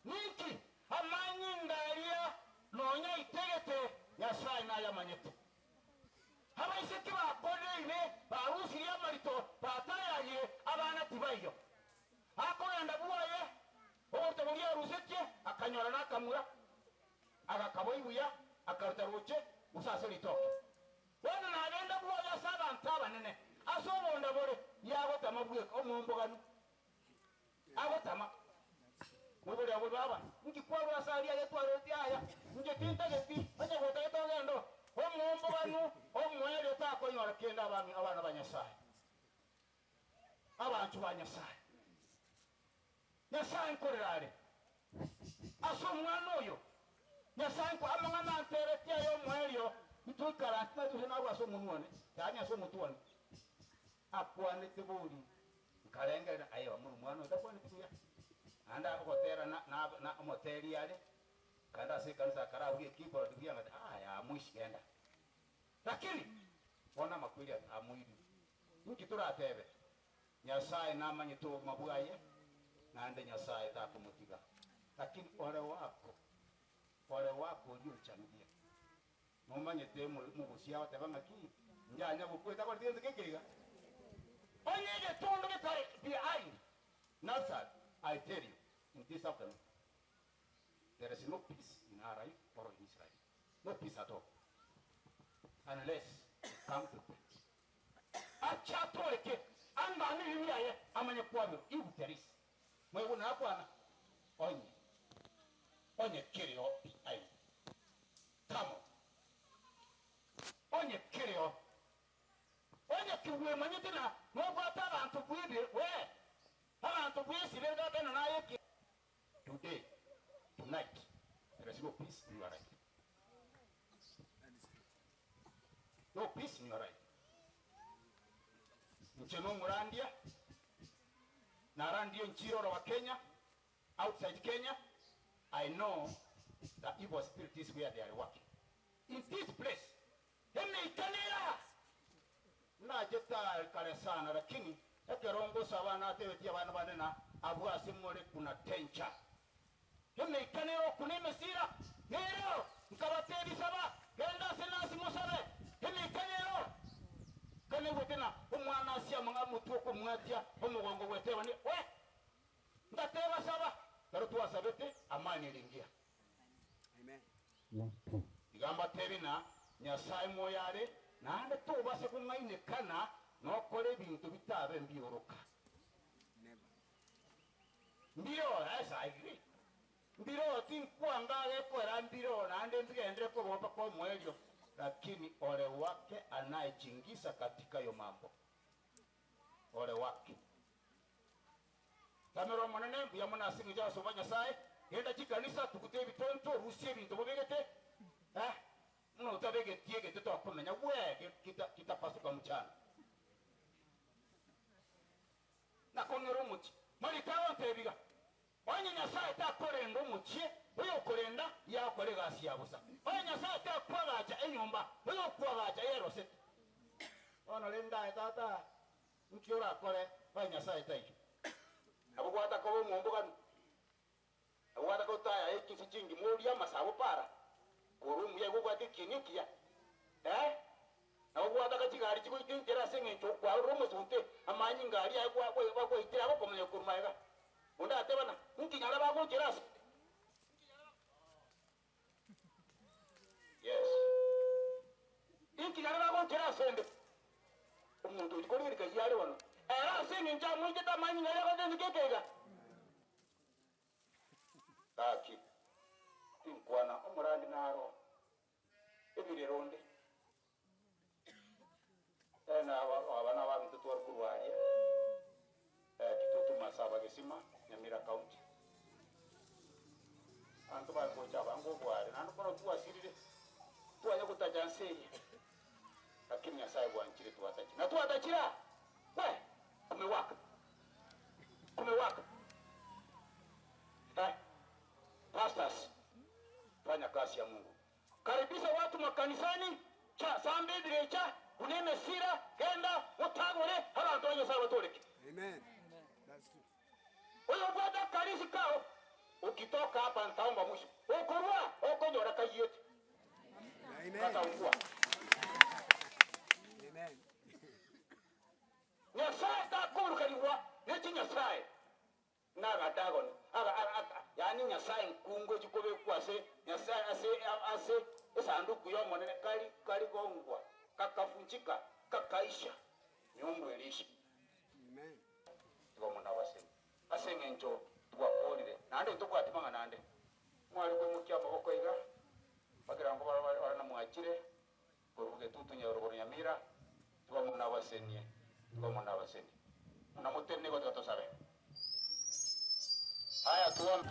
Ninki? Amanyinga aria nonya aitegete, Nyasae nayamanyete. Abaiseke bakoreire barusirie amarito, batayarire, abana tibaiyo. Akogenda bwoye, oborito boria arusetie, akanyora nakamura, agakaboyia buya, akaruta roche gose ase ritoke. Bono nagenda bwoye ase abanto abanene, ase obonda bore, yagotama bweka omomboganu, agotama. Moboria abwo, Baba, inki kwarua ase aria aye twaroretie aya? Inche tintageti, onye gotagete ogende oo. Omomboganu omoerio takonyora kende abami abana ba Nyasae, abanchwa ba Nyasae. Nyasae nkorera are ase omwana oyo. Nyasae nko amang'ana antebetie aye omoerio ntoikaranse tari narwe ase omonwa one, yaani ase omotwe one. Akwanete bori nkarengerera aye bamura omwana oyo takwaneti buya. Naende agotera na na na omoteri are, kande ase ekanisa akarabugia ekeyboard buya ng'a aya amoishi genda. Lakini bono amakweri amoirire. Inki toratebe? Nyasae namanyete obogima bwaye, naende Nyasae takomotiga. Lakini ore wako, ore wako oria ochangia. Nomanyete mogosia agoteba ng'aki, njanya gokwa etakoreti gento keke iga. Onye egetondo getare behind Nazareth, I tell you, in this afternoon, there is no peace in our life or in Israel. No peace at all. Unless you come to peace. Achatoreke angane ebibi biaye amanye kwaberwa if there is. Mwaigwa nakwana onye onye kereo behind. Come on. Onye kereo onye kigwemanyete na nobwate abanto bwebe we abanto bwesibere gakeno naye ki today tonight there is no peace in your life. No peace in your life. Inche nomorandia, narandirie enchiri oroba Kenya, outside Kenya, I know the evil spirit is where they are working. In this place, emeika nere aa. Nachete aa kare sana lakini ekero ngosaba natebetie abana bane na abwo ase more kuna tencha. Emeika nere okuna emesira nereo, nkabatebia saba, genda ase nasi mosabe, emeika nereo. Nkaneigwete na omwana. nasi amang'a motwe okomwatia omogongo gweteba ni we ndateba saba kero twasabete amani eringia. Iga mbatebi na Nyasae moyo are, naende tobase kong'ainekana nokora ebinto bitabe mbioroka. Mbiroo, yes I agree. Mbiroo tinkwanga agekoera mbiroo naende mbigenderere koboa mpaka omoerio, lakini ole wake anayejingisa katika ayo mambo. Ole wake. Tamera Omonene, mbuya mono ase engencho y'abasomba ba Nyasae. Genda chikanisa, tuguta ebitonto, rusia ebinto bobegete, eh, buna otabegetie egete tokomenya, gwe kita kitapasuka mchana. Nakong'era omochie. Mariko agontebia iga, Onye Nyasae takorenda omochie, oyokorenda yagokora egasi ya bosa. Onye Nyasae takoagacha enyomba, oyokoagacha yerosete. Bono rende aye tata, nki orakore onye Nyasae taiyo? Nabo gwataka obe omomboganu, nabo gwataka otayaya chinse chingima orie amasabo para, korwa omuya igo obwate ekieni ekiya, eh? Nabo gwataka chigari chigoika enchera ase engencho kwarora omosunte, amanyinga aria aye bagwaitire agokomanya korwa magega. Onde atebana, Inki nyare bagochera ase inde? Yes. Inki nyare bagochera ase inde? Omonto ochi korigereria kayio are bono, ere ase engencho amoitete amanyinga aria agoteneneka ekeiga. Gaki, tinkwana omorandi naro ebirero onde. Tari aba nababinto tware korwa aria Kitutu Masaba Gesima, Nyamira County. Abanto bare gocha abange oboare naende bono twasirire twanya gotacha nse eye lakini Nyasaye bwanchire twatachire na twatachire aa we kumewaka kumewaka eh pastors fanya kazi ya Mungu. Karibisha watu makanisani, cha samba ebirecha buna emesira, genda motagore abanto ba Nyasae batooreke. Amen. That's true. Oyobwate akarisi kao, okitoka hapa ntaomba mwisho, okorua okonyora kayiete Amen. kataungua. Amen. Nyasae takoburukanigwa ne chinyasae. Na Dagoni, aga, aga, aga, yaani nyasae nkungu echikobekwa ase Nyasae ase ase esanduku y'Omonene, kari karigongwa, kakafunchika, kakaisha, nyungu erisha. Amen. Igo mono abaseni, ase eng'encho twakoorire, naende ntobwati mang'ana ande. Mware koimokia amaboko iga, bagirango bara bare bare namwachire korwa getutu nyayorogoro nyamira, igo mono abasenie, igo mono abaseni. Buna motenene igo tiga tosabe. Haya tuombe.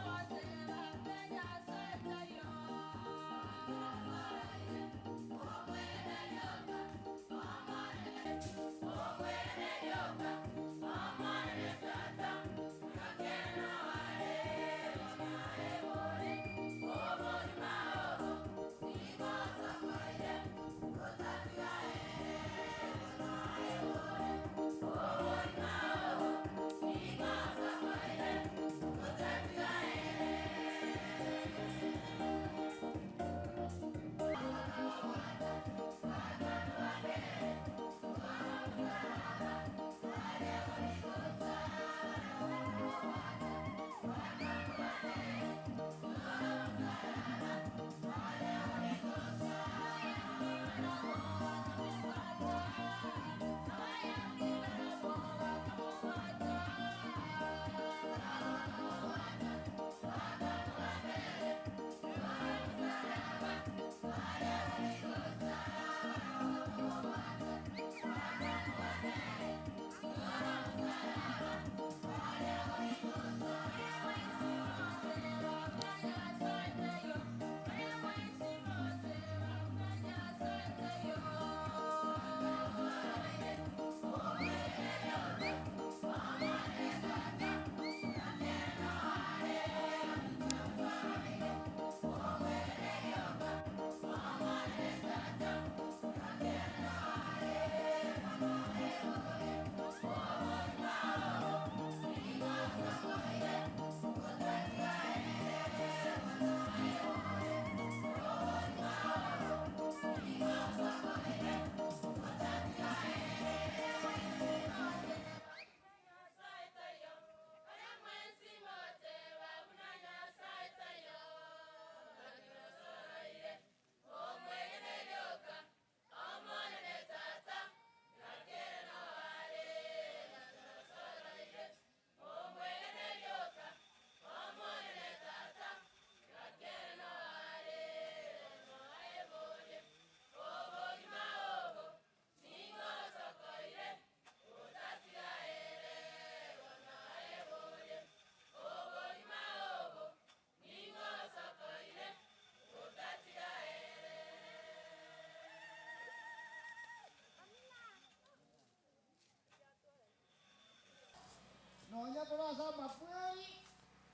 Tore ase amakweri,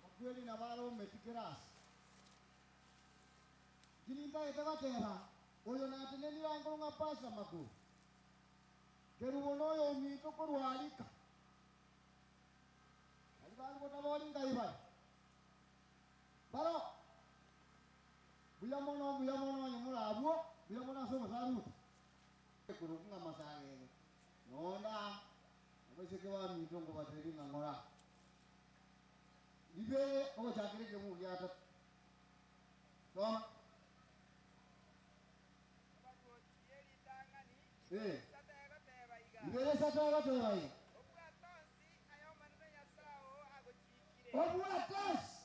makweri nabo are ometi kera ase. Inki nintagete goteba, oyo natenenire ankoro ng'a Pastor Makori, Kerubo noyo ominto korwa Arika. Baria bare gotabori nkai bare? Baro. Mbuya mono, mbuya mono onye more abwo, mbuya mono ase obosaruti. Ekorokwa ng'a Masagege, nonda abaiseke baminto nkobateebia ng'a ng'ora. Ribere ogochakera ekebugu gia gatato. Soma. Ee. Ribere isato egoteba iga. Obwate onsi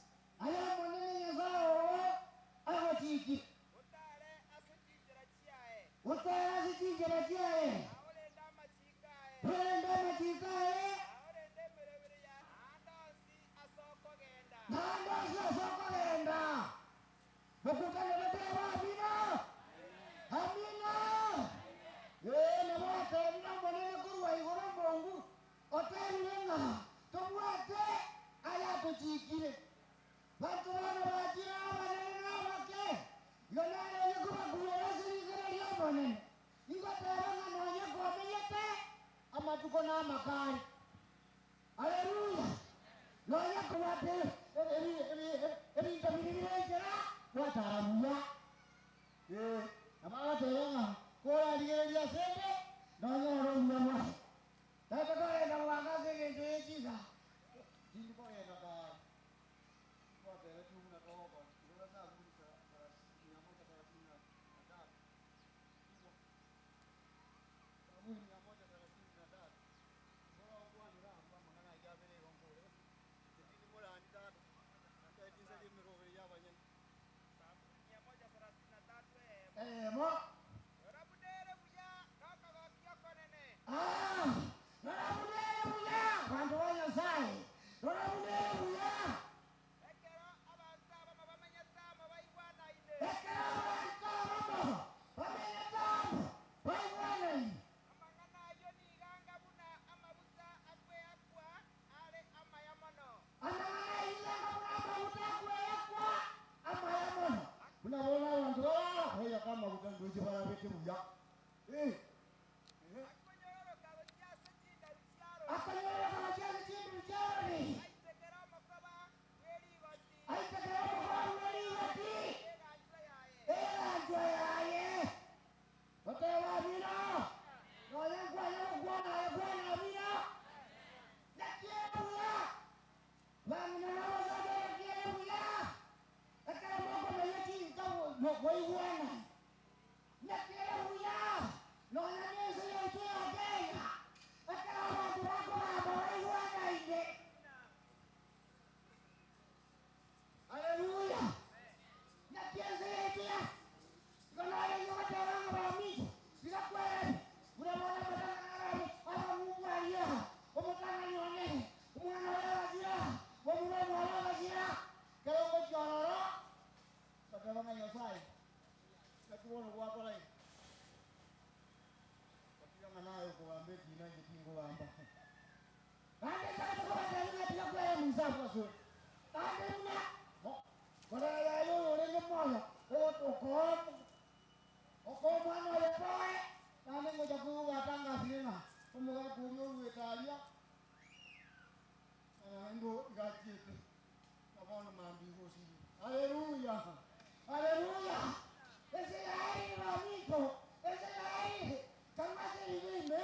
ay'Omonene Nyasae oo agochiikire. Otare ase chinchera chiaye. Orende amachiiko aye. Naende onsi ase okogenda. Mokutane batebe Amina! Amina! Ee, nabo atebire Omonene korwa igoro omongu, otebire ng'a tobwate ayatochiikire. Banto bono bachire abanene na abake, igo narenge kobakuurera ase rigena ri'Omonene, ingoteba ng'a nonya komenyete amatuko namakare. Haleluya! Nonya kobwate ebinto biria bire enchera, gwatara buya. Ee, nabo agoteba ng'a korarigereria asende, nonyore obuya bwaye. Tata kogenda goaka ase engencho ye chinsa, tindi kogenda kare. Twatebetigwe buna togokora. Igoro Zaburi 133. Igwa. Zaburi 133. Igoro okwanera abwo amang'ana ayio abere igo nkore. Inche tindi morani tata, ntae tinsaria emeroberi y'abanyene. Eyemo. Ah, rora buna ere buya, abanto ba Nyasae, rora buna ere buya. Ekero abanto abamo bamenyete amo baigwanaine. Amang'ana ayio nigo anga buna amaguta akweakwa amaya mono. Buna bono abanto baba koyaka amaguta ndoche barabete buya. Eh. Akonyororoka gochia ase chindubi chi'Aroni. Aitekere omokoba bwe rigoti eganchwa yaye. Goteba Amina. Nonya nkwanya gokwana aye kwana Amina. Naki ere buya, bang'ina na abasacha naki ere buya, ekero mokomenya chinka mokoigwana. Naki ere buya, nonya nense yaito ya Kenya, ekero abanto bakogamba baigwanaine. Haleluya! Naki ense yaito ya igo narenge goteba ng'a baminto, tiga kwereri buna bono amatang'ani arabe abang'umbu aria, omotang'ani one, omwana oye agachira, omura omwabo agachira, kera ogochia ororo, ngateba ng'a Nyasaye, naki bono gwakora iga? Gatiga ng'a naye okogamba ekina inche tingogamba. Naende ntagete kobatebia ng'a tiga kweyema inse abwo asore. Naende buna korera yaye oyorenge moyo, okoa omwana oye poe, naende ngocha koigwa atangasire ng'a omogaka oria oruete aria, naende iga achiete, na bono mambia igo osirire. Haleluya! Haleluya! Ense yaerire baminto, ense yaerire, kang'u ase ribe ime.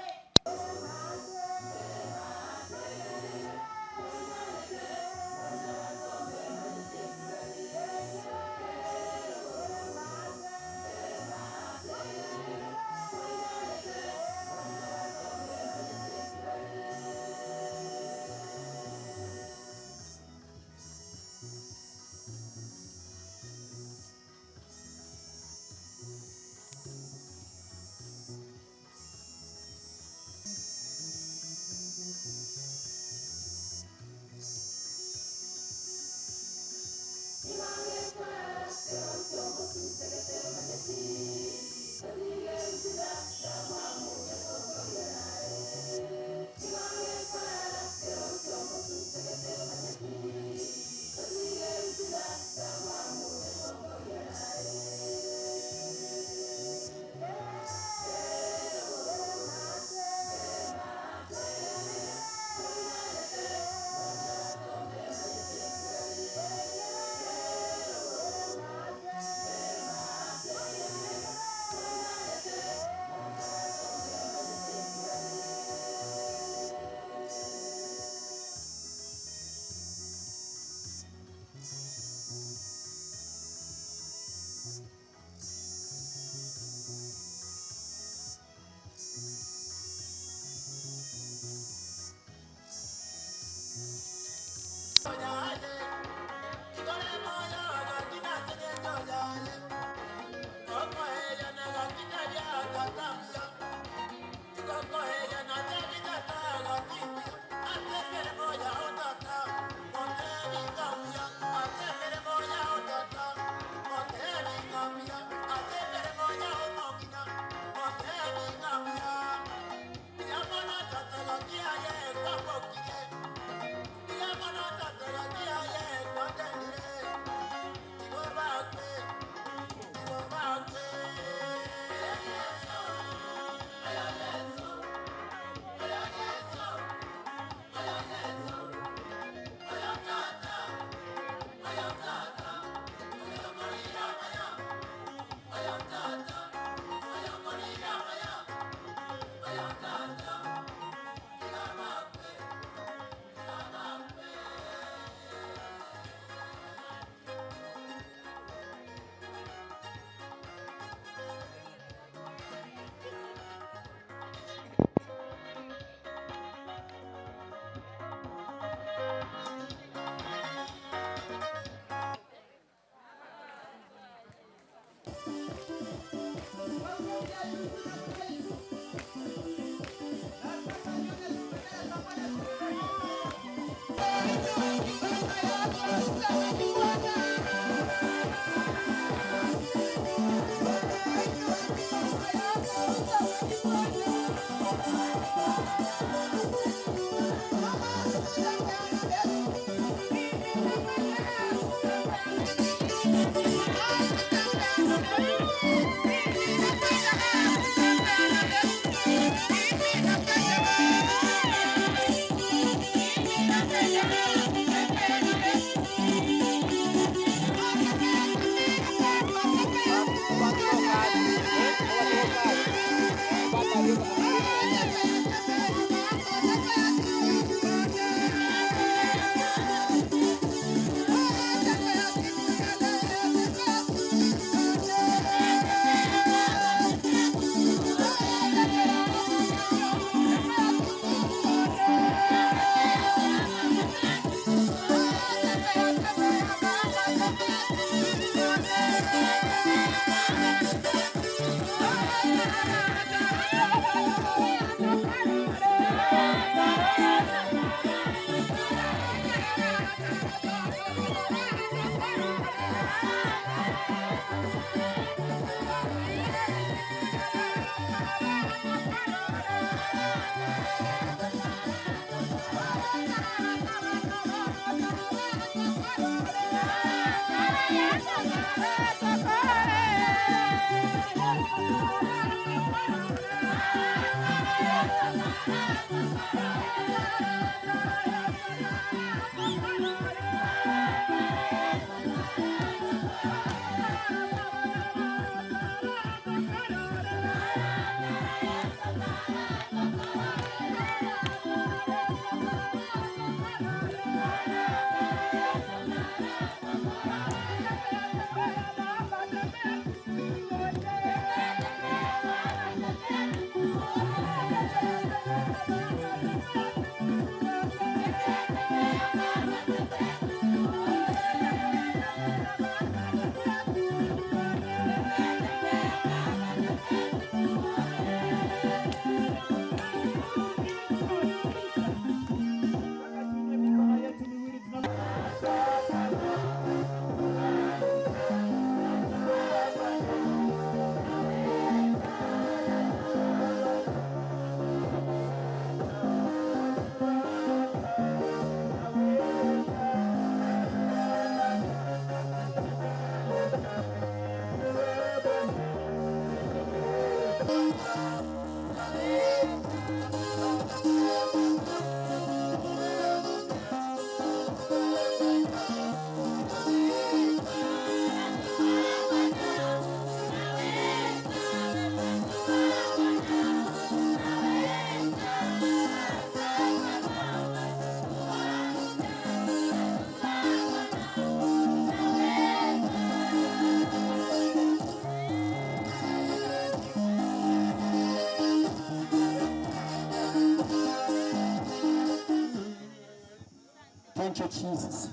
Thank you Jesus.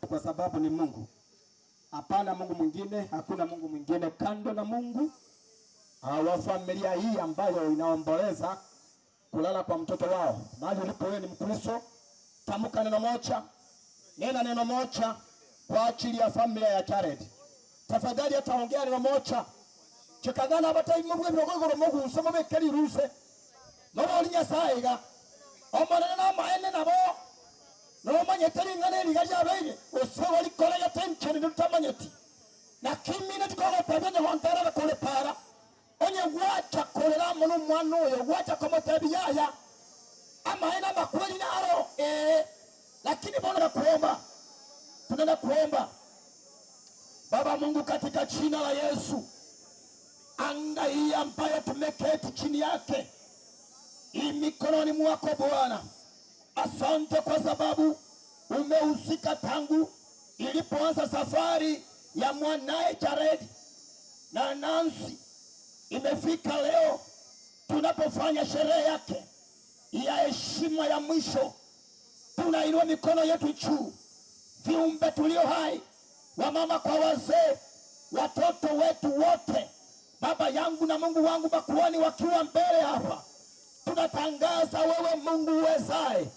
Kwa sababu ni Mungu. Hapana Mungu mwingine, hakuna Mungu mwingine kando na Mungu wa familia hii ambayo inaomboleza kulala kwa mtoto wao. Mahali ulipo wewe ni Mkristo, tamka neno moja, nena neno moja kwa ajili ya familia ya Jared. Tafadhali ataongea neno moja chikagana abataimu bwe birogogoro muguso mubekeri ruse noboli Nyasaye ga omonene namaene nabo nomanyete ring'ana eriga riabeire osebo rikorege tencheni ritamanyeti na kimine tikogotebia nyegonterere kore para onye gwacha korera mono omwana oyo gwacha komotebia yaya amaene amakweri naro ee lakini bona kuomba tunaenda kuomba Baba Mungu katika jina la Yesu anga hii ambayo tumeketi chini yake i mikononi mwako Bwana. Asante kwa sababu umehusika tangu ilipoanza safari ya mwanaye Jared na Nancy, imefika leo tunapofanya sherehe yake ya heshima ya mwisho. Tunainua mikono yetu juu, viumbe tulio hai, wamama kwa wazee, watoto wetu wote, baba yangu na Mungu wangu, makuhani wakiwa mbele hapa, tunatangaza wewe Mungu uwezaye,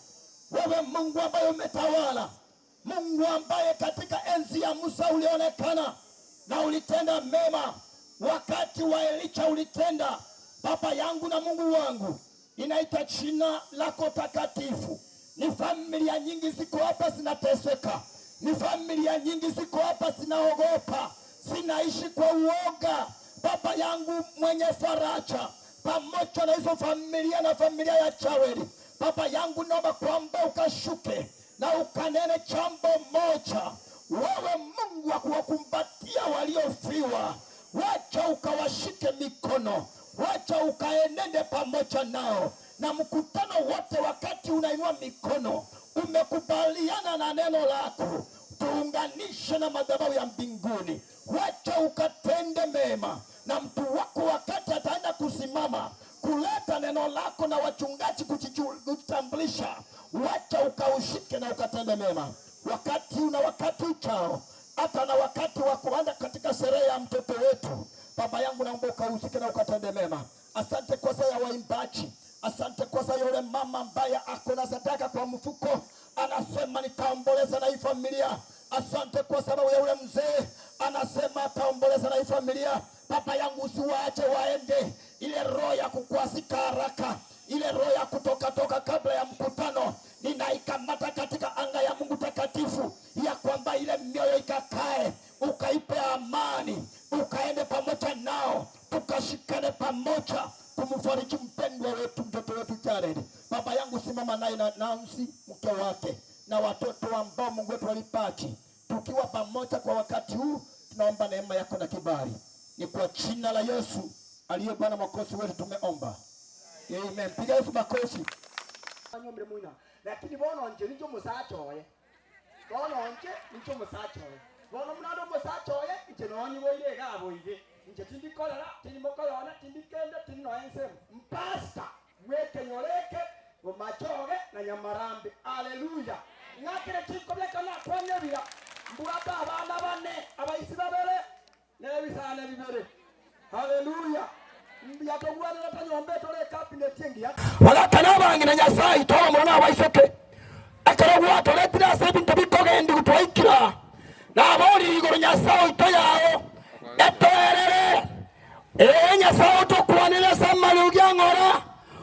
wewe Mungu ambaye umetawala, Mungu ambaye katika enzi ya Musa ulionekana na ulitenda mema, wakati wa Elisha ulitenda. Baba yangu na Mungu wangu, ninaita jina lako takatifu. Ni familia nyingi ziko hapa zinateseka, ni familia nyingi ziko hapa zinaogopa, zinaishi kwa uoga. Baba yangu mwenye faraja, pamoja na hizo familia na familia ya Chaweli, baba yangu, naomba kwamba ukashuke na ukanene jambo moja. Wewe Mungu wa kuwakumbatia waliofiwa, wacha ukawashike mikono, wacha ukaenende pamoja nao na mkutano wote. Wakati unainua mikono, umekubaliana na neno lako, tuunganishe na madhabahu ya mbinguni, wacha ukatende mema na mtu wako wakati ataenda kusimama kuleta neno lako na wachungaji kujitambulisha, wacha ukaushike na ukatende mema wakati una wakati uchao, hata na wakati wa kuanda katika sherehe ya mtoto wetu. Baba yangu, naomba ukahusike na ukatende mema. Asante kwa saa ya waimbaji, asante kwa saa yule mama ambaye ako na sadaka kwa mfuko, anasema nitaomboleza na hii familia. Asante kwa sababu ya yule mzee anasema ataomboleza na hii familia. Baba yangu, usiwaache waende, ile roho ya kukwasika haraka, ile roho ya kutoka toka kabla ya mkutano, ninaikamata katika anga ya Mungu takatifu, ya kwamba ile mioyo ikakae, ukaipe amani, ukaende pamoja nao, tukashikane pamoja kumfariji mpendwa wetu, mtoto wetu Jared. Baba yangu, simama naye na Nancy mke wake na watoto ambao Mungu wetu alipaki, tukiwa pamoja kwa wakati huu, tunaomba neema yako na kibali. Ni kwa jina la Yesu aliye Bwana mwokozi wetu tumeomba, amen. Piga Yesu makofi. Anyomire mwina lakini bono nje ninjo musacha oye bono nje ninjo musacha oye bono munando musacha oye nje nonyiboire iga aboire nje tindikorera tindimokoyona tindikende tindinoe ensemo mpasta mwekenyoreke bomachoge na nyamarambe aleluya ng'akere chikobyeka nakwanyebira mbwate abana bane abaisi babere nebisane bibere haleluya mbiyatogwanera tanyomba etore ecabinet engiya Bagaka abang'ina Nyasaye twabamura na abaiseke ekero gwatoretire ase ebinto bikogendi gotwaikira naborire igoro Nyasaye oito yao etoerere ee Nyasaye otokwanere ase amareu giang'ora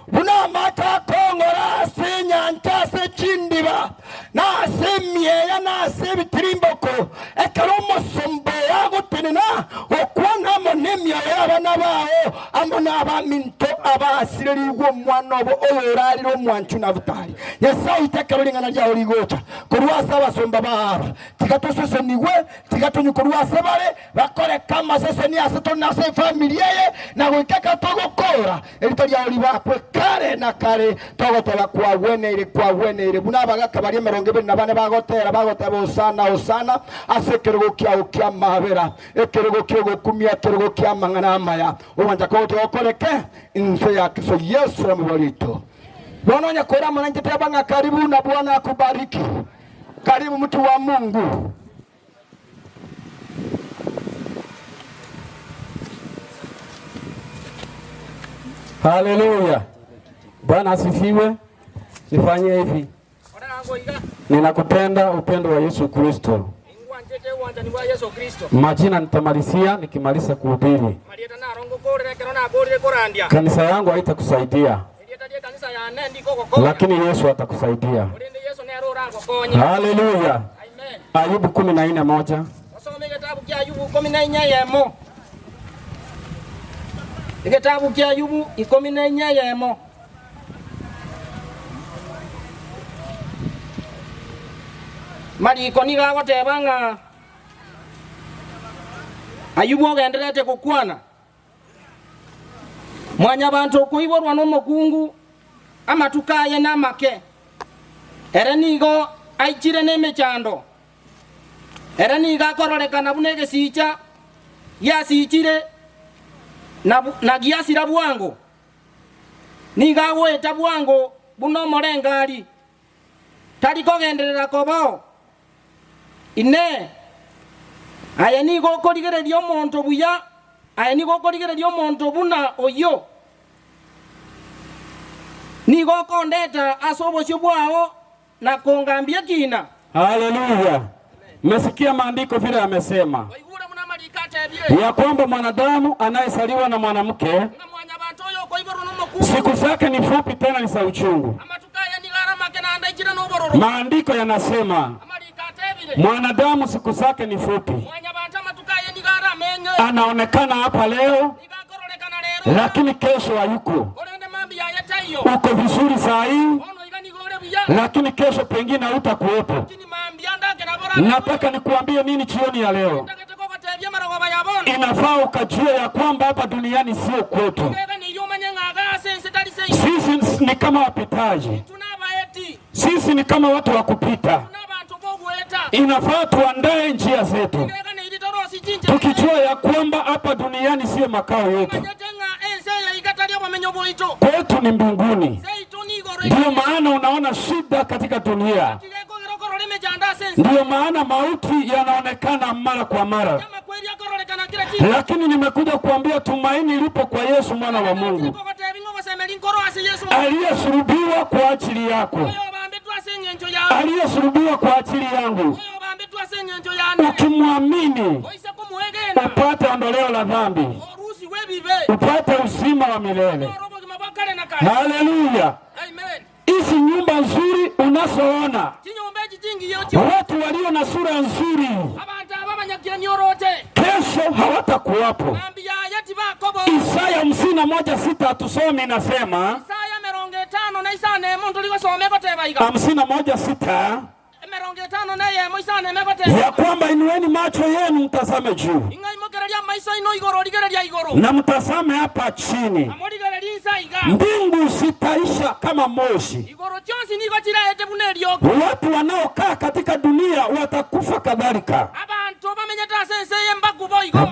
buna amata akong'ora ase enyancha ase chindiba na ase emieya na ase ebitirimboko ekero omosomba oyo agotenena gokwana amo nemioyo y'abana bao amo na abaminto abasirerigwe omwana obo oyorarire omwanchu Nafutali. Nyasaye oito ekero ring'ana riao rigocha korwa ase abasomba bao aba, tiga tosesenigwe, tiga tonywe korwa ase bare, bakoreke amaseseni ase tore na ase efamiri eye, na goika ekero togokora, erita riao ribakwe kare na kare. Togoteba kwagweneire, kwagweneire, buna abagaka baria 24 bagotera, bagoteba Hosana, Hosana, ase ekerogo kiao ki'amabera, ekerogo ki'ogokumia, ekerogo ki'amang'ana amaya. Ogwancha kwao tigokoreke inse ya Kristo Yesu omobori oito. Bono onye kore amo nainche teba ng'a karibu na Bwana akubariki. Karibu mtu wa Mungu. Haleluya. Bwana asifiwe. Nifanye hivi. Ninakupenda upendo wa Yesu Kristo. Majina nitamalizia nikimaliza kuhubiri. Kanisa yangu haitakusaidia, lakini Yesu atakusaidia. Haleluya. Ayubu 14:1. Osome egetabu kia Ayubu 14:1. Egetabu kia Ayubu 14:1. Mariko nigo agoteba ng'a Ayubu ogendererete gokwana, Mwanyabanto okoiborwa nomokungu, amatuko aye namake, ere nigo aichire nemechando, ere nigo akororekana buna egesicha giasichire na giasira bwango, nigo agoeta bwango buna omorengari, tari kogenderera kobao. Inee! Aye nigo okorigereria omonto buya, aye nigo okorigereria omonto buna oyio. Nigo okondeta ase obosio bwao na kongambia ekiina. Haleluya! Mmesikia maandiko vile amesema ya kwamba mwanadamu anayezaliwa na mwanamke siku zake ni fupi tena ni za uchungu. Maandiko yanasema mwanadamu siku zake ni fupi, anaonekana hapa leo, lakini kesho hayuko. Uko vizuri saa hii, lakini kesho pengine hautakuwepo. Nataka nikuambie nini jioni ya leo? Inafaa ukajua ya kwamba hapa duniani sio kwetu. Sisi ni kama wapitaji, sisi ni kama watu wa kupita. Inafaa tuandae njia zetu, tukijua ya kwamba hapa duniani sio makao yetu, kwetu ni mbinguni. Ndiyo maana unaona shida katika dunia, ndiyo maana mauti yanaonekana mara kwa mara, lakini nimekuja kuambia tumaini lipo kwa Yesu mwana wa Mungu aliyesulubiwa kwa ajili yako, aliyesulubiwa kwa ajili yangu. Ukimwamini upate ondoleo la dhambi, upate uzima wa milele. Haleluya! Hizi nyumba nzuri unazoona, watu walio na sura nzuri, kesho hawatakuwapo. Isaya 51:6 hatusomi, inasema 51:6 ya kwamba inueni macho yenu mtazame juu na mtazame hapa chini, mbingu zitaisha kama moshi, watu wanaokaa katika dunia watakufa kadhalika,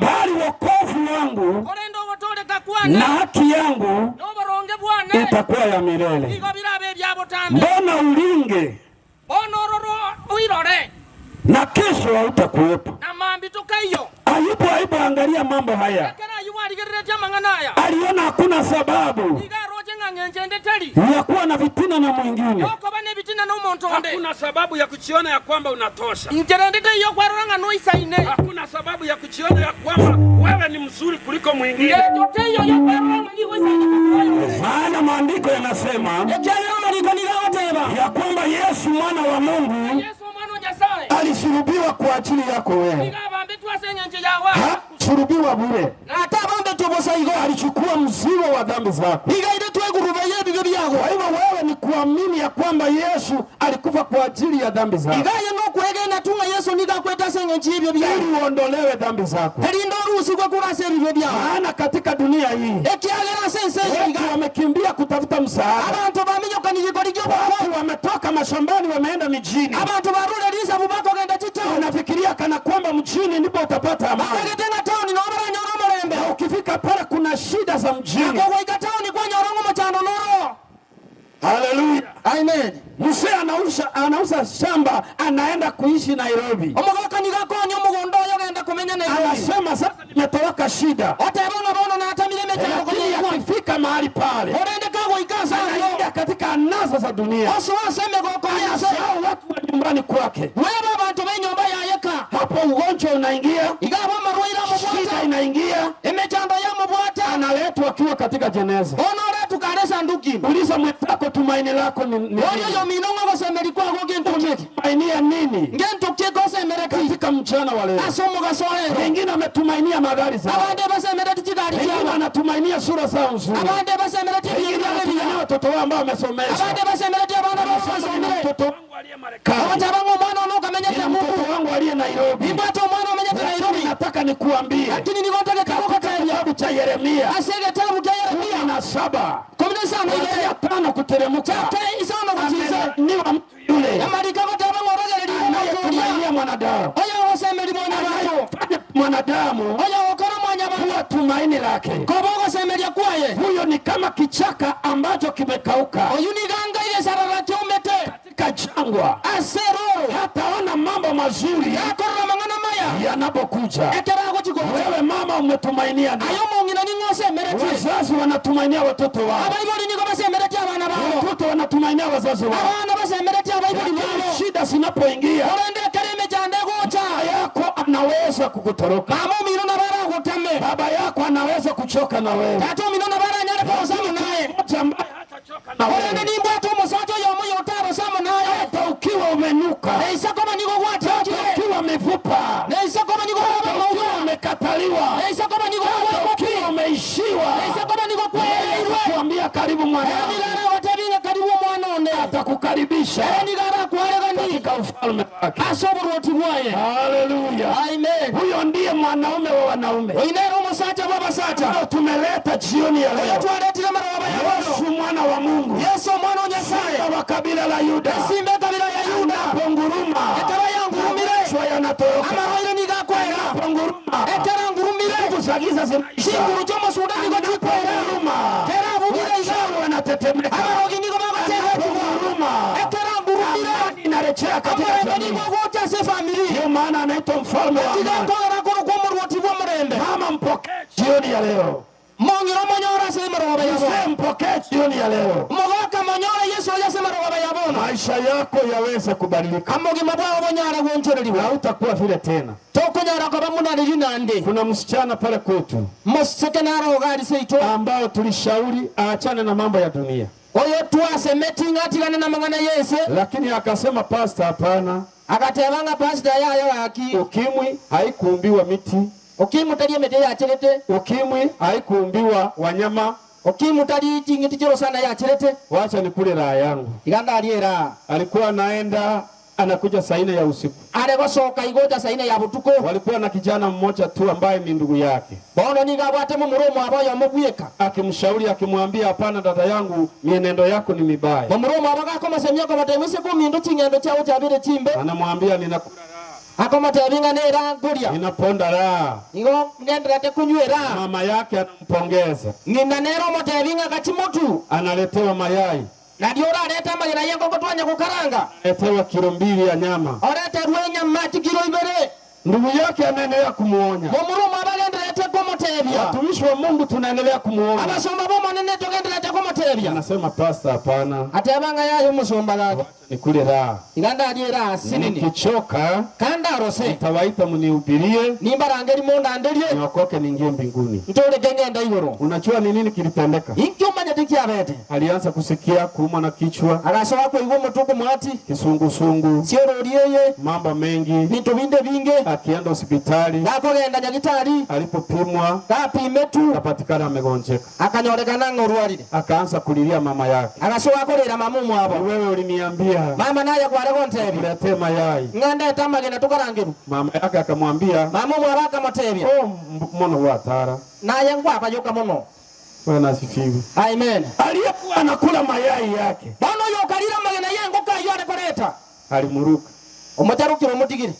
bali wokovu wangu na haki yangu itakuwa ya milele. Mbona ulinge na kesho hautakuwepo? Ayubu Ayubu, angalia mambo haya, aliona hakuna sababu ya kuwa na vitina na mwingine. Hakuna sababu ya kujiona ya kwamba unatosha. Hakuna sababu ya kujiona ya kwamba wewe ni mzuri kuliko mwingine. Maana maandiko yanasema ya kwamba Yesu mwana wa Mungu alisulubiwa kwa ajili yako wewe. Hakusulubiwa bure, alichukua mzigo wa dhambi zako. Kwa hivyo wewe ni kuamini ya kwamba Yesu alikufa kwa ajili ya dhambi zako ili uondolewe dhambi zako. Maana katika dunia hii watu wamekimbia kutafuta msaada, watu wametoka mashambani wameenda mijini, wanafikiria kana kwamba mjini ndipo utapata amani. Na ukifika pale kuna shida za mjini. Haleluya. Amen. Mzee anauza anauza shamba anaenda kuishi Nairobi. Anasema sasa nimetoroka shida. Lakini akifika mahali pale anaingia katika anasa za dunia. Anasahau watu wa nyumbani kwake. Hapo ugonjwa unaingia, shida inaingia, analetwa akiwa katika jeneza. Uliza mwenzako, tumaini lako ni nini? Tumainia nini katika mchana wa leo? Wengine wametumainia magari zao, wengine wanatumainia sura zao nzuri, wengine wanatumainia watoto wao ambao wamesomesha. Wanasema, nina mtoto wangu aliye Marekani, nina mtoto wangu aliye Nairobi, lakini nataka nikuambie katika kitabu cha Yeremia 17 kuanzia 5 kuteremka, amelaaniwa mtu yule anayetumainia mwanadamu, anayefanya mwanadamu kuwa tumaini lake. Huyo ni kama kichaka ambacho kimekauka katika jangwa, hataona mambo mazuri. Yanapokuja Ekero agochi gocha. wewe mama umetumainia nani? Aye omong'ina ning'o osemeretie? Wazazi wanatumainia watoto wao, Abaibori nigo basemeretie abana babo. watoto wanatumainia wazazi wao. Abana basemeretie abaibori babo. Shida zinapoingia, Korende ekero emechando egocha, mama yako anaweza kukutoroka, mama omino nabo aragotame, baba yako anaweza kuchoka na wewe, tata omino nabo aranyare kogosa amo naye. mmoja ambaye hatachoka na Korende wewe, nimbwate omosacha oyomo oyo otarosa amo naye. hata ukiwa umenuka, Neisa koba nigo hata gwachokire, ukiwa mifupa, neisa koba nigo hata kwaba ukiwa mauga, umekataliwa, neisa koba nigo hata kwaba ukiwa umeishiwa, neisa koba nigo kwereirwe. kuambia karibu mwanangu, Ere nigo aragotebia ng'a karibu omwana one, atakukaribisha ere nigo arakwaregani katika ufalme wake. ase oborwoti bwaye. Haleluya! Amen. Huyo ndiye mwanaume wa wanaume Oyo nere omosacha bwa abasacha ambao tumeleta jioni ya oyo leo, twaretire amaroba ya bono. Yesu mwana wa Mungu, Yesu omwana o Nyasaye, Simba wa kabila la Yuda, esimba ekabira ya Yuda, anaponguruma ekero yangurumire, magonjwa yanatoroka, amarwaire nigo akwera, anaponguruma ekero angurumire, nguvu za giza zinaisha, chinguru chi'omosuda nigo chikwera, anaponguruma kera abugire iga, wachawi wanatetemeka, abarogi nigo bagotegetigwa, anaponguruma ekero angurumire, amani inarejea katika omorembe jamii. nigo ogocha ase efamiri, Ndio maana anaitwa mfalme wa tiga amani. nkogera korokwa omorwoti bwa omorembe. Mama, mpokee jioni ya leo. Mong'ina omonyore ase emarogoba ya bono. Mzee, mpokee jioni ya leo. Mogoka monyore Yesu oyo ase emarogoba ya bono. Maisha yako yaweze kubadilika, Amogima bwao bonyara gwonchereriwa, hautakuwa vile tena. tokonyara koba munariri nande. Kuna msichana pale kwetu Moseke naro ogari seito ambao tulishauri aachane na mambo ya dunia, oyo twasemeti ng'atigane na mang'ana yese, lakini akasema pasta, hapana, agateba ng'a pasita yayo gaki ukimwi haikuumbiwa miti, ukimwi tari emete yacherete, ukimwi haikuumbiwa wanyama. ukimwi tari ching'iti chirosana yacherete, Wacha nikule raha yangu. iga ndarie raha. Alikuwa anaenda anakuja saa nne ya usiku. Are gosoka igocha saa ine ya botuko. Walikuwa na kijana mmoja tu ambaye ni ndugu yake, Bono nigo abwate momura omwabo oyomo bweka, akimshauri akimwambia, hapana dada yangu, mienendo yako ni mibaya. momura omwabo gakomosemia akomotebia ase kominto ching'endo chiao chiabere chimbe, Anamwambia ninakula akomotebia ng'a nera nkoria, ninaponda raha. igo ngenderete kunywa era. Mama yake anampongeza, Ng'ina nere omotebia ng'a gachimotu, analetewa mayai, nario orarete amagena ya engoko twanya gokaranga, analetewa kilo mbili ya nyama. oreterwe enyama chikiro ibere. Ndugu yake anaendelea kumuonya. Momura omwabo agenderete komotebia, Watumishi wa Mungu tunaendelea kumuonya. abasomba bomonene togenderete komotebia, Anasema pasta, hapana, ateba ng'a yayo omosomba gaki, nikule raha, iga ndarie era asinini, nikichoka kandarose nitawaita mnihubirie, nimbarangeri mundanderie, niokoke niingie mbinguni. ntoreke ng'ende igoro. Unajua ni nini kilitendeka? Inki omanyete kiabete? Alianza kusikia kuumwa na kichwa, Agasoka koigwa omotwe okomwati, kisungusungu, chiorori eye, mambo mengi. binto binde binge, Akienda hospitali, gakogenda nyagitari, alipopimwa gapime tu, akapatikana amegonjeka. akanyorekana ng'a orwarire, Akaanza kulilia mama yake, agasoka korera mama omwabo, wewe uliniambia mama naye kware gontebia niletee mayai. ng'a ndete amagena tokarangerwa. Mama yake akamwambia, Mama omwabo akamotebia, oh, mono watara naye nkwabayoka mono. Bwana asifiwe. Amen. Aliyekuwa anakula mayai yake Bono oyo okarire amagena ya engoko aywo are koreta, alimuruka, omocharukire omotigire,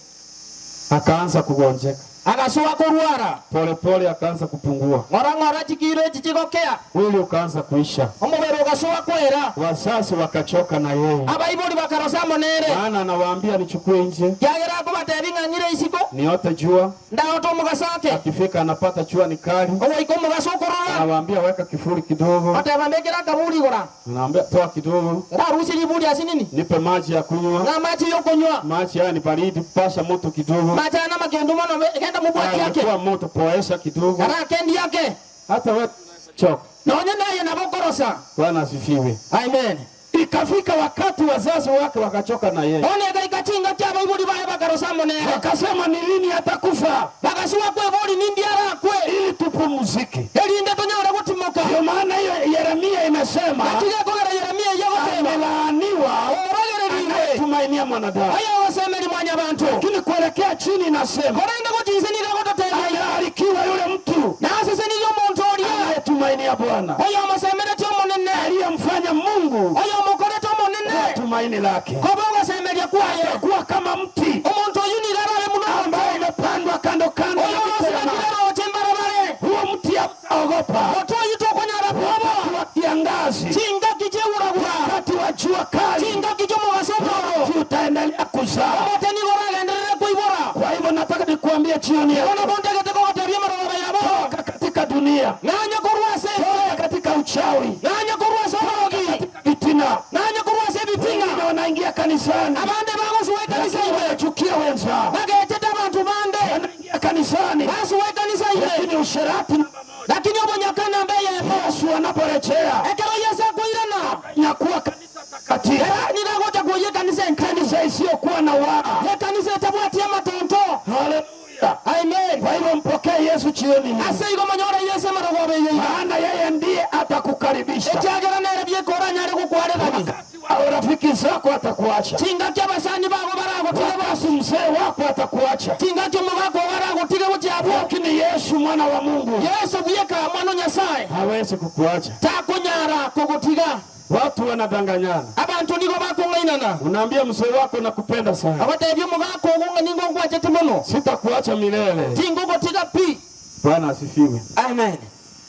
akaanza kugonjeka agasoa korwara, polepole, akaanza kupungua, ng'ora ng'ora chikiro echi chigokea, mwili ukaanza kuisha, omobere ogasoa kwera, wazazi wakachoka na yeye, abaibori bakarosa amo nere, maana anawaambia nichukue nje kiagera akobatebia ng'a ng'ire isiko, niote jua. ndaota omogaso ake, Akifika anapata jua ni kali, ogoika omogaso okorora, anawaambia weka kifuli kidogo, oteba mbekera akaburi igora, anawaambia toa kidogo, rarusia riburi ase nini, nipe maji ya kunywa. ng'a amache yokonywa, Maji haya ni baridi, pasha moto kidogo. mache aya na amakendo mono, genda mobwati ake, Kwa moto poesha kidogo, ara akendi ake, hata wewe choka. nonye naye nabo okorosa. Bwana asifiwe. Amen. Ikafika wakati wazazi wake wakachoka na yeye, Bono egaika chinga chia abaibori baye bakarosa amo nere, wakasema ni lini atakufa bagasuba kwebori nindi arakwe, ili tupumzike. erinde tonyore gotimoka. Ndio maana hiyo Yeremia inasema Nakige kogera Yeremia eyegoteba amelaaniwa orogereriwe anayetumainia mwanadamu, oyo ogosemeri mwanyabanto, lakini kuelekea chini inasema korende gochinse nigo gototebia amelaanikiwa yule mtu nasesenirie omonto oria anayetumainia Bwana, oyo omosemeretie omonene, aliyemfanya Mungu oyo omokorete omonene, kuwa tumaini lake. koba ogosemeria kwaye. Atakuwa kama mti Omonto oyu nigo arabe muno ambaye umepandwa kando kando oyo ya mito ya orosimekire maji. roche mbarabare, Huo mti hautaogopa oto oyu tokonyara bwoba, wakati wa kiangazi, chingaki chieguragura, wakati wa jua kali, chingaki chi'omogaso omoro, mti utaendelea kuzaa. omote nigo oragenderere koibora. Kwa hivyo nataka nikuambie nikuambie jioni ya Igo leo, nabo ntagete kogotebia emerobaba yabo. toka katika dunia, Nanye korwa ase ense. toka katika uchawi, Nanye korwa ase oborogi. katika fitina. Nanye korwa ase ebitina. Wengine wanaingia kanisani Abande bagosuwa ekanisa lakini ime. wanachukia wenzao, Bagechete abantu bande. wanaingia kanisani Basuwa ekanisa ime. lakini usherati na Lakini obonyakana mbe yebo. Yesu anaporejea Ekero Yesu akoirana. nyakuwa kanisa takatifu, Nigagocha kuoya ekanisa enkani. kanisa isiyokuwa na waa. Ekanisa etabwatia amatonto. Haleluya! Amen. Kwa hivyo mpokee Yesu jioni hii, Ase igo monyore Yesu emerogoba eye iga. maana yeye ndiye atakukaribisha. Ekiagera nere biekora anyare gokwaregani. Au rafiki zako atakuacha, Chingaki abasani bago baragotiga wakati mzee wako atakuacha, chingaki omogaka ogo aragotiga gochia abwo. lakini Yesu mwana wa Mungu Yesu bieka mwana o Nyasaye hawezi kukuacha. takonyara kogotiga. Watu wanadanganyana, Abanto nigo bakong'ainana. unaambia mzee wako nakupenda sana, Abatebia omogaka ogo ng'a nigo ngwachete mono. sitakuacha milele. Tingogotiga pi. Bwana asifiwe. Amen.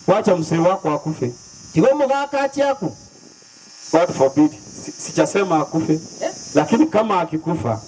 Wacha mzee wako akufe. Tiga omogaka achiaku. God forbid. Sijasema akufe, lakini kama akikufa,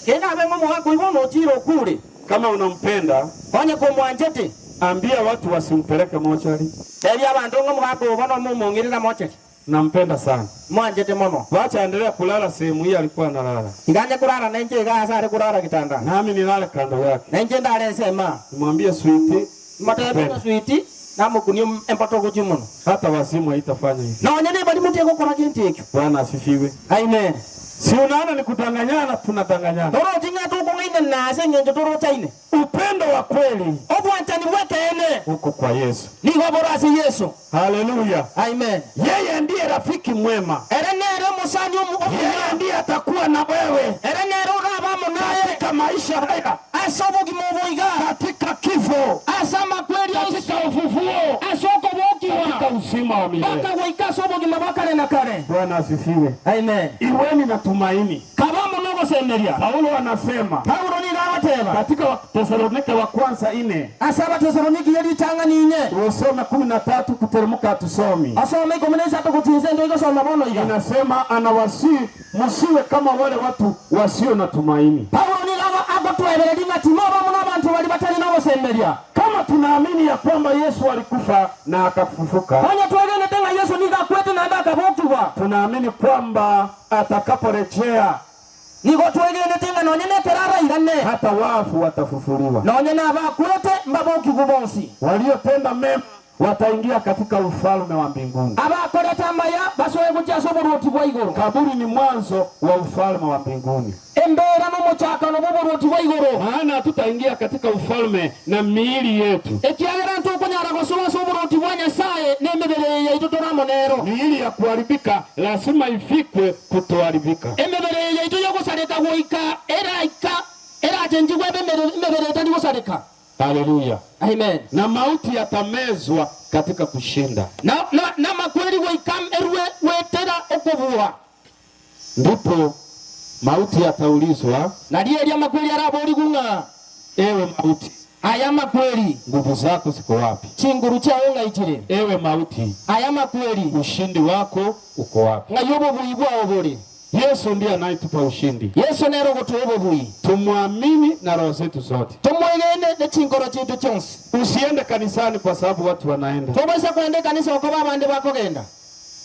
Kena abe ng'omogaka oigo nochire okure. kama unampenda, Onye komwanchete. ambia watu wasimpeleke mochari. Tebia abanto ng'omogaka obo nomomong'erera mochari. Nampenda sana. Mwanchete mono. Wacha aendelea kulala sehemu hii alikuwa analala, Iganye kurara nenche iga ase are kurara kitanda. nami nilale kando yake, Nenche ndare ensema. nimwambie switi, Motebia ng'a switi namokunia empoto gochia mono. hata wazimu haitafanya hivi. Nonya nebari mutie gokora gento ekio. Bwana asifiwe. Amen. Si unaona ni kudanganyana, tunadanganyana. Torochi ng'a tokong'ainana ase eng'encho torochaine. Upendo wa kweli Obwanchani bw'ekeene uko kwa Yesu. nigo boro ase Yesu. Haleluya. Amen. Yeye ndiye rafiki mwema, Ere nere omosani omuya. yeye ndiye atakuwa na wewe Ere nere oraba amo naye katika maisha haya, ase obogima obo iga katika kifo, ase amakweri katika ufufuo, ase okobokiwa katika uzima wa milele. mpaka goika ase obogima bwa kare na kare. Bwana asifiwe. Amen. Iweni na tumaini. Kaba amo nogosemeria. Paulo anasema Paulo nigo agoteba katika Wathesalonike wa kwanza ine ase abatesaloniki yeritang'ani inye usome 13 kuteremka, hatusomi. asome 13 gochinsa endo igosoma bono iga. Inasema anawasihi msiwe kama wale watu wasio na tumaini. Paulo nigo agotwebereria ng'a timoba mono abanto bari batari nogosemeria. Kama tunaamini ya kwamba Yesu alikufa na akafufuka, Onye twegenete ng'a Yesu nigo akwete naende akabokiwa. tunaamini kwamba atakaporejea Nigo twegenete ng'a nonye nekero arairane hata wafu watafufuliwa, nonye nabakwete mbabokigwa bonsi. waliotenda mema wataingia katika ufalme wa mbinguni. Abakorete amaya basoe gochia ase oborwoti bwa igoro. Kaburi ni mwanzo wa ufalme wa mbinguni, Embera nomochakano bwa oborwoti bwa igoro. maana hatutaingia katika ufalme na miili yetu, Ekiagera ntokonyara gosoa ase oborwoti bwa Nyasaye na emebere yaito toramo nero. miili ya kuharibika lazima ifikwe kutoharibika. Emebere yaito yogosareka goika eraika erachenjigwa ebe emebere etari gosareka. Haleluya! Amen. Na mauti yatamezwa katika kushinda. Na na na makweri goika erwe wetera okobua. Ndipo mauti yataulizwa, Nario eria makweri araborigwa ng'a ewe mauti, aya makweri nguvu zako ziko wapi? chinguru chiao ng'aichire. Ewe mauti, Aya makweri ushindi wako uko wapi? ng'ai obobui bwao bore. Yesu ndiye anayetupa ushindi. Yesu nere ogotoa obobui. Tumwamini na roho zetu zote. Tomwegene ne chingoro chitu chionsi. Usiende kanisani kwa sababu watu wanaenda. Tobasa kwenda ekanisa okoba abande bakogenda.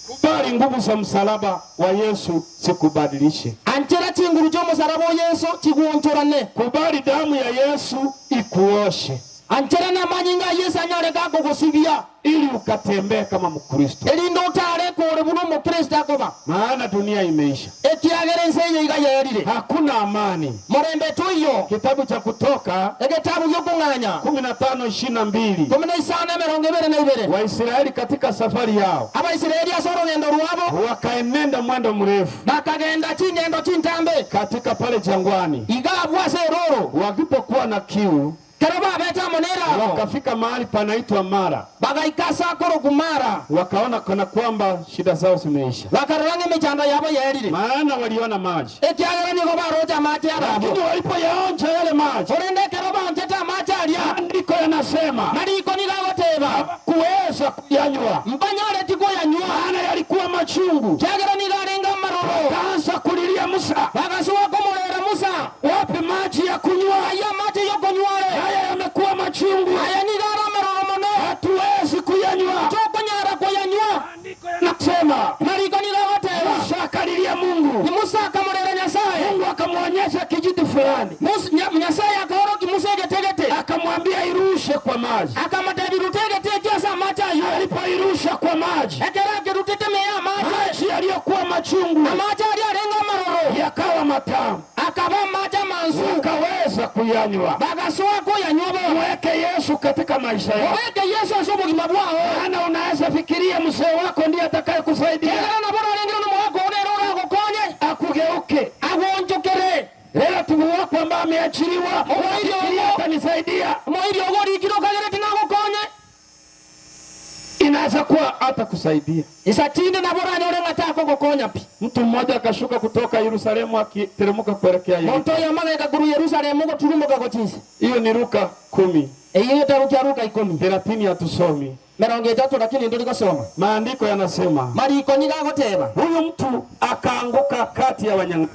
Kubali nguvu za msalaba wa Yesu zikubadilishe. Anchera chinguru chia omosalaba o Yesu chiguonchorane. Kubali damu ya Yesu ikuoshe Anchera na amanyinga a Yesu anyare gakogosibia ili ukatembee kama Mkristo, erinde otare kore buna omokristo akoba. maana dunia imeisha, Ekiagera ense eye iga yerire. hakuna amani. Morembe toiyo. Kitabu cha Kutoka Egetabu giokong'anya 15:22 15 22. Waisraeli katika safari yao Abaisraeli ase orogendo rwabo wakaenenda mwendo mrefu bakagenda ching'endo chintambe katika pale jangwani, iga abwo ase eroro walipokuwa na kiu kero babete amo nerabo wakafika mahali panaitwa Mara, bagaika ase akoroku Mara wakaona kana kwamba shida zao zimeisha, bakarora ng'a emichando yabo yerire maana waliona maji, ekiagera nigo baroche amache arabwo lakini walipoyaonja yale maji, korende ekero baonchete amache aria maandiko yanasema mariko nigo agoteba kuweza kuyanywa, mbanyareti koyanywa maana yalikuwa machungu. kiagera nigo arenge amaroro Wakaanza kulilia Musa, bagasuka komorera Musa wape maji ya kunywa. aya amache yokonyware. Alipoirusha kwa maji, Ekero akerutete ime y'amache, maji yaliyokuwa machungu amache aria arenge amaroro yakawa matamu, akaba amache amansu, wakaweza kuyanywa. bagasoa koyanywa bono. Mweke Yesu katika maisha yako, Obeke Yesu ase obogima bwao. maana unaweza fikiria mzee wako ndiye atakayekusaidia Kegera nabo orarengire nomogaka oo nere oragokonye, akugeuke. agwonchokere. Relative wako ambaye ameachiliwa, unafikiria atanisaidia, Omoiri ogo orikire okagereti nagokonye, inaweza kuwa hatakusaidia. isatinde nabo oranyore ng'a takogokonya pi. Mtu mmoja akashuka kutoka Yerusalemu akiteremka kuelekea Yeriko. Monto oyo amageka korwa Yerusalemu goturumboka gochia Hiyo ni Luka kumi Eyio getabu kia Luka ikomi 30 hatusomi. 30 lakini ndori gosoma. Maandiko yanasema Mariko nigo agoteba huyu mtu akaanguka kati ya wanyang'anyi,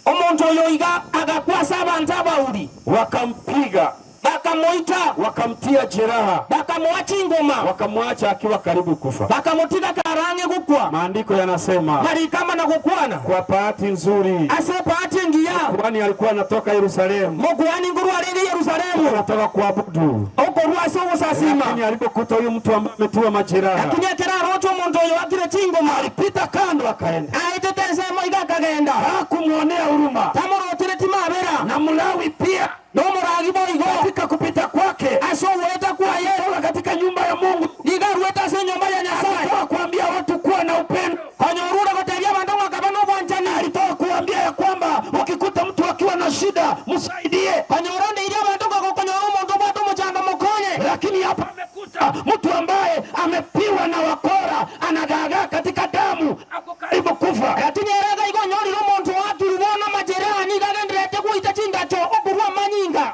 omonto oyo iga agakwasa abanto abauri, wakampiga bakamoita, wakamtia jeraha, bakamoa chingoma, wakamwacha akiwa karibu kufa. bakamotiga karange gukwa. Maandiko yanasema Mariko na gukwana kwa bahati nzuri, ase bahati engiya kuhani alikuwa anatoka Yerusalemu, mokuhani nguru arenge Yerusalemu anatoka kuabudu, okorwa ase ogosasima, lakini alipokuta huyu mtu ambaye ametiwa majeraha, lakini ekero aroche omonto oyo akire chingoma, alipita kando akaenda, aetete ensemo iga akagenda, hakumwonea huruma. Tamorotire timabera. Na Mlawi pia nomoragi boigo katika kupita kwake ase ogweta kwaye alitoka katika nyumba ya Mungu, iga arwete ase enyomba ya Nyasaye, alitoka kuambia watu kuwa na upendo, konyorure gotebia abanto ng'akaba na obwanchani, alitoka kuambia ya kwamba ukikuta mtu akiwa na shida msaidie, konyorondeire abanto ng'agokonyora omonto obwate omochando mokonye. Lakini hapa amekuta mtu ambaye amepiwa na wakora, anagaagaa katika damu, ako karibu kufa. Lakini erega igo onyorire omonto wakirwe bono amajeraha nigo agenderete goita chingacho okorwa amanyinga.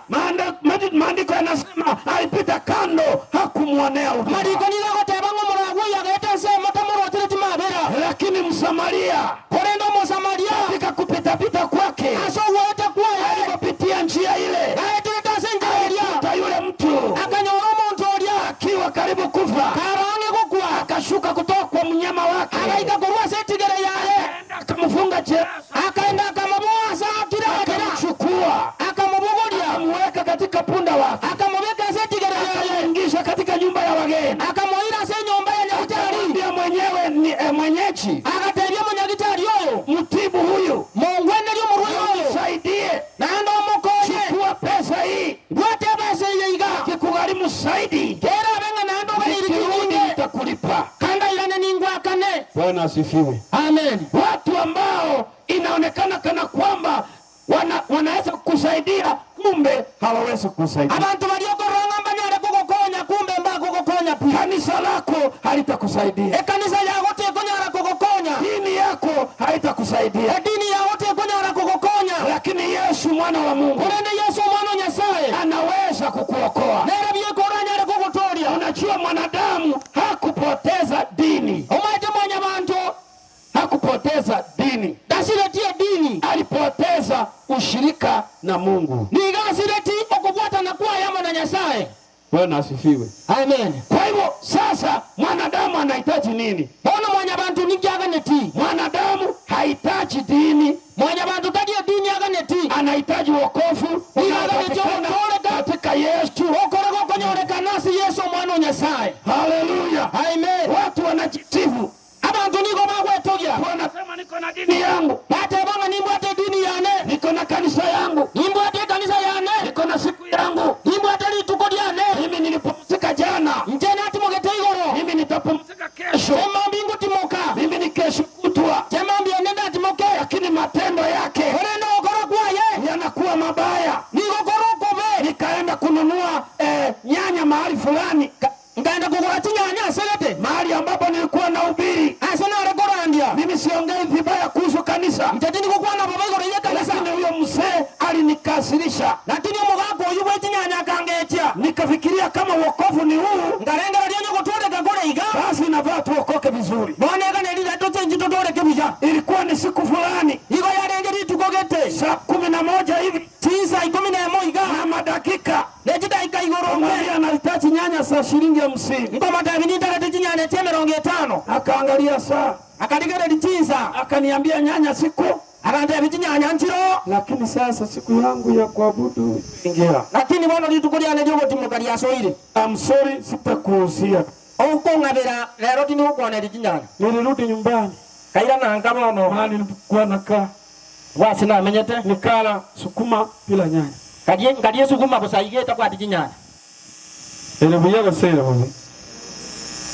Maandiko yanasema alipita kando, hakumwonea huruma. Mariko nigo agoteba ng'a omoragwa oyo agete ensemo tamorotire timabera. Lakini Msamaria Korende omosamaria katika kupitapita kwake, ase ogweta kwaye, alipopitia njia ile, aeterete ase enchera eria, alikuta yule mtu akanyora omonto oria akiwa karibu kufa, karange gokwa, akashuka kutoka kwa mnyama wake, agaika korwa ase etigere yaye, akamfunga jeraha, akaenda akamoboa ase akire akera, akamchukua, akamobogoria, akamweka katika punda wake, akamobeka ase etigere yaye, akamwingisha katika nyumba ya wageni, akamoira ase enyomba ya nyagitari, akamwambia mwenyewe ni eh, mwenyeji, agatebia omonyagitari oyo, mtibu huyu, mongwenerie omorwaire oyo, msaidie, naende omokonye, chukua pesa hii, bwate ebesa eye iga, kikugharimu zaidi, kera abe ng'a naende oganeire nikirudi chinyinge, nitakulipa. kanda irane ningwakane. Bwana asifiwe. Amen. Watu ambao inaonekana kana kwamba wana, wanaweza kukusaidia kumbe hawawezi kukusaidia. Abantu bariokorora mbanyare kugokonya kumbe mbakugokonya pi. Kanisa lako halitakusaidia, Ekanisa yago tekonyara kugokonya, dini yako haitakusaidia, edini yago tekonyara kugokonya, lakini Yesu mwana wa Mungu korende Yesu omwana o Nyasaye anaweza kukuokoa. nere biekora anyare kugotoria. Unajua, mwanadamu hakupoteza dini, Omaete mwanyabanto hakupoteza dini, dasireti edini, alipoteza ushirika na Mungu. nigasireti okobwatana kwaye amo na Nyasaye. Bwana asifiwe. Amen. Kwa hivyo sasa mwanadamu anahitaji nini? Bono mwanyabantu nikiaganeti, Mwanadamu hahitaji dini, mwanyabantu tari edini aganeti, anahitaji wokovu Niaganeti unaopatikana ogotoreka katika Yesu. okoreka okonyorekana ase Yesu omwana o Nyasaye. Haleluya! Amen. Watu wanajisifu, Abantu nigo bagwetogia, wanasema niko na dini yangu, batebanga nimbwate edini yane, niko na kanisa yangu, nimbwate ekanisa yane, niko na siku yangu. nimbwate rituko ryane, Mimi nilipumzika jana, nche natimogete igoro, mimi nitapumzika kesho, chemambi ngotimoka, mimi ni kesho kutwa, chemambi ende ndatimoke, lakini matendo yake korende ogokora kwaye yanakuwa mabaya. nigokora okobe. Nikaenda kununua eh, nyanya mahali fulani, Nkaenda kugura chinyanya asegete mahali ambapo nilikuwa nahubiri. ase nare korandia, Mimi siongei vibaya kuhusu kanisa, nche tinigokwana bobe igoro ye kanisa, lakini huyo mzee alinikasirisha. lakini omogaka oywo bwe chinyanya akangetia, Nikafikiria kama wokovu ni huu, nkarengereria onye gotworeka kore iga, basi inafaa tuokoke vizuri. bono eganerire tochenchi totworeke buya. Ilikuwa ni siku fulani Igo yarenge rituko gete saa 11 hivi chinsa 11 iga na madakika ne chidaika igoro Mwambia anahitaji nyanya za shilingi 50. nkomatabi nintagete chinyanya chia 50. Akaangalia saa Akarigereria chinsa akaniambia nyanya siku akantebi chinyanya nchiro, lakini sasa siku yangu ya kuabudu ingia. lakini bono rituko riane riogotimoka riasoire. I'm sorry, sitakuuzia. Okong'abera rero tindi gokwaneria chinyanya. Nilirudi nyumbani. Kairana nka bono. Mahali nilikuwa nakaa. Bwase namenyete. Nikala sukuma bila nyanya. Nkaria nkaria esukuma bosa iga etabwati chinyanya. Ere buya gose ere bobe?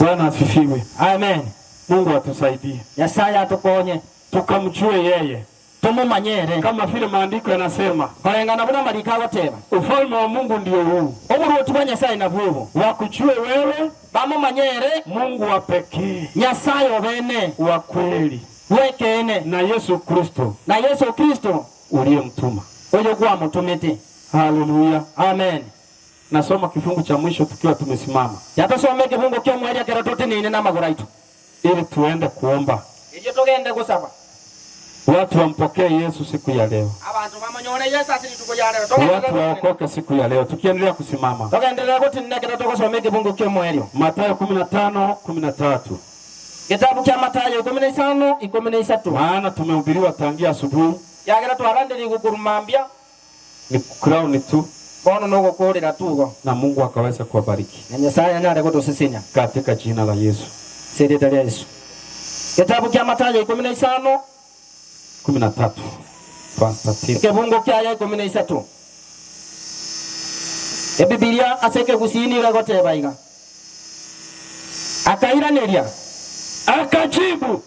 Bwana asifiwe. Amen. Mungu atusaidie. Nyasaye atokonye. Tukamjue yeye. Tumumanye ere. Kama vile maandiko yanasema. Koreng'ana buna amariko agoteba. Ufalme wa Mungu ndio huu. Oboruoti bwa Nyasaye nabwo obo. Wakujue wewe Bamomanye ere. Mungu wa pekee. Nyasaye obene. Wa kweli. Bw'ekeene. Na Yesu Kristo. Na Yeso Kristo. Uliyemtuma. Oyo gwamotomete. Haleluya. Amen. Nasoma kifungu cha mwisho tukiwa tumesimama. Yatosome ekefungo kia omweria ekero toteneine namagoro aito. Ili tuende kuomba. Erio togende gosaba. Watu wampokee Yesu siku ya leo. Abanto bamonyore Yeso ase rituko ria rero. Watu waokoke siku ya leo. Tukiendelea kusimama. Togenderera gotenena ekero togosoma ekefungo kia omwerio. Mathayo 15:13. Getabu kia Mathayo 15:13. Maana tumehubiriwa tangia asubuhi. Yagera twaranderie gokoruma mbia. Ni crown tu. Bono nogokorera tugo. Na Mungu akaweza kuwabariki. Na Nyasaye anyare gotosesenia. Katika jina la Yesu. Ase erieta ria Yesu. Getabu kia Mathayo 15. 13. Pastor Tim. Ekebungo kiaye 13. Ebibilia ase ekegusii nigo egoteba iga. Akairaneria. Akajibu.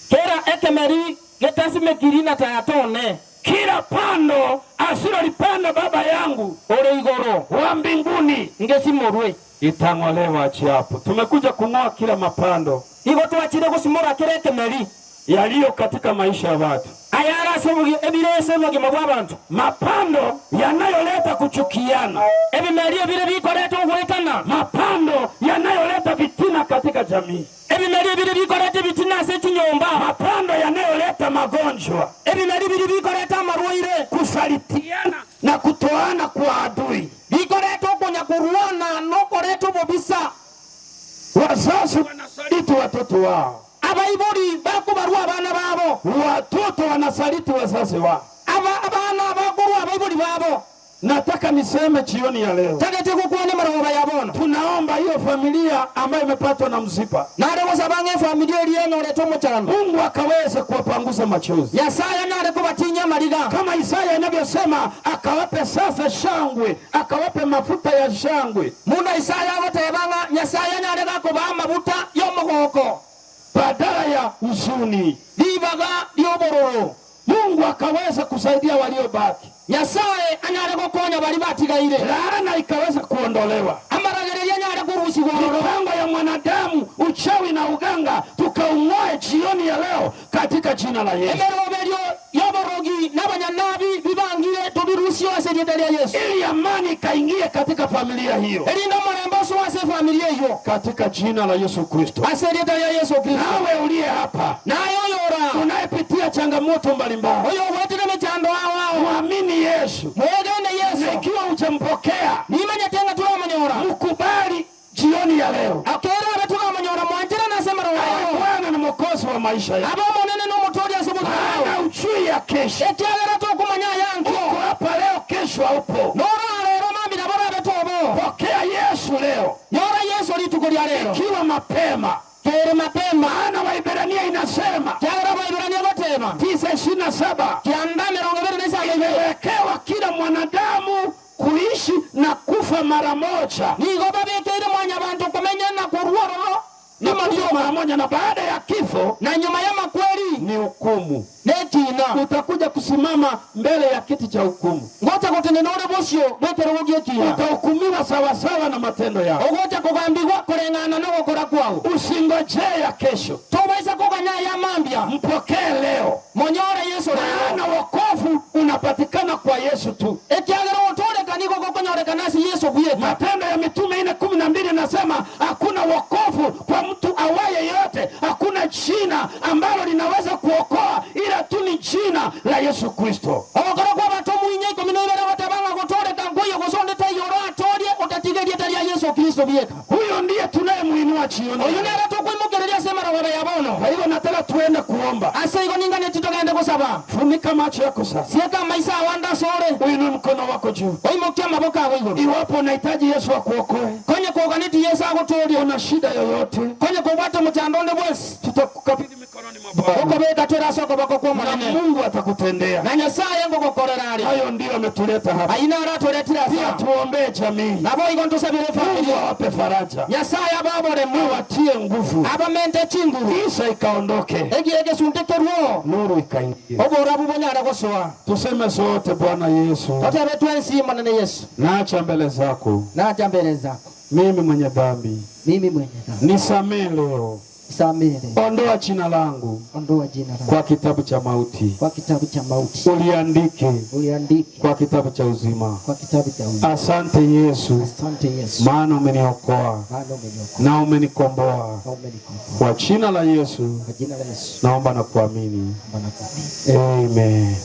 Kera ekemeri getasimekiri na Tata one. Kila pando asilolipanda Baba yangu ore igoro wa mbinguni ngesimorwe itang'olewa achiapo. Tumekuja kung'oa kila mapando Igo twachire gosimora kera ekemeri yaliyo katika maisha ya watu, ayare ase obogi ebire ase obogima bw'abanto, mapando yanayoleta kuchukiana, ebimeri ebire bikoreta ogoetana, mapando yanayoleta vitina katika jamii, ebimeri ebire bikoreta ebitina ase chinyomba, mapando yanayoleta magonjwa, ebimeri biri bikoreta amarwaire, kusalitiana na kutoana kwa adui, bikoreta okonya korwana na okoreta obobisa. Wazazi wanasaliti watoto wao, Abaibori bakobarwa abana babo, watoto wanasaliti wazazi wao. Aba abana bakorwa abaibori babo. Nataka niseme jioni ya leo, Tagete gokwana emarogoba ya bono. tunaomba hiyo familia ambayo imepatwa na msiba, Nare gosaba ng'a efamilia eria enyorete omochando, Mungu akaweze kuwapanguza machozi. Nyasaye anyare kobatinyia amariga. Kama Isaya inavyosema, akawape sasa shangwe, akawape mafuta ya shangwe Buna Isaya agoteba ng'a Nyasaye anyare gakobaa amabuta y'omogoko badala ya huzuni. Ribaga ri'obororo. Mungu akaweza kusaidia waliobaki, Nyasaye anyare gokonya baria batigaire. Laana ikaweza kuondolewa, Amaragereria anyare korusigwa ororo. Mipango ya mwanadamu, uchawi na uganga, tukaung'oe jioni ya leo katika jina la Yesu. Emeroberio y'oborogi n'abanyanabi bibangire tobirusie ase erieta ria Yesu, ili amani ikaingie katika familia hiyo, erinde omorembe osoe ase efamilia eyio, katika jina la Yesu Kristo. ase erieta ria Yesu Kristo. Nawe uliye hapa, Naye oyora unayepitia changamoto mbalimbali, oyo obwetire emechando ao ao, mwamini Yesu. Mwegene Yesu. Na ikiwa hujampokea, nimanyete ng'a turamonyora, mkubali jioni ya leo. Akere abe turamonyora, mwanchera nase amarogo Awe yao. Bwana ni mwokozi wa maisha yako. Abe omonene na omotoria ase obogima Maana bwao. ujui ya kesho. Ekiagera tokomanya ayankio. Uko hapa leo, kesho haupo. Nora rero mambia borabe tobo. Pokea Yesu leo, Nyora Yesu rituko ria rero. ikiwa mapema Kere mapema. Maana Waibrania inasema Kiagera Waibrania goteba 9:27 9 22 imewekewa kila mwanadamu kuishi na kufa mara moja, nigo babekeire mwanyabanto komenya na korwa ororo na kufa mara moja, na baada ya kifo na nyuma ya makweri ni hukumu. Nekina Utakuja kusimama mbele ya kiti cha hukumu, ngocha gotenena ore bosio bw'ekerogo gi'ekina, utahukumiwa sawasawa na matendo yako. Ogocha kogambigwa koreng'ana nogokora kwao. Usingojee ya kesho, Tobaisa koganya ya mambia, mpokee leo, monyore Yesu lero. maana wokovu unapatikana kwa Yesu tu. Ekiagera otoreka nigo gokonyorekana ase Yesu bweka. Matendo ya Mitume 4:12 inasema hakuna wokovu kwa mtu awaye yote, hakuna jina ambalo linaweza kuokoa ila tu ni jina la Yesu Kristo. Ogokora kwa abato mwinya 12 goteba ng'a gotoreka nkoiyo gose onde taiyo oratorie otatiga erieta ria Yesu Kristo. Kristo bieka. Huyo ndiye tunayemuinua jioni. Oyo nere tokoimokereria ase emarogoro ya bono. Kwa hivyo nataka tuende kuomba. Ase igo ninganeti togende gosaba. Funika macho yako sasa. Sieka amaiso ao ande ase ore. Uinue mkono wako juu. Oimokie amaboko ago igoro. Iwapo unahitaji Yesu akuokoe. Konye koganeti Yesu agotoorie. Una shida yoyote. Konye kobwate omochando onde bwensi. Tutakukabidhi mikononi mwa Bwana. Okobeka tore ase okoboko Na kw'Omonene. Mungu atakutendea. Na Nyasaye ngogokorera are. Hayo ndiyo ametuleta hapa. Ayio naro atoretire ase Pia aa. tuombee jamii. Nabo igo ntosabere Mungu efamiri. awape faraja. Nyasaye abe oboremu. Awatie nguvu. Abamente chinguru. Giza ikaondoke. Egiya egesunte kerwo. Nuru ikaingie. Oborabu bonyare gosoa. Tuseme sote, Bwana Yesu, Totebe twensi Monene Yesu. naacha mbele zako Nacha mbele zako. mimi mwenye dhambi, Mimi mwenye dhambi. nisamehe leo, Nisamehe leo. ondoa jina langu Ondoa jina langu kwa kitabu cha mauti, kwa kitabu cha mauti. uliandike Uliandike kwa kitabu cha uzima. kwa kitabu cha uzima. Asante Yesu, Asante Yesu. maana umeniokoa Maana umeniokoa na umenikomboa. na umenikomboa. Kwa jina la Yesu Kwa jina la Yesu. naomba na kuamini, Naomba na kuamini. amen.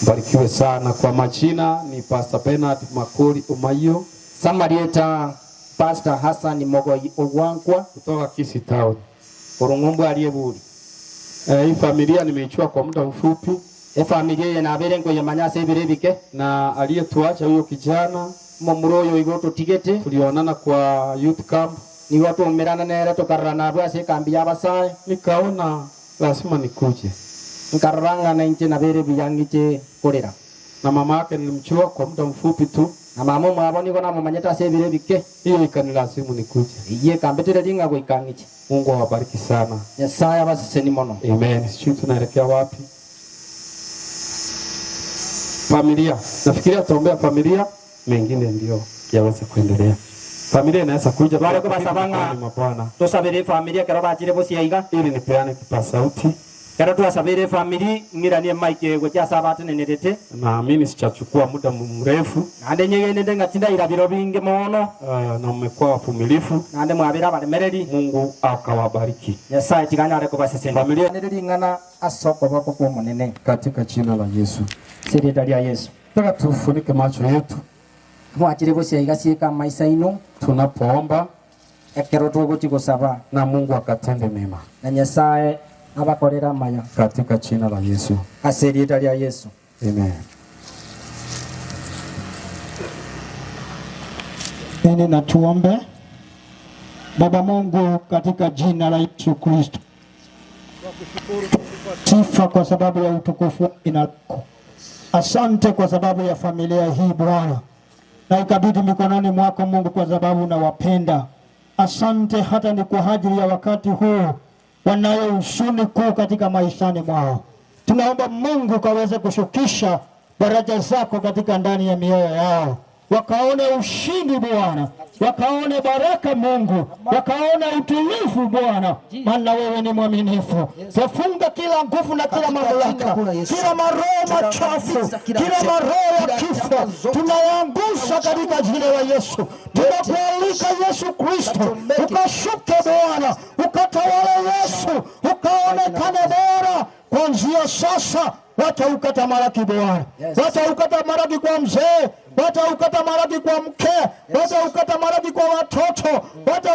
Mbarikiwe sana. Kwa majina ni Pastor Bernard Makori Umayo Samarieta Pastor Hassan Mogoi Ogwankwa kutoka Kisii Town. Orung'umbu aliye buri. Eh, hii familia nimeichukua kwa muda mfupi Efamilia eye nabere nkoyemanya ase ebiro ebike na aliyetuacha huyo kijana momura oyo igo totigete tulionana kwa youth camp, nigo twaumerana nere tokarora nabwo ase ekambi ya abasae nikaona lazima nikuje, nkarora ng'ana inche nabere buya ng'iche korera na mama yake nilimchua kwa muda mfupi tu, na mama omwabo nigo namomanyete ase ebiro ebike hiyo ikanilazimu nikuje. eywo ekambetera ring'a goika ng'iche. Mungu awabariki sana, Nyasaye abaseseni mono. amen. Sijui tunaelekea wapi. Familia, nafikiria tuombea familia, mengine ndio yaweze kuendelea. Familia inaweza kuja Tware tuwakabidhi kobasaba ng'a mikononi mwa Bwana tosabere efamiri ekero bachire bosia iga ili nipeane kipaza sauti. Ekero twasabere efamiri ng'iranie emic gochia ase abatenenerete. Naamini sitachukua muda mrefu. Naende nyegenende ng'a tindaira biro binge mono. Na mmekuwa wavumilivu. Naende mwabere abaremereri. Mungu akawabariki. Nyasaye tiganyare kobasesenia. Familia Nere ring'ana ase okoboko kwa Omonene. Katika jina la Yesu. Ase erieta ria Yesu. Nataka tufunike macho yetu Mwachire bosia iga sieka amaiso aino. tunapoomba Ekero togochi gosaba. na Mungu akatende mema Na Nyasaye abakorere amaya. katika jina la Yesu. Ase erieta ria Yesu. Amen. Nini na tuombe. Baba Mungu, katika jina la Yesu Kristo, sifa kwa sababu ya utukufu wa jina lako. Asante kwa sababu ya familia hii Bwana, na ikabidhi mikononi mwako Mungu, kwa sababu unawapenda. Asante hata ni kwa ajili ya wakati huu wanayo huzuni kuu katika maishani mwao. Tunaomba Mungu kaweze kushukisha daraja zako katika ndani ya mioyo yao, wakaone ushindi Bwana, wakaone baraka Mungu, wakaone utulivu Bwana, maana wewe ni mwaminifu. Tufunga kila nguvu na kila mamlaka, kila maroho machafu, kila maroho ya kifo tunayaangusha katika jina la Yesu. Tunakualika Yesu Kristo, ukashuke Bwana, ukatawale Yesu, ukaonekane Bwana kuanzia sasa. Wacha ukatamalaki Bwana, wacha ukatamalaki kwa mzee, wacha ukatamalaki kwa mke, wacha ukatamalaki kwa watoto, wacha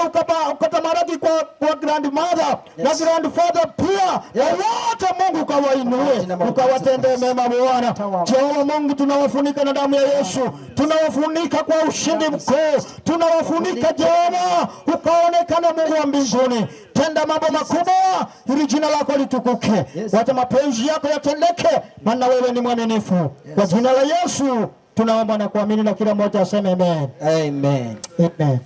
ukatamalaki kwa grandmother na grandfather pia, na wote Mungu ukawainue, ukawatendee mema Bwana. Jehova Mungu, tunawafunika na damu ya Yesu, tunawafunika kwa ushindi mkuu, tunawafunika Jehova, ukaonekana Mungu wa mbinguni. Tenda mambo makubwa ili jina lako litukuke. Wacha mapenzi yako yatendeke, maana wewe ni mwaminifu. Kwa jina la Yesu tunaomba na kuamini, na kila mmoja aseme amen. Amen. Amen.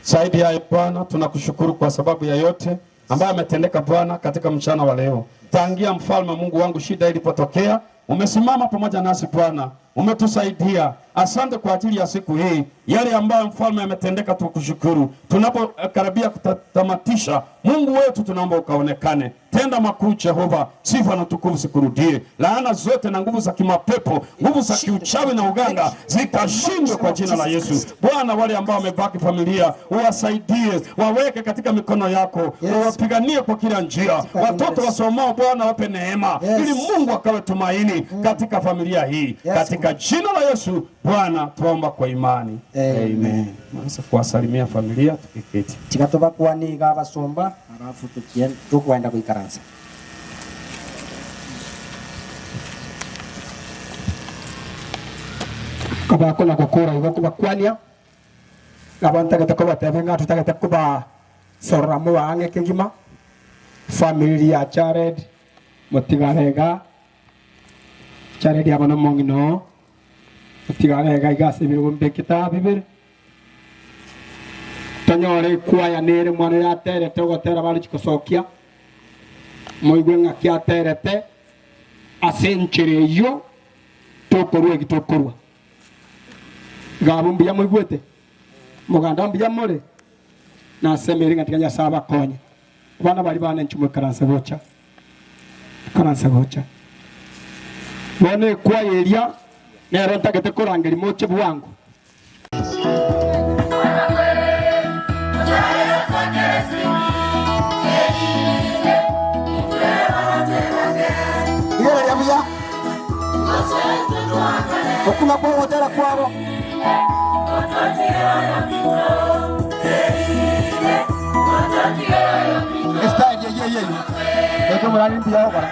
Zaidi ya Bwana, tunakushukuru kwa sababu ya yote ambayo ametendeka Bwana katika mchana wa leo. Tangia mfalme Mungu wangu shida ilipotokea, umesimama pamoja nasi Bwana, umetusaidia. Asante kwa ajili ya siku hii, yale ambayo mfalme ametendeka, tukushukuru. Tunapokaribia kutamatisha, Mungu wetu, tunaomba ukaonekane, tenda makuu Jehova, sifa na utukufu zikurudie. Laana zote na nguvu za kimapepo, nguvu za kiuchawi na uganga zikashindwe kwa jina la Yesu. Bwana, wale ambao wamebaki familia, uwasaidie, waweke katika mikono yako, uwapiganie kwa kila njia. Watoto wasomao Bwana, wape neema, ili Mungu akawe tumaini. nyingi katika familia hii. Katika jina la Yesu Bwana tuomba kwa imani. Amen. Mwanza kuwasalimia familia tukiketi. Tiga tobakwanie iga abasomba, alafu tokwenda goikaransa. Kobakona gokora igo kobakwania, nabo ntagete kobatebia ng'a totagete kobasorora mobaang'e kegima, family ya Jared motigare iga, Jared aba nomong'ina oo, motigare iga iga ase ebirogo mbekete aa bibere, tonyore ekwaya nere mwana oyo aterete ogotera barochia kosokia, moigwe ng'aki aterete ase enchera eyio tokorua eki tokorua. Iga abwo mbuya moigwete? Moganda mbuya more? Nasemeire ng'a tiga Nyasae abakonye. Abana baria bane inche moikaranse gocha, ikaranse gocha. Bono ekwaya eria nero ntagete korangeria moche bwango. Rigereria buya okuna kw'ogotera kwabo. Estyle eyio eyio eyio eke omorani mbuya ogokora.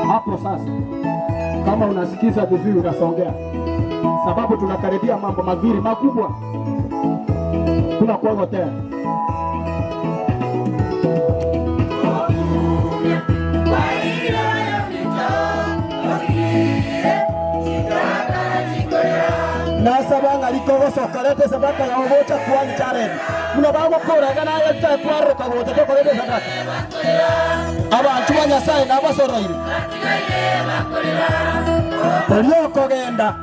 Hapo sasa, kama unasikiza vizuri unasongea, sababu tunakaribia mambo mazuri makubwa, tunakuogotea. Nasaba ng'a rikogosoka reta esadaka yao gocha kwani Jared, buna bagokoraga naye takwaroka gocha tokoreta esadaka. Abanchwa ba Nyasae nabasoroire. Oria okogenda.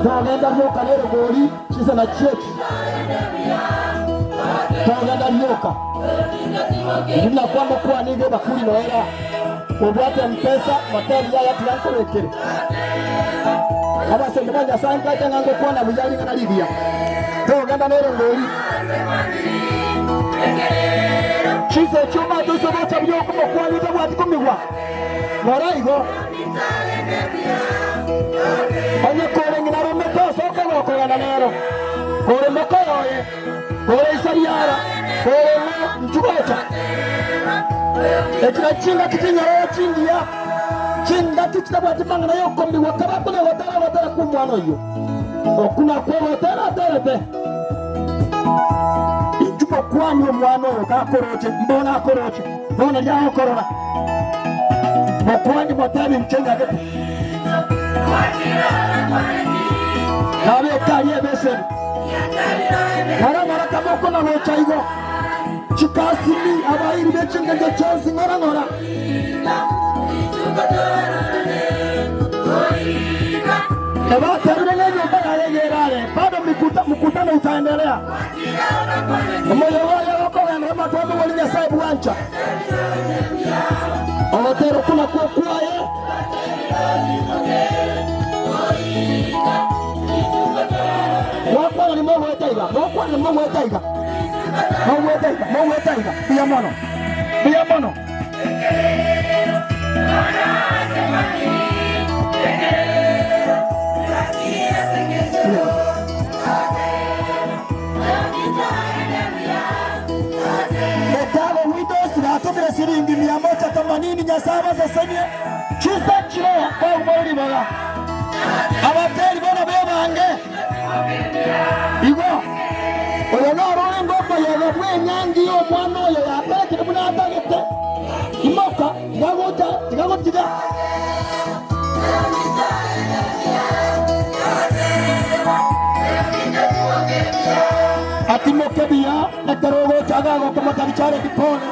Togenda rioka nerogori chisana chieki, togenda rioka Inche nakwamba kwana iga ebakuri noera obwate mpesa motebie yaya tiga nkobekere. Abasomba ba Nyasae nkacha ng'a ngokwana buya ring'ana rigiya. Togenda nerongori. Chinsa echio omanyete ase ogocha buya okomokwania otabwati komigwa. Rora igo. Onye kore ng'ina aromete osoke gokogenda nero, kore mokoyoye, kore ise riara, kore ng'o inchu gocha. Echi nachio chingaki chinyororo chingiya, chingaki chitabwati mang'ana y'okomigwa kaba buna gotera ogotera kw'omwana oyio. Okwo nakwo ogotera aterete. Inchu mokwanie omwana oyo gakoroche, mbono akoroche, bono riagokorora. Mokwanie motebie inche nyagete. Nabeke aria ebeseni. Ng'ora ng'ora kamokona gocha igo. Chikasimi abairi be chingencho chionsi ng'ora ng'ora. Ebatebire ng'a enyomba yaye iga erare bado mkutano. mkutano utaendelea. Omoyo oye gokogenda amatwamo gori Nyasaye bwancha. Ogotera okuna kwa kwaye. Mokwana ni mogweta iga, mokwana ni mogweta iga. Mogweta iga, mogweta iga. Buya mono. Buya mono. Metago Windows natumire siringi 180 Nyasaye abasesenie chisa chire kwaumori ribaga abateri bono bebange igo oyo norore ngokoyega bw'enyangi y'omwana oyo yakorekire buna atagete imoka tigagocha tigagotiga atimoke buya ekero ogocha agagokomota Richard pole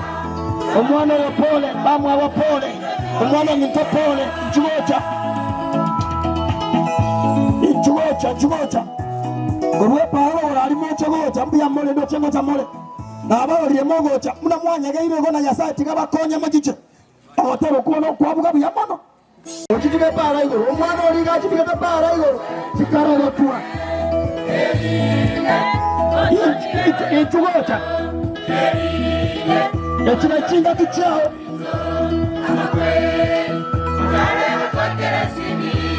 omwana oyo pole bamwabo pole omwana ng'into pole nchigocha nchigocha nchigocha korwa eparo orari moche gocha mbuya more ndoche ngocha more nabarorie mogocha buna mwanyegeire igo na Nyasaye tiga bakonye mochiche ogoteba okwo nokwabuga buya mono ochitige epara igoro omwana oria iga achitigete epara igoro chikarogotwa inchugocha echi nechingaki chiao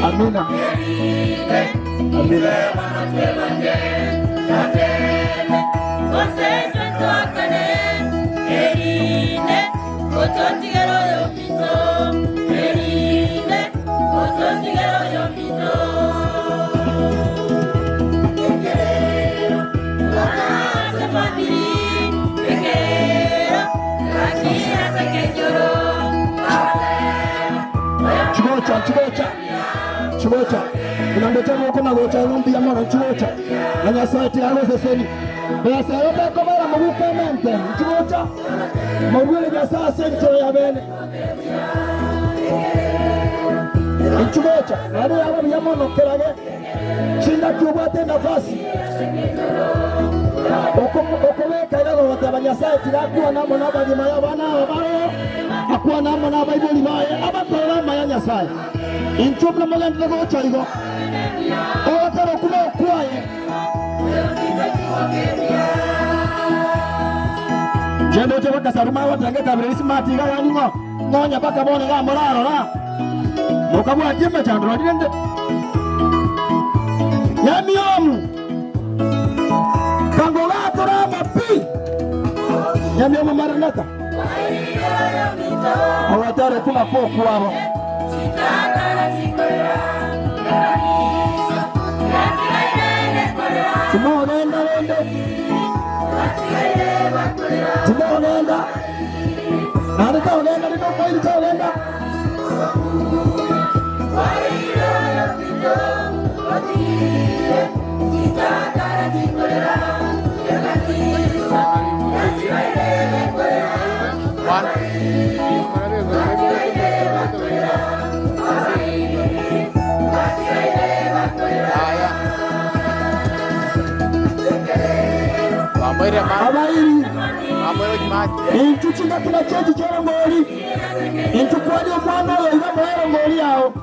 amina amina. Chigocha chigocha chigocha unandocha goko na gocha ng'ombi ya mono chigocha na Nyasaye tigagoseseni besa eyo tekobera moguko emente chigocha morwere Nyasaye ase enchero ya bene nchigocha naende yaba buya mono kerage chingaki obwate enafasi okobeka iga gogoteba Nyasaye tigakwana amo na abagima ya abana aba baroo akwana amo na abaibori baye abakorera amaya Nyasaye inchuo buna mogendete gocha igo ogotera okuna okwaye Jendo che bakasaruma watanga kabere smart iga yani ngo ngonya bakabone ga morarora mukabwatie mechandro rinde nyamiomu kangogatora mapi nyamiomu maranata ogatare kuna pokwabo timogenda rende timogenda naende togenda rinde omoiri togenda abairi inchu chingaki na chechi cherongori inchu kwani omwana oyo iga moerongori yao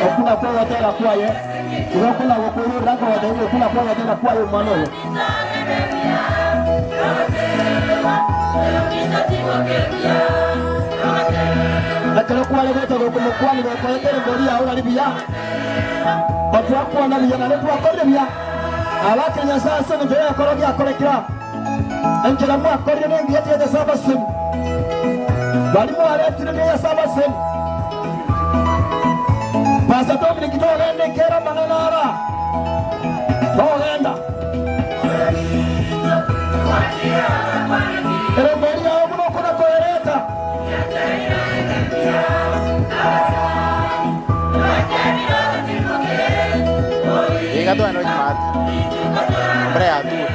okuna kwogotera kwaye iga okuna gokoirora nkogotera okuna kwogotera kwaye omwana oyo ekero kwaregete gokomokwani gokoretera engori yao nari buya otwakwana buya nari twakorire buya abake Nyasaye ase eng'encho yakoro giakorekera enchera mwakorire nengiya tigete ase abasemi bari mwaretire niyo ase abasemi Pastor Dominic togenda ekero amang'ana ara togenda erongori yao buna okona koereta Tiga togende gochia maate, embura yature.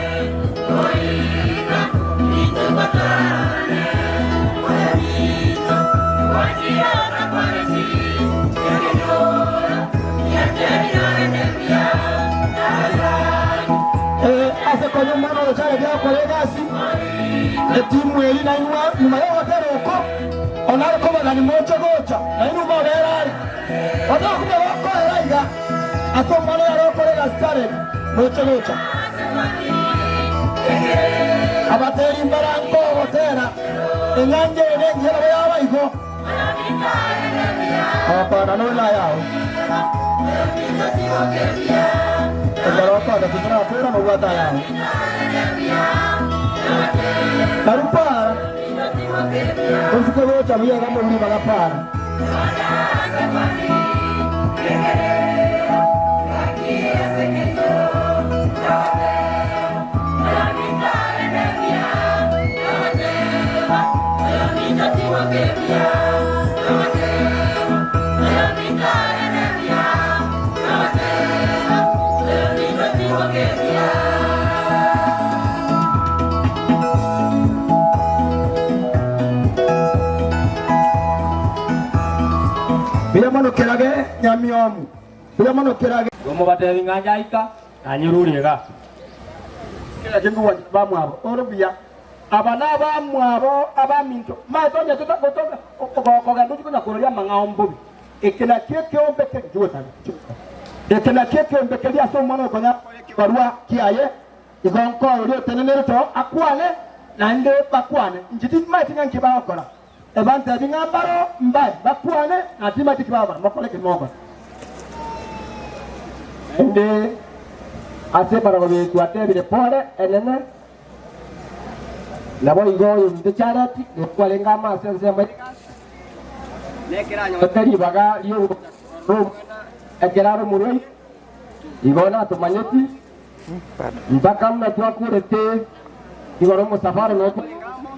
Ase konya omwana oyo Jared agokora egasi, etimu eyio nainwe nyuma y'ogotera oko, onare kobagani moche gocha, nainwe mobere are. Otokumia gokoera iga ase omwana oyo arokore egasi Jared, moche gocha. Abateri mbarango ogotera, enyancha eye nengiya nabo yaba igo. Hapana, nonya ayao. Ekero okoenda titorakora nobwate ayao. Naru para, osike gocha buya iga morure ibaga para. Buya mono kerage nyamiomu, buya mono kerage. Ngomobatebi ng'a nyaika, nanyerure iga. Kera keng'wanso bamwabo ore buya. Aba nabamwabo abaminto, maete onye kogenda ochie konya kororia amang'ao mbobe. Eke nakio ekeombe Eke nakio ekeombe keria ase omwana oyo konya akore ekebarua kiaye, igo nkoe oria otenenerete oo akwane, naende bakwane. Inche timaeti ng'a nki bagokora. Ebantebi ng'a mbaro mbae bakwane, na timaeti eki bagokora, mokore eke mogokora. Naende ase ebarabara eye twatebire pole enene, Naboigo oyominto Jaredi nigo kwarenge amo ase ensemo y'egasi, na ekero anyorete ribaga ri'ogocha korora omwana ekero are omorwaire, igo natomanyeti, mpaka buna twakorete igoro omosafara noo twarenge amo.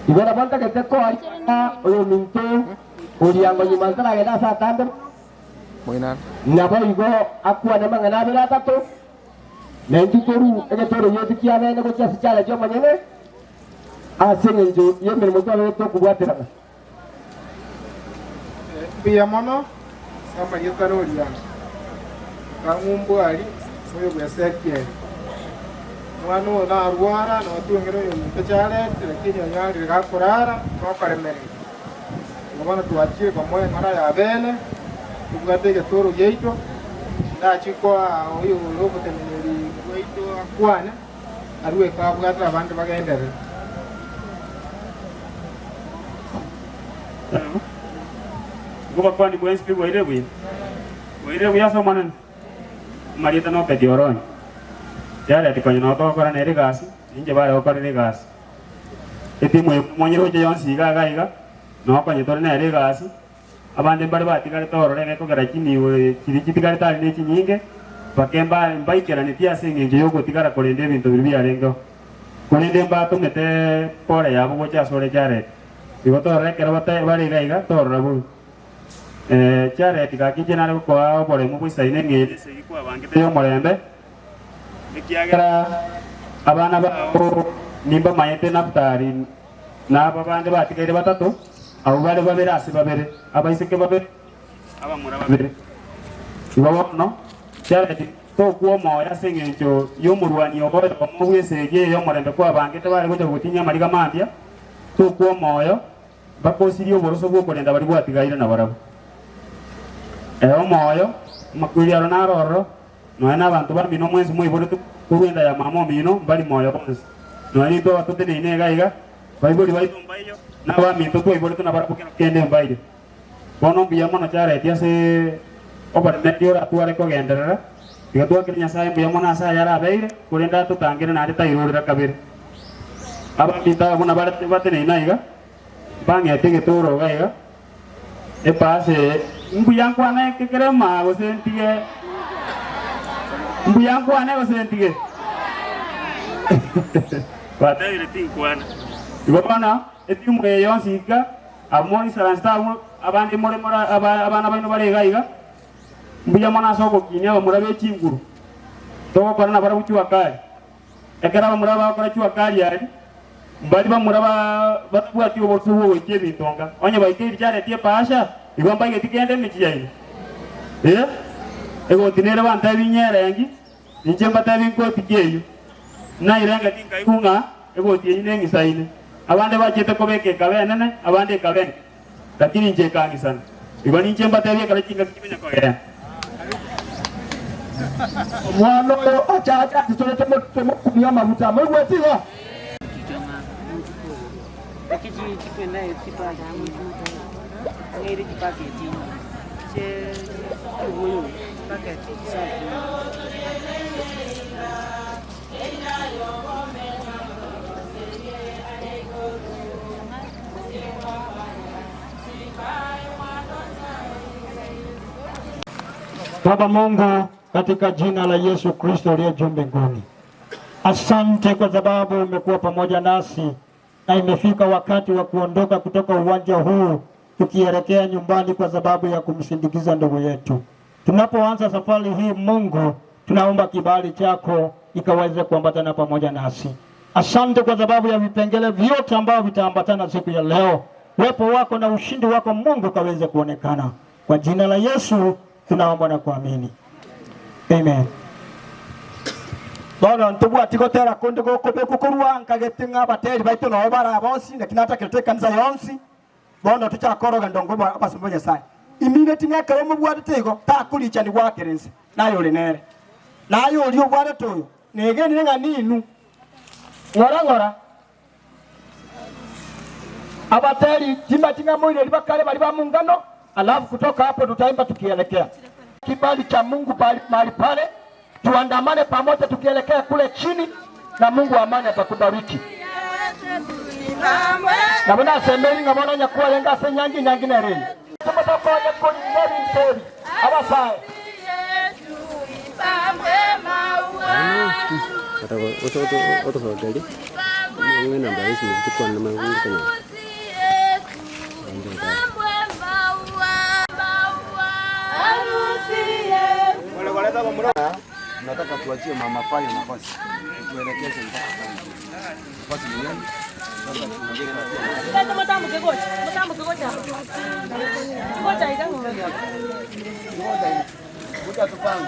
Igo nabo ntagete koa ribaga oyominto oria ngonyuma ntaragenda ase atambe mono, naboigo akwane amang'ana abere atato. Na intwe torue egetoro giaito ki'abeene gochia ase chiara chi'omonyene, ase engencho y'emeremo twabete tokobwaterana. Mbuya mono ase amarieta n'Oriana, Kang'umbwari, oyo bw'Ezekieli. Omwana oyo narwara, notweng'ire oyominto Jared, lakini onyarire gakorara nokoremereria. Igo bono twachire komoa eng'ora y'abeene, tobwate egetoro giaito, Ndachie koa oyo ore omoteneneri bwaito akwane, arue kabwate abande bagenderere. Igo bakwani bwensi pi bwairire buya? Bwairire buya ase Omonene? Amarieta noketi oronye. Jared konya noo togokora nere egasi, ninche bare gokorera egasi. Etimu eye monyeroche yonsi iga iga iga, noo konya tore nere egasi, Abande mbare batigarete ororo egekogera chinibo chiria chitigarete are nechinyinge, mpaka mbaikeranetie ase engencho y'ogotigara korenda ebinto biria biarengeo. Korende mbatomete pore yabo gocha asore Jared. Igo torora ekero bare iga iga, torora bobe. Jared, gaki inche nare gokoa oboremu bw'esaini eng'eria esegi kwabangete y'omorembe, ekiagera abana bao nimbamanyete Nafutali na aba bande batigaire batato, abwo bare babere ase babere, abaiseke babere, abamura babere. Igo bono, Jared, tokwa omoyo ase engencho y'omorwani oo oyomo bw'esegi eye y'omorembe kwabangete bare gocha gotinyia amariga mambia, tokwa omoyo, bakosirie oboroso bw'okorenda baria gwatigaire nabarabwo. Ee omoyo, amakweri aro naro ororo, Nonya nabanto bamino mwensi mwaiboretwe korwa enda ya mama omino mbari moyo bonsi. Nonya nintwe abatoteneine iga iga, baibori baito mbaiyo, na abaminto twaiboretwe nabarabwo kero kende mbaire. Bono mbuya mono Jared ase oboremereria oratware kogenderera. Tiga twakere Nyasae mbuya mono ase aya arabeire, korende atotangere naende tairorera kabere. Abaminto aba buna bare bateneine aiga, mbang'ete egetoro iga iga, Epasi eye mbuya nkwane ekerema gose ntige? Mbuya nkwane gose ntige? Batebire tinkwana. Igo bono etimu eye yonsi iga, abwo moisaransete abwo, abande more more abana baino bare iga iga. Mbuya mono ase ogokinia abamura be chinguru togokora nabarabwo jua kali. Ekero abamura bagokora jua kali aria, mbari bamura batabwati obosio bw'ogoikia ebinto nka. Onye baikeiri chiareti epaasha, igo mbaigeti kende emechie yaino. Ee, egoti nere bantebi inyerengi, inche mbatebi nkoti ki eyio. Nairenge tinkaigwa ng'a egoti eyio neng'isaine. Abande bachiete kobeka ekaba enene, abande ekaba enke. Lakini inche ekang'isana. Igo ninche mbatebie ekero chingaki chikonya kogenda. Omwana oyo achache ase tore tomokumie amaguta. Moigweti igo? Baba Mungu, katika jina la Yesu Kristo uliye juu mbinguni, asante kwa sababu umekuwa pamoja nasi na imefika wakati wa kuondoka kutoka uwanja huu tukielekea nyumbani kwa sababu ya kumsindikiza ndugu yetu. Tunapoanza safari hii, Mungu, tunaomba kibali chako ikaweze kuambatana pamoja nasi. Asante kwa sababu ya vipengele vyote ambavyo vitaambatana siku ya leo. Uwepo wako na ushindi wako Mungu kaweze kuonekana. Kwa jina la Yesu tunaomba na kuamini. Amen. Bono ntobwati gotera konde gokobekwa korwa nkagete ng'a abateri baito nabo bare bonsi, naki natakerete ekanisa yonsi. Bono tochake orogendo nkoba abasomba ba Nyasae. Imineti ng'a ekero omobwatete igo, takorichani goakera ense, naye ore nere. Naye oria obwatete oyo, negenire ng'a ninwe. Ng'ora ng'ora, abateri timbachi ng'a moireri bakare baria ba mungano, alafu kutoka hapo tutaimba tukielekea kibali cha Mungu pali, mahali pale tuandamane pamoja tukielekea kule chini, na Mungu wa amani atakubariki. Nabo nasemeri ng'a bono onye kwarenge ase enyangi, enyangi nere eye. Tomotokonye korigia ebinto ebi, abasae. Nataka tuachie mama Fayo nafasi tuelekeze mpaka pale. Nafasi ni yenu. Sasa tunaongea tupange.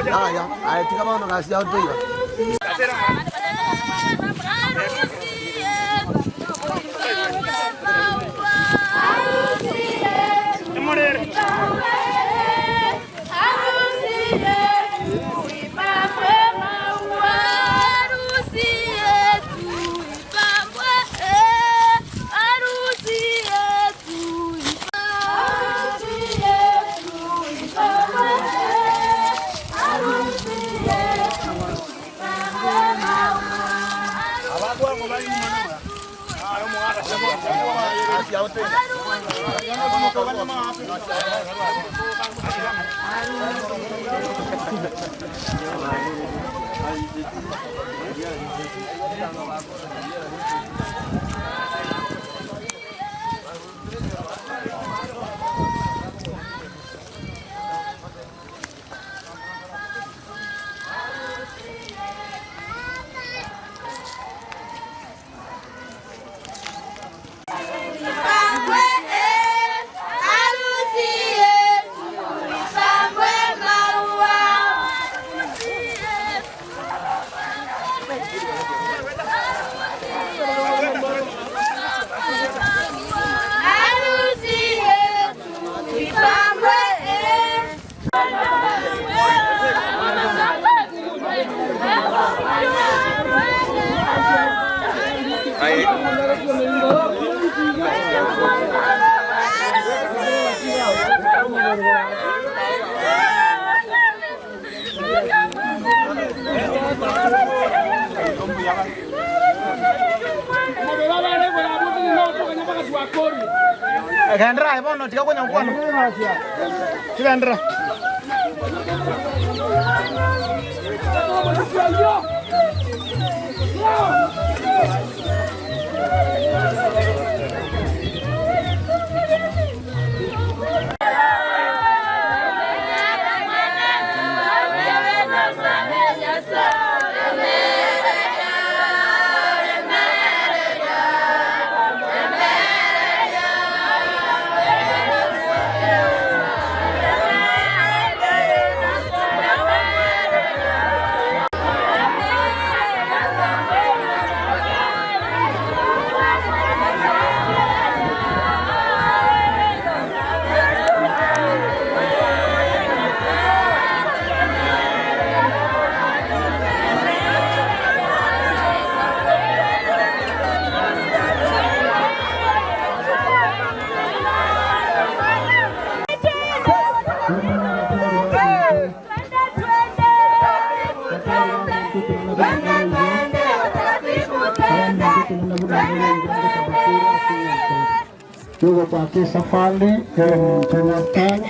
Aya, aya tiga bono gasi yao toiba. Gendera aye bono tiga konya gokwana. Tigendera. Tuko kwa safari tunataka